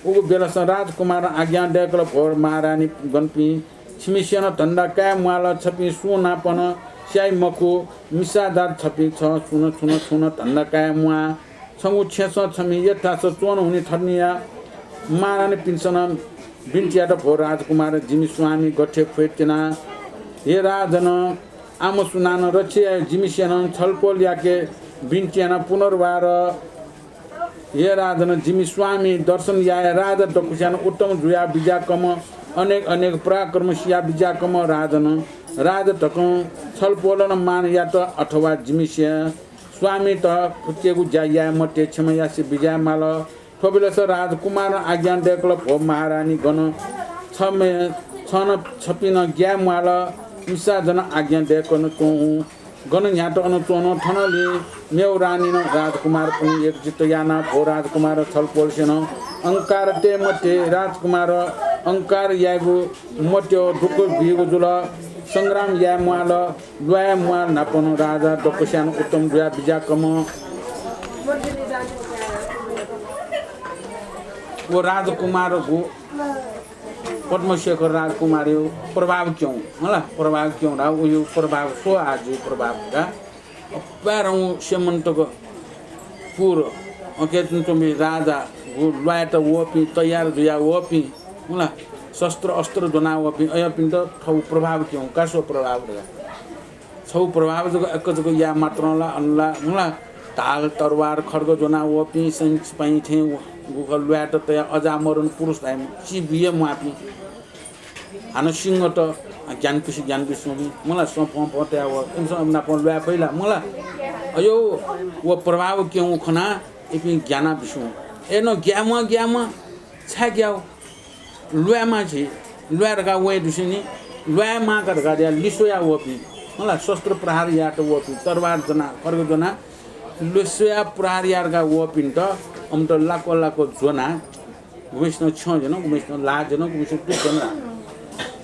उगु बेलसं राजकुमारं आज्ञा दय्कल, भो महारानीगणपिं, छिमिसेनं धन्दा काये म्वाल, छपिं सुं नापं स्याइ मखु, मिसा जात छपिं छ, सुं नं छुं नं छुं नं धन्दा काये म्वाः। छंगु छेँसं छपिं यथासः च्वन हुनि। थनया महारानीपिन्सं नं बिन्ति यात, भो राजकुमार, जिमि स्वामी गथे ख्वये त्यना। हे राजन, आम सुनानं रक्षा याये। जिमिसेनं छलपोलयाके बिन्ति यानाः पुनर्वार। हे राजन, जिमि स्वामी दर्शन याये। राजा दक्वस्यानं उत्तम जुया बिज्याकम्ह, अनेक अनेक पराक्रम सिया बिज्याकम्ह राजन, राजा धकं छलपोलं मान यात, अथवा जिमिसे स्वामीत फुक्कसिगु ज्या याये मते, क्षमा यासे बिज्याये माल। थ्व बेलस राजकुमारं आज्ञा दय्कल, भो महारानीगण, छम्ह, छन छपिं नं ग्याये म्वाल। मिसा जन आज्ञा दय्कन च्वँ हुँ। गन न्ह्यात अन च्वँ हुँ। थनंलि मेव रानीनं राजकुमारपिं एकचित्त यानाः, भो राजकुमार, छलपोलसेनं अहंकार तये मते। राजकुमार अहंकार यायेगु मत्यो, दुःख बीगु जुल। संग्राम याये म्वाल, ल्वाये म्वाल। न्हापां राजा दक्वस्यानं उत्तम जुया बिज्याकम्ह व राजकुमारगु पद्मशेखर राजकुमारया प्रभाव क्यं, होला, प्रभाव क्यं ला, उयो प्रभाव स्व आजु प्रभाव का। अपारं स्यमन्तक पुर अके तुन्तुमि राजा गु ल्वायेत वःपिं, तयार जुया वःपिं, होला, शस्त्र अस्त्र ज्वना वःपिं, अयपिन्त थौ प्रभाव क्यं का, स्व प्रभाव का। छौ प्रभाव जक, एक जक या मात्रं ला, अन ला, मुला, ढाल, तरवार, खड्ग ज्वना वःपिं, सैनिक सिपाइँ थें व-, गुखः ल्वायेत तया अजामरण पुरुष धाइम्ह, ची बिये म्वाःपिं, हानं सिंहत ज्ञान कुसि ज्ञान बिस्वंपिं, मुला, स्वफं फं तया व, इमिसं नापं ल्वाये फइ ला, मुला। अयो, व प्रभाव क्यं खना, इपिं ग्याना बिस्वं। ए न ग्याम्ह, ग्याम्ह, छाय् ग्याव? ल्वायेमाः झी, ल्वाये धकाः वये दुसेंनि, ल्वायेमाः का धकाः धया लिस्वया वःपिं, होला, शस्त्र प्रहार यायेत वःपिं, तरवार ज्वना, खड्ग ज्वना, लिस्वया प्रहार याये धकाः वःपिन्त अमित लाक्व लाक्व ज्वना, गुम्हेसिनं छ्यं ज्वन, गुम्हेसिनं ल्हाः ज्वन, गुम्हेसिनं तुं ज्वन ला।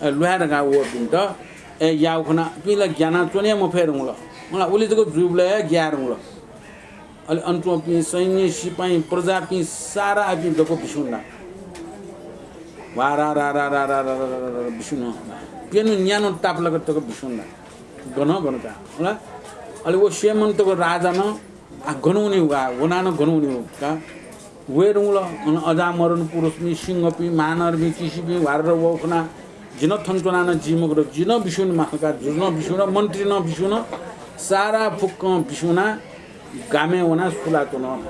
अ, ल्वाये धकाः वःपिन्त, ए, याव खना, इपिं ला ग्याना च्वने मफये धुंकल। मला, उलि जक जूबलय् हे ग्याये धुंकल। अले अन च्वंपिं सैन्य, सिपाइँ, प्रजापिं सारा अपिं जक बिस्युं ला। वा रा रा बिस्युं ला। प्यन्हु न्यान्हु तापालाक तक बिस्युं ला। गन गन का, होला? अले व स्यमन्तक राजानं, आ, गन वने का, व नं गन वने का। वये धुंकल, अन अजामरण पुरुषपिं, सिंहपिं, महानरपिं, चिसिपिं, ह्वारर वःखना, जि नं थन च्वना नं जी मखुत, जि नं बिस्युं माखा का, जि नं बिस्युं, मन्त्री नं बिस्युं, सारा फुक्कं बिस्युं, गामय् वनाः सुलाच्वन।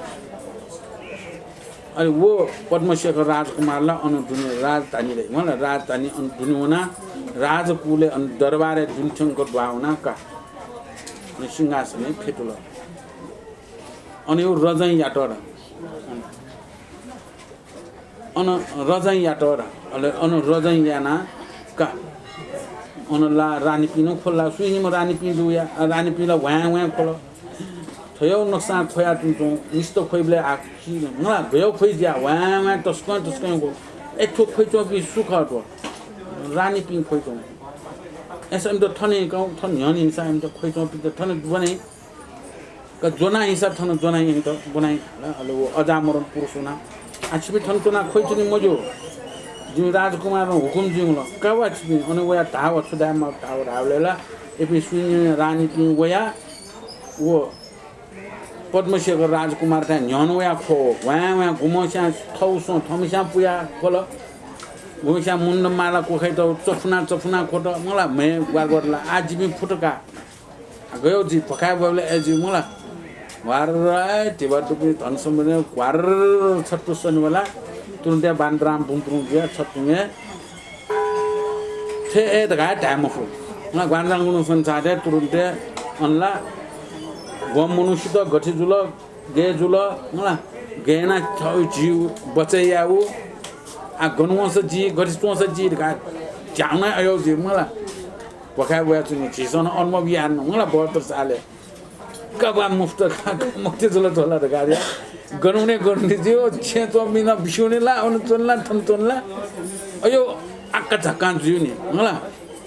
अले व पद्मशेखर राजकुमार ला अन दुने राजधानी रे, वं ला राजधानी अन दुने वनाः राजकुलय् अन दरबारय् दुने थ्यंक दुहां वनाः का। अन सिंहासनय् फ्यतुल। अन यो रजैं यात र। अन रजैं यात र। अले अन रजैं यानाः का। अन ला रानीपिं नं ख्वल ला, सुइनिम्ह रानीपिं दुया, रानीपिं ला ह्वाँय् ह्वाँय् ख्वल। थयौ नक्सां ख्वया तुं तुं मिस्त ख्वइबलय् आ कि मला गयौ ख्वइ ज्या ह्वाँय् ह्वाँय् तसकं तसकं गो। ए, थ्व ख्वइच्वंपिं सु खः थ्व? रानीपिं ख्वइच्वं। अय्‌सा इमित थन यंकं, थन न्ह्यःने हिंसा इमित ख्वइच्वंपिन्त थन ब्वने। का ज्वना हिंसा थन ज्वना यंकं ब्वना। अले व अजामरण पुरुष वना। आ, छिपिं थन च्वना ख्वइच्वने मज्यू। जिमि राजकुमारं हुकुम जुइवल। का वा छिपिं, अन वया धाः व छु धायेमाः धाः व धाःबलय् ला इपिं स्वीनिम्ह रानीपिं वया व पद्मशेखर राजकुमारथाय् न्ह्यःने वया ख्वः। ह्वाँय् ह्वाँय् गुम्हस्यां थःगु स्वँ थःम्हस्यां पुया ख्वल। गुम्हस्यां मुण्डमाला क्वखाइत चफुना चफुना ख्वत। मला म्हय् ग्वार ग्वार ला, आ जिपिं फुत का। आ गय् जि भखाय् ब्वयेबलय् अय् जि मला। ह्वार्र अय् धिबा दुपिं धन सम्बन्धी ह्वार्र छत्तु सनिबलय् तुरुन्त बान्द्रां बुम्पुरुं जुया छत्तुं हे थे ए धकाः धाये मफु। मला ग्वान्द्रां गुणुं सन्चार तुरुन्त अनला गम मनूसित गथे जुल, गय् जुल, मला गय् याना थःगु झी बचय् यायेगु। आ गन वंसा जि, गथे च्वंसा जि धकाः झ्याउना अय् जि मला। भखाय् ब्वयाच्वंगु झीसं नं अनुभव याना मला बहत्तर सालय्। का वा मुफ्त का, का मखुत जुल धोला धकाः या। गन वने गन वने ज्यू, छेँ च्वंपिं नं बिस्युं वने ला, अन च्वन ला, थन च्वन ला। अय् आक्का झक्कां जुइ नि, मला।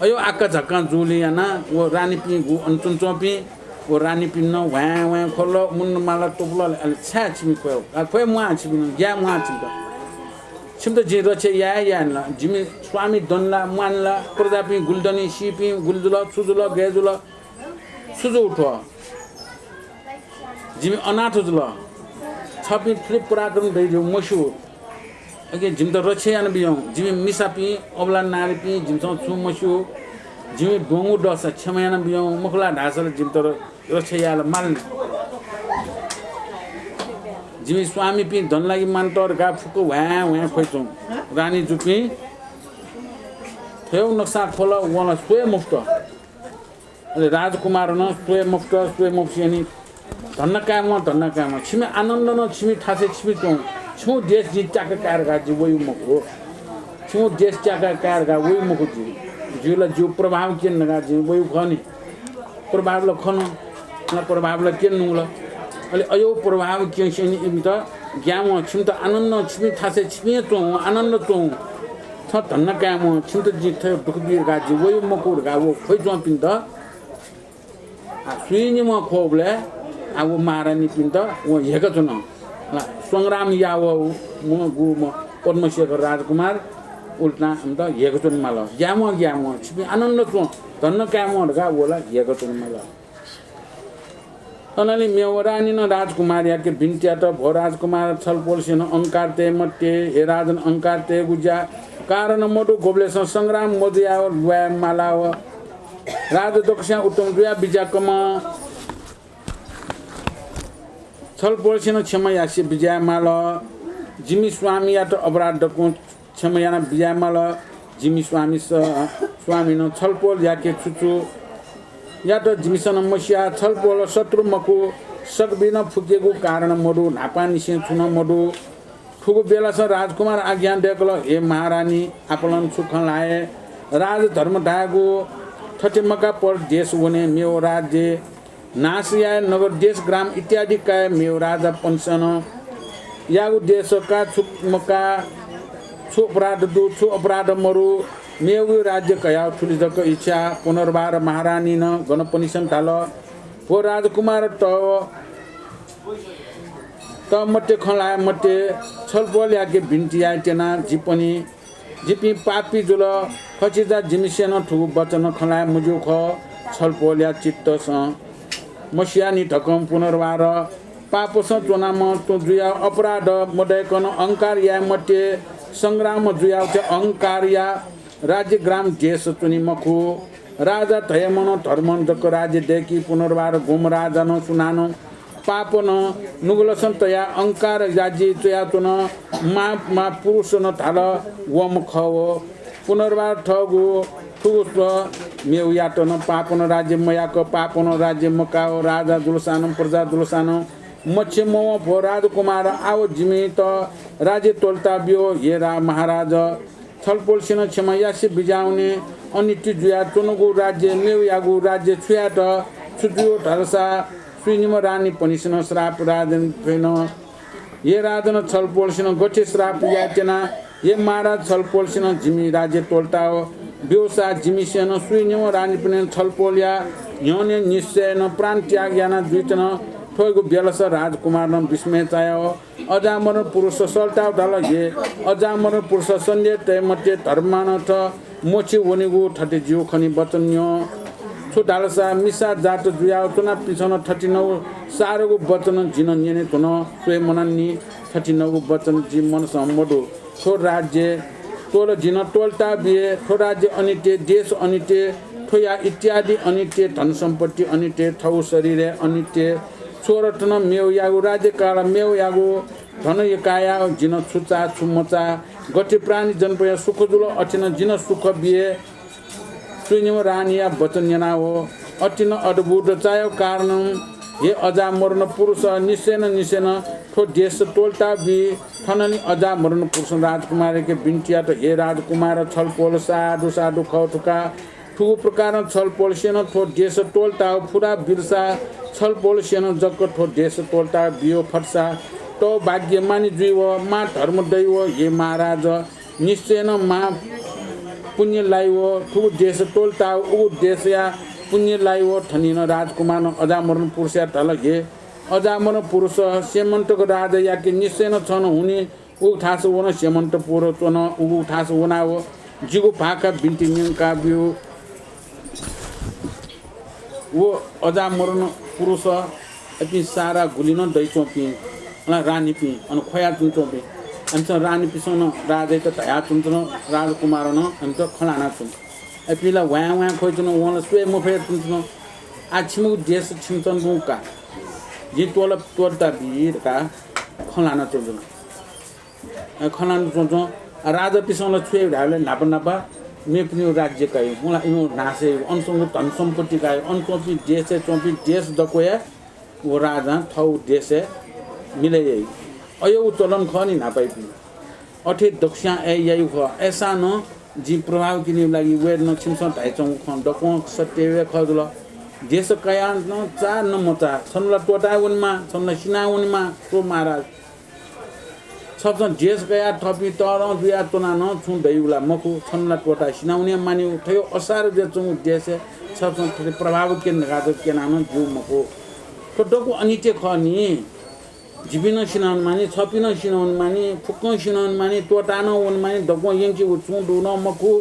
अय् आक्का झक्कां जूगुलिं यानाः व रानीपिं गु अन च्वनाच्वंपिं व रानीपिं नं ह्वाँय् ह्वाँय् ख्वल, मुण्डमाला त्वपुल, अले छाय् छिमि ख्वये? आ, ख्वये म्वाः छिमि नं, ग्याये म्वाः छिमित। छिमित जिं रक्षा याये याये ला? जिमि स्वामी दन ला, म्वान ला? प्रजापिं गुलि दनि, सीपिं गुलि जुल, छु जुल, गय् जुल? छु जू थ्व? जिमि अनाथ जुल। छपिं थुलि पराक्रम दइ धइगु मस्यू। अले जिमित रक्षा यानाबियेगु। जिमि मिसापिं, अबला नारीपिं, जिमिसं छुं मस्यू। जिमि द्वंगु दःसा क्षमा यानाबियेगु। मखु ला धाःसा ला जिमित र-, रक्षा याये ला माल नि। जिमि स्वामीपिं दन लागि मानत धकाः फुक्क ह्वाँय् ह्वाँय् ख्वइच्वं रानीजुपिं। थ्व नक्सा ख्वल, वं ला स्वये मफुत। अले राजकुमारं नं स्वये मफुत, स्वये मफुसेंलि धन्दा काये म्वाः, धन्दा काये म्वाः। छिमि आनन्दं छिमि थासय् छिमि च्वं। छिमिगु देश जिं त्याका काये धकाः जि वइगु मखु। छिमिगु देश त्याका काये धकाः वइगु मखु जि। जिगु ला जिगु प्रभाव क्यने धकाः जि वइगु खः नि। प्रभाव ला खन, मला प्रभाव ला क्यने नुंगु ला। अले अय् प्रभाव क्यंसेंलि इमित ग्याये म्वाः, छिमित आनन्दं छिमि थासय् छिमि हे च्वं, आनन्द च्वं। थ्व धन्दा काये म्वाः, छिमित जिं थथे दुःख बी धकाः जि वइगु मखु धकाः व ख्वइच्वंपिन्त आ, स्वीनिम्ह ख्वःबलय् आ, व महारानीपिन्त वं ह्यय्‌काच्वन। आ, संग्राम याः वःम्ह गुम्ह पद्मशेखर राजकुमार उल्टां इमित ह्यय्‌काच्वने माल। ग्याये म्वाः, ग्याये म्वाः, छिपिं आनन्द च्वं, धन्दा काये म्वाः धकाः व ला ह्यय्‌काच्वने माल। अनंलि मेव रानीं नं राजकुमारयाके बिन्ति यात, भो राजकुमार, छलपोलसें नं अहंकार तये मते। हे राजन, अहंकार तयेगु ज्या कारण मदु, गुबलेसं संग्राम मजुयाव ल्वाये मालाव। राजा दक्वस्यां उत्तम जुयाः बिज्याकम्ह छलपोलसें नं क्षमा यासे बिज्याये माल। जिमि स्वामीयात अपराध दक्वं क्षमा याना बिज्याये माल। जिमि स्वामी स-, स्वामीं नं छलपोलयाके छुचु यात जिमिसं नं मस्या। छलपोल शत्रु मखु, सकबी नं फुकेगु कारण मदु, न्हापांनिसें छुं नं मदु। थुगु बेलासं राजकुमार आज्ञा दय्‌कल, हे महारानी, आपालं छु खँ ल्हाये? राजधर्म धायेगु थथे मखु, परदेश वने, मेव राज्य नाश याये, नगर देश ग्राम इत्यादि काये, मेव राजापनिसेनं याःगु देश का, छु मखु, छु अपराध दु, छु अपराध मरु, मेव राज्य कयाव थुलि जक इच्छा। पुनर्वार महारानीं नं गनपनिसेनं धाल, भो राजकुमार, त त मते, खँ ल्हाये मते, छलपोलयाके बिन्ति याये त्यना, जिपनि, जिपिं पापी जुल, खचिजा जिमिसेनं थुगु वचन खँ ल्हाये मज्यू खः। छलपोलया चित्तसं मस्यानि धकं पुनर्वार पापसं च्वनाम्ह तुं जुयाव अपराध मदय्‌कनं अहंकार याये मते, संग्राम जुयाव थे अहंकार या, राज्य ग्राम देश च्वनी मखु। राजा धयाम्हं धर्मं जक राज्य दय्‌की। पुनर्वार गुम्ह राजानं सुनानं पापनं नुगलसं तयाः अहंकार राज्य च्वयाच्वन। मा, मा पुरुषनं धाल, वम्ह खः व। पुनर्वार थःगु थुगु स्व, मेवयात नं पापनं राज्य मयाक, पापनं राज्य मकाव, राजा जुलसानं प्रजा जुलसानं मछिं मवं। भो राजकुमार, आव जिमित राज्य त्वःता ब्यु। हे रा महाराज, छलपोलसेनं क्षमा यासे बिज्यावने। अनिति जुयाच्वंगु राज्य मेवयागु राज्य छु यायेत? छु जुइ धालसा स्वीनिम्ह रानीपनिसेनं श्राप राजन फय्‌न। हे राजन, छलपोलसेनं गथे श्राप याये त्यना? हे महाराज, छलपोलसेनं जिमि राज्य त्वःताः ब्यूसा जिमिसेनं सुइनिवं रानीपिं छलपोलया न्ह्यःने निश्चयनं प्राण त्याग याना जुइच्वन। थ्वइगु बेलस राजकुमारनं विस्मय चायाः अजामरण पुरुष सल्ताव धाल, हे अजामरण पुरुष, सन्देह तये मते, धर्मानथ मोक्षी वनेगु थथे जिउ खनि वचन न्यँ। छु धालसा मिसा जात जुयाव च्वनापिन्सं थथिनगु सारगु वचन जिं न्यने धुन। स्वये मनानि, थथिनगु वचन जि मनसं मदु। थ्व राज्य त्वल जिं त्वःताबी। थ्व राज्य अनित्य, देश अनित्य, थ्वया इत्यादि अनित्य, धन सम्पत्ति अनित्य, थव शरीर अनित्य। छोरतन मेवयागु, राज्यकाल मेवयागु, धन यकाया जिं छु चाः छु मचाः। गथे प्राणी जन्मया सुख जुल, अथेनं जिं सुख बिये सुइनिवं रानीया वचन न्यनाव। अथेनं अद्भुत चाःया कारणं हे अजामरण पुरुष, निश्चयनं निश्चयनं थ्व देश त्वःताबी। थनंलि अजामरण पुरुषं राजकुमारयाके बिन्ति यात, हे राजकुमार, छलपोल साधु साधु खः थुका। थुगु प्रकारं छलपोलसेनं थ्व देश त्वःताव फुरा बिलसा छलपोलसेनं जक थ्व देश त्वःताव बियो फतसा तव भाग्यमानी जुइव, मां धर्म दइव, हे महाराज, निश्चयनं मां पुण्य लाइव। थुगु देश त्वःताव उगु देशया पुण्य लाइव। थनिनं राजकुमारनं अजामरण पुरुषयात धाल, हे अजामरण पुरुष, सेमन्तक राजायाके निश्चयनं छन हुनि। उगु थास वन सेमन्तपुर च्वन। उगु थास वनाव जिगु भाखा बिन्ति न्यंकाब्यु। व अजामरण पुरुष, अपिं सारा गुलिनं दइच्वंपिं, अन रानीपिं, अन ख्वयाच्वंच्वंपिं, अमिसं रानीपिसं नं राजायात धयाच्वंच्वन, राजकुमारनं अमित खँ ल्हानाच्वन। अपिं ला ह्वाँय् ह्वाँय् ख्वइच्वन, वं ला स्वये मफयाच्वंच्वन। आः छिमिगु देश छिमिसं तुं का, जिं त्वःताबी धकाः खँ ल्हानाच्वंच्वन। अ, खँ ल्हाना च्वंच्वं। अ, राजापिसं ला छु याइ धाःबलय् न्हापा न्हापा मेपिनिगु राज्य काइ, मला इमिगु न्हासय् अन च्वंगु धन सम्पत्ति काइ, अन च्वंपिं देशय् च्वंपिं देश दक्वया व राजां थव देशय् मिलय् याइ। अय् व चलन खः नि न्हापायापिं। अथे दक्वस्यां अय् याइ खः। अय्सां नं जिं प्रभाव क्यनेगु लागि वय्‌नं छिमिसं धाइच्वंगु खँ दक्वं सत्य हे खः जुल। देश कयाः नं चाः नं मचाः। छन्हु ला त्वःताः वनेमाः, छन्हु ला सिनाः वनेमाः। स्व महाराज, छपिसं देश कयाः थःपिं तःधं जुयाच्वनाः नं छुं दइगु ला मखु, छन्हु ला त्वःताः सिनावने मानिगु। थ्व असार जुयाच्वंगु देशय् छपिसं थथे प्रभाव क्यने धकाः जक क्यनाः नं ज्यू मखु। थ्व दक्व अनित्य खः नि। जिपिं नं सिनावने मानि, छपिं नं सिनावने मानि, फुक्कं सिनावने मानि, त्वःताः नं वने मानि, दक्वं यंकेगु छुं दु नं मखु।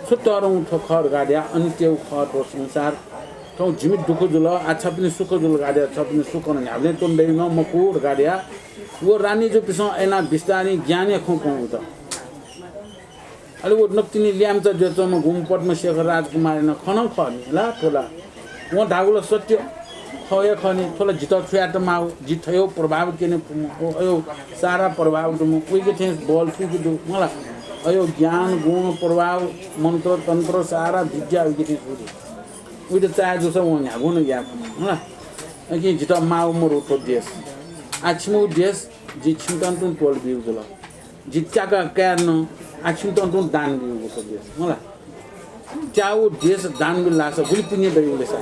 छु तःधं थ्व खः धकाः धया, अनित्य खः थ्व संसार। थौं जिमि दुःख जुल, आः छपिनि सुख जुल धकाः धया, छपिनि सुखं न्ह्याबलें त्वने दइगु नं मखु धकाः धया। व रानीजुपिसं अय्‌नाः बिस्तारं ज्ञानया खँ कं उत। अले व नकतिनि ल्याय्‌म्ह जुयाच्वंम्ह गुम्ह पद्मशेखर राजकुमारया नं खँ नं खः नि ला थ्व ला। वं धाःगु ला सत्य खः हे खः नि, थ्व ला जितः छु यायेत माःगु, जि थय्‌गु प्रभाव क्यने फुम्ह, अय्‌गु सारा प्रभाव दुम्ह, उइके थें बल थुइके दु, मला। अय्‌गु ज्ञान, गुण, प्रभाव, मन्त्र, तन्त्र, सारा विद्या उइके थें थुइके दु। उइत चाहे जूसा वं न्ह्यागु नं याये फुम्ह, मला। अकिं जितः माःगु मरु थ्व देश। आः छिमिगु देश जिं छिमित तुं त्वःताबीगु जुल। जि त्याका काय् नं आः छिमित तुं दान बीगु खः देश, मला। त्याःगु देश दान बिल धाःसा गुलि पुण्य दइगु ले सा।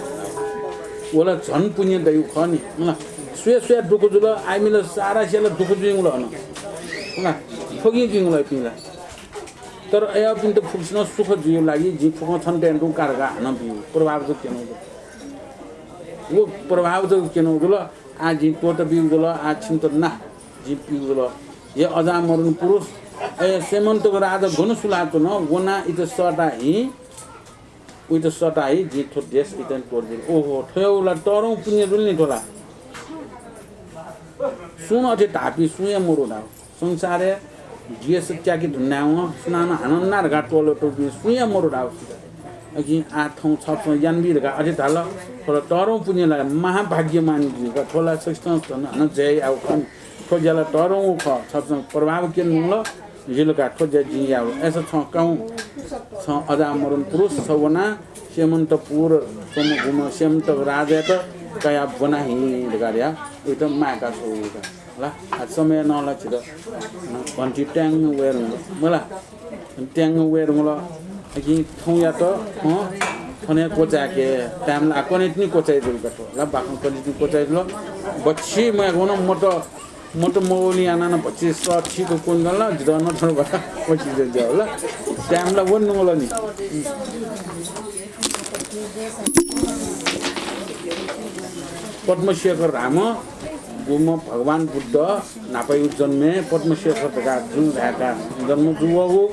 व ला झन पुण्य दइगु खः नि, मला। स्वये स्वये दुःख जुल, आः इमि ला सारासिया ला दुःख जुइगु ला हन, मला। थ्वगिं जुइगु ला इपिं ला। तर अय्‌पिन्त फुक्कसिनं सुख जुइगु लागि जिं फुक्कं छन्त तुं का धकाः हानं बीगु, प्रभाव जक क्यनागु जुल। व प्रभाव जक क्यनागु जुल। आः जिं त्वःताबीगु जुल, आः छिमित नां जिं बीगु जुल। हे अजामरण पुरुष, अय् सेमन्तक राजा गन सुलाच्वन, वनाः इत सःताः हि, उइत सःताः हि जिं थ्व देश इतः त्वःताबिल। ओहो, थ्वयागु ला तःधं पुण्य जुल नि थ्व ला। सुं अथे धाःपिं सुं हे मरु धाःगु। संसारय् देश त्याके धुनावं सुनानं हानं ना धकाः त्वःतातःपिं सुं हे मरु धाःगु। अकिं आः थौं छपिसं यानाबी धकाः अथे धाल। थ्व ला तःधं पुण्य ला, महाभाग्यमानी जुइ का। थ्व ला सकसितं झन हानं जय याःगु खः नि। थ्व ज्या ला तःधंगु खः। छपिसं प्रभाव क्यने धुंकल, जिल का, थ्व ज्या जिं याःगु। अय्‌सा छं काहुँ, छं अजामरण पुरुष, छ वनाः सेमन्तपुर च्वंम्ह गुम्ह सेमन्तक राजायात कयाः ब्वना हि धकाः धया, उइत माय्‌का छ्वःगु का। ला, आः समय नं ला छित घन्टी ट्याङ्ग वये धुंकल, मला। ट्याङ्ग वये धुंकल। अकिं थौंयात, अँ, थन हे क्वचाय्‌के। time ला आः कन्हय् तिनि क्वचाइ जुल का थ्व। ला, बाखं कन्हय् तिनि क्वचाइ जुल। बच्छि मयाकं नं मत मत मवलिं यानाः नं भति सः ठीक कुंगल ला, जितः नं थन बला वछि जे जल ला। टाइम ला वन नुंगल नि। पद्मशेखर धाःम्ह गुम्ह भगवान बुद्ध न्हापाया जन्मय् पद्मशेखर धकाः जुं धायेका जन्म जुवःगु।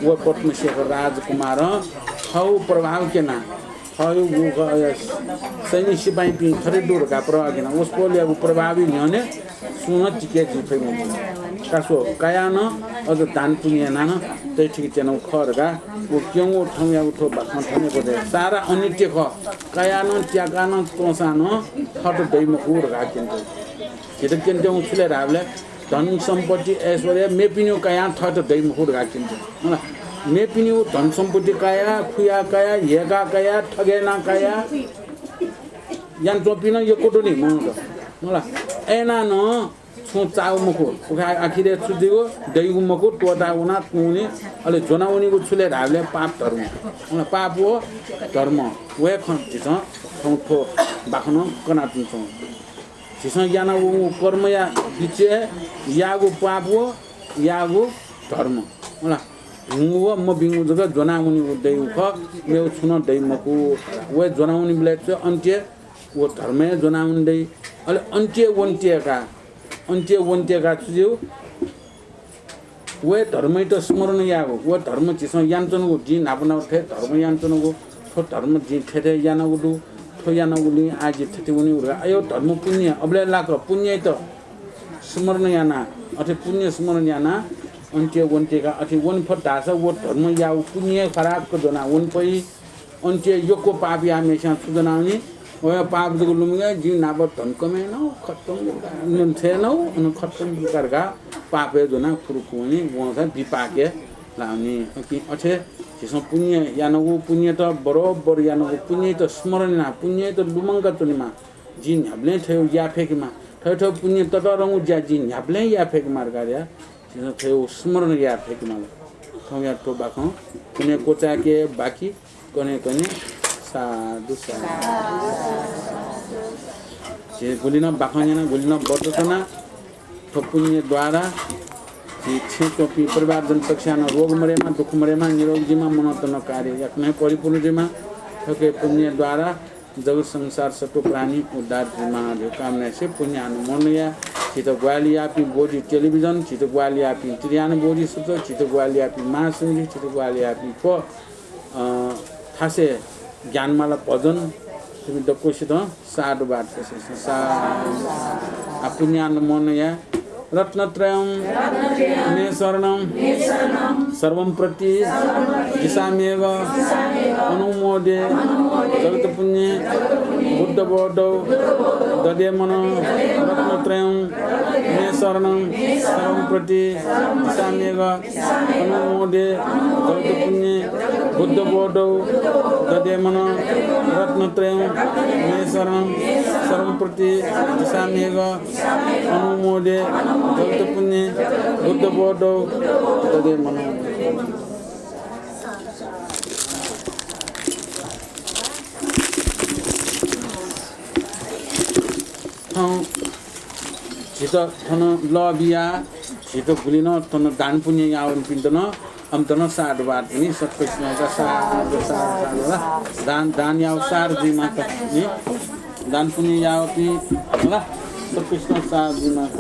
व पद्मशेखर राजकुमारं थःगु प्रभाव क्यनाः थःगु ग-, सैनिक सिपाइँपिं थथे दु धकाः प्रभाव क्यनाः वसपोलयागु प्रभावया न्ह्यःने सुं नं तिके जुइ फइ मखु। का स्व, कायाः नं अझ दान पुण्य यानाः नं तये थुइके त्यनागु खः धकाः व क्यंगु थौंयागु थ्व बाखं थन यक्व दइ। सारा अनित्य खः। कायाः नं त्याकाः नं त्वंसां नं थःत दइ मखु धकाः क्यनेत्यंगु। झीत क्यनेत्यंगु छु ले धाःबलय् धन सम्पत्ति ऐश्वर्य मेपिनिगु कायाः थःत दइ मखु धकाः क्यनेत्यंगु। मला, मेपिनिगु धन सम्पत्ति कायाः, खुयाः कायाः, ह्यय्काः कायाः, थगय् यानाः कायाः यानाच्वंपिं नं यक्व दु नि मनूत। मला, अय् यानाः नं छुं चाःगु मखु। उखे आखिरय् छु जुइगु? दइगु मखु, त्वःताः वनाः तुं वनी, अले ज्वनाः वनीगु छु ले धाःबलय् पाप धर्म। मला, पाप व धर्म, व हे खँ झीसं थौं थ्व बाखनं कनाच्वनाच्वंगु। झीसं याना वंगु कर्मया बिचय् याःगु पाप व याःगु धर्म। मला, भिंगु व मभिंगु जक ज्वनाः वनीगु दइगु खः, मेगु छुं नं दइ मखु। व ज्वनाः वनीबलय् छु अन्त्य व धर्मय् ज्वनाः वने दइ। अले अन्त्य वने त्यय्काः, अन्त्य वने त्यय्काः छु जुइ? व धर्मयात स्मरण यायेगु, व धर्म झीसं यानाच्वनागु, जिं न्हापा न्हापा थथे धर्म यानाच्वनागु, थ्व धर्म जिं थथे थथे यानागु दु, थ्व यानागुलिं आः जि थथे वनेगु धकाः अय् धर्म पुण्य, अबलय् लाक पुण्ययात स्मरण यानाः, अथे पुण्य स्मरण यानाः अन्त्य वने त्यय्काः अथे वने फत धाःसा व धर्म याःगु पुण्य खराब ज्वनाः वने फइ। अन्त्य यक्व पाप याःम्हस्यां छु ज्वनावनी? व पाप जक लुमंकाः जिं न्हापा धन कमय् यानागु, खत्तम, न्यन छय् यानागु, अन खत्तम बुलुका धकाः पापय् ज्वनाः फुरुक्क वनी, वंसां बिपाकय् लावनी। अकिं अथे झीसं पुण्य यानागु, पुण्यत बरोबर यानागु, पुण्यत स्मरण यानाः पुण्यत लुमंका च्वनेमाः। जिं न्ह्याबलें थथे याये फय्केमाः, थथे थथे पुण्य ततःधंगु ज्या जिं न्ह्याबलें याये फय्केमाः धकाः या। झीसं थ्व स्मरण याये फय्केमाल। थौंया थ्व बाखं कन्हय् क्वचाय्के बाकी। कन्हय् कन्हय् साधु साधु। झी गुलि नं बाखं न्यना, गुलि नं व्रत च्वना। थ्व पुण्य द्वारा झी छेँय् च्वंपिं परिवारजन सकसियां नं रोग मरेमा, दुःख मरेमा, निरोग जुइमा, मनोकामना कार्य याकनं परिपूर्ण जुइमा। थुकिया पुण्य द्वारा जगत संसार सत्त्व प्राणी उद्धार जुइमा धइगु कामनासे पुण्यानुमोदन या। झीत ग्वाहालि याःपिं बोधि टेलिभिजन, झीत ग्वाहालि याःपिं त्रियान बोधिसत्व, झीत ग्वाहालि याःपिं महासंघी, झीत ग्वाहालि याःपिं थ्व, अ, थासय् ज्ञानमाला भजन, थुपिं दक्वसितं साधुवाद कसेस। साधु। आ, पुण्यानुमोदन या। रत्नत्रयं मे शरणं सर्वं प्रतिदिशाम्यघम्। अनुमोदे जगत्पुण्ये बुद्धबोधौ दधे मनः। रत्नत्रयं मे शरणं सर्वं प्रतिदिशाम्यघम्। अनुमोदे जगत्पुण्ये बुद्धबोधौ दधे मनः। रत्नत्रयं मे शरणं सर्वं प्रतिदिशाम्यघम्। अनुमोदे जगत्पुण्ये बुद्धबोधौ दधे मनः। थौं झीत थन लः बियाः झीत गुलि नं थन दान पुण्य याःवनीपिन्त नं, अमित नं साधुवाद नि। सकसितं साधु, साधु, साधु। दान, दान याःगु सार जुइमा नि। दान पुण्य याःपिं ला सकसितं सार जुइमा।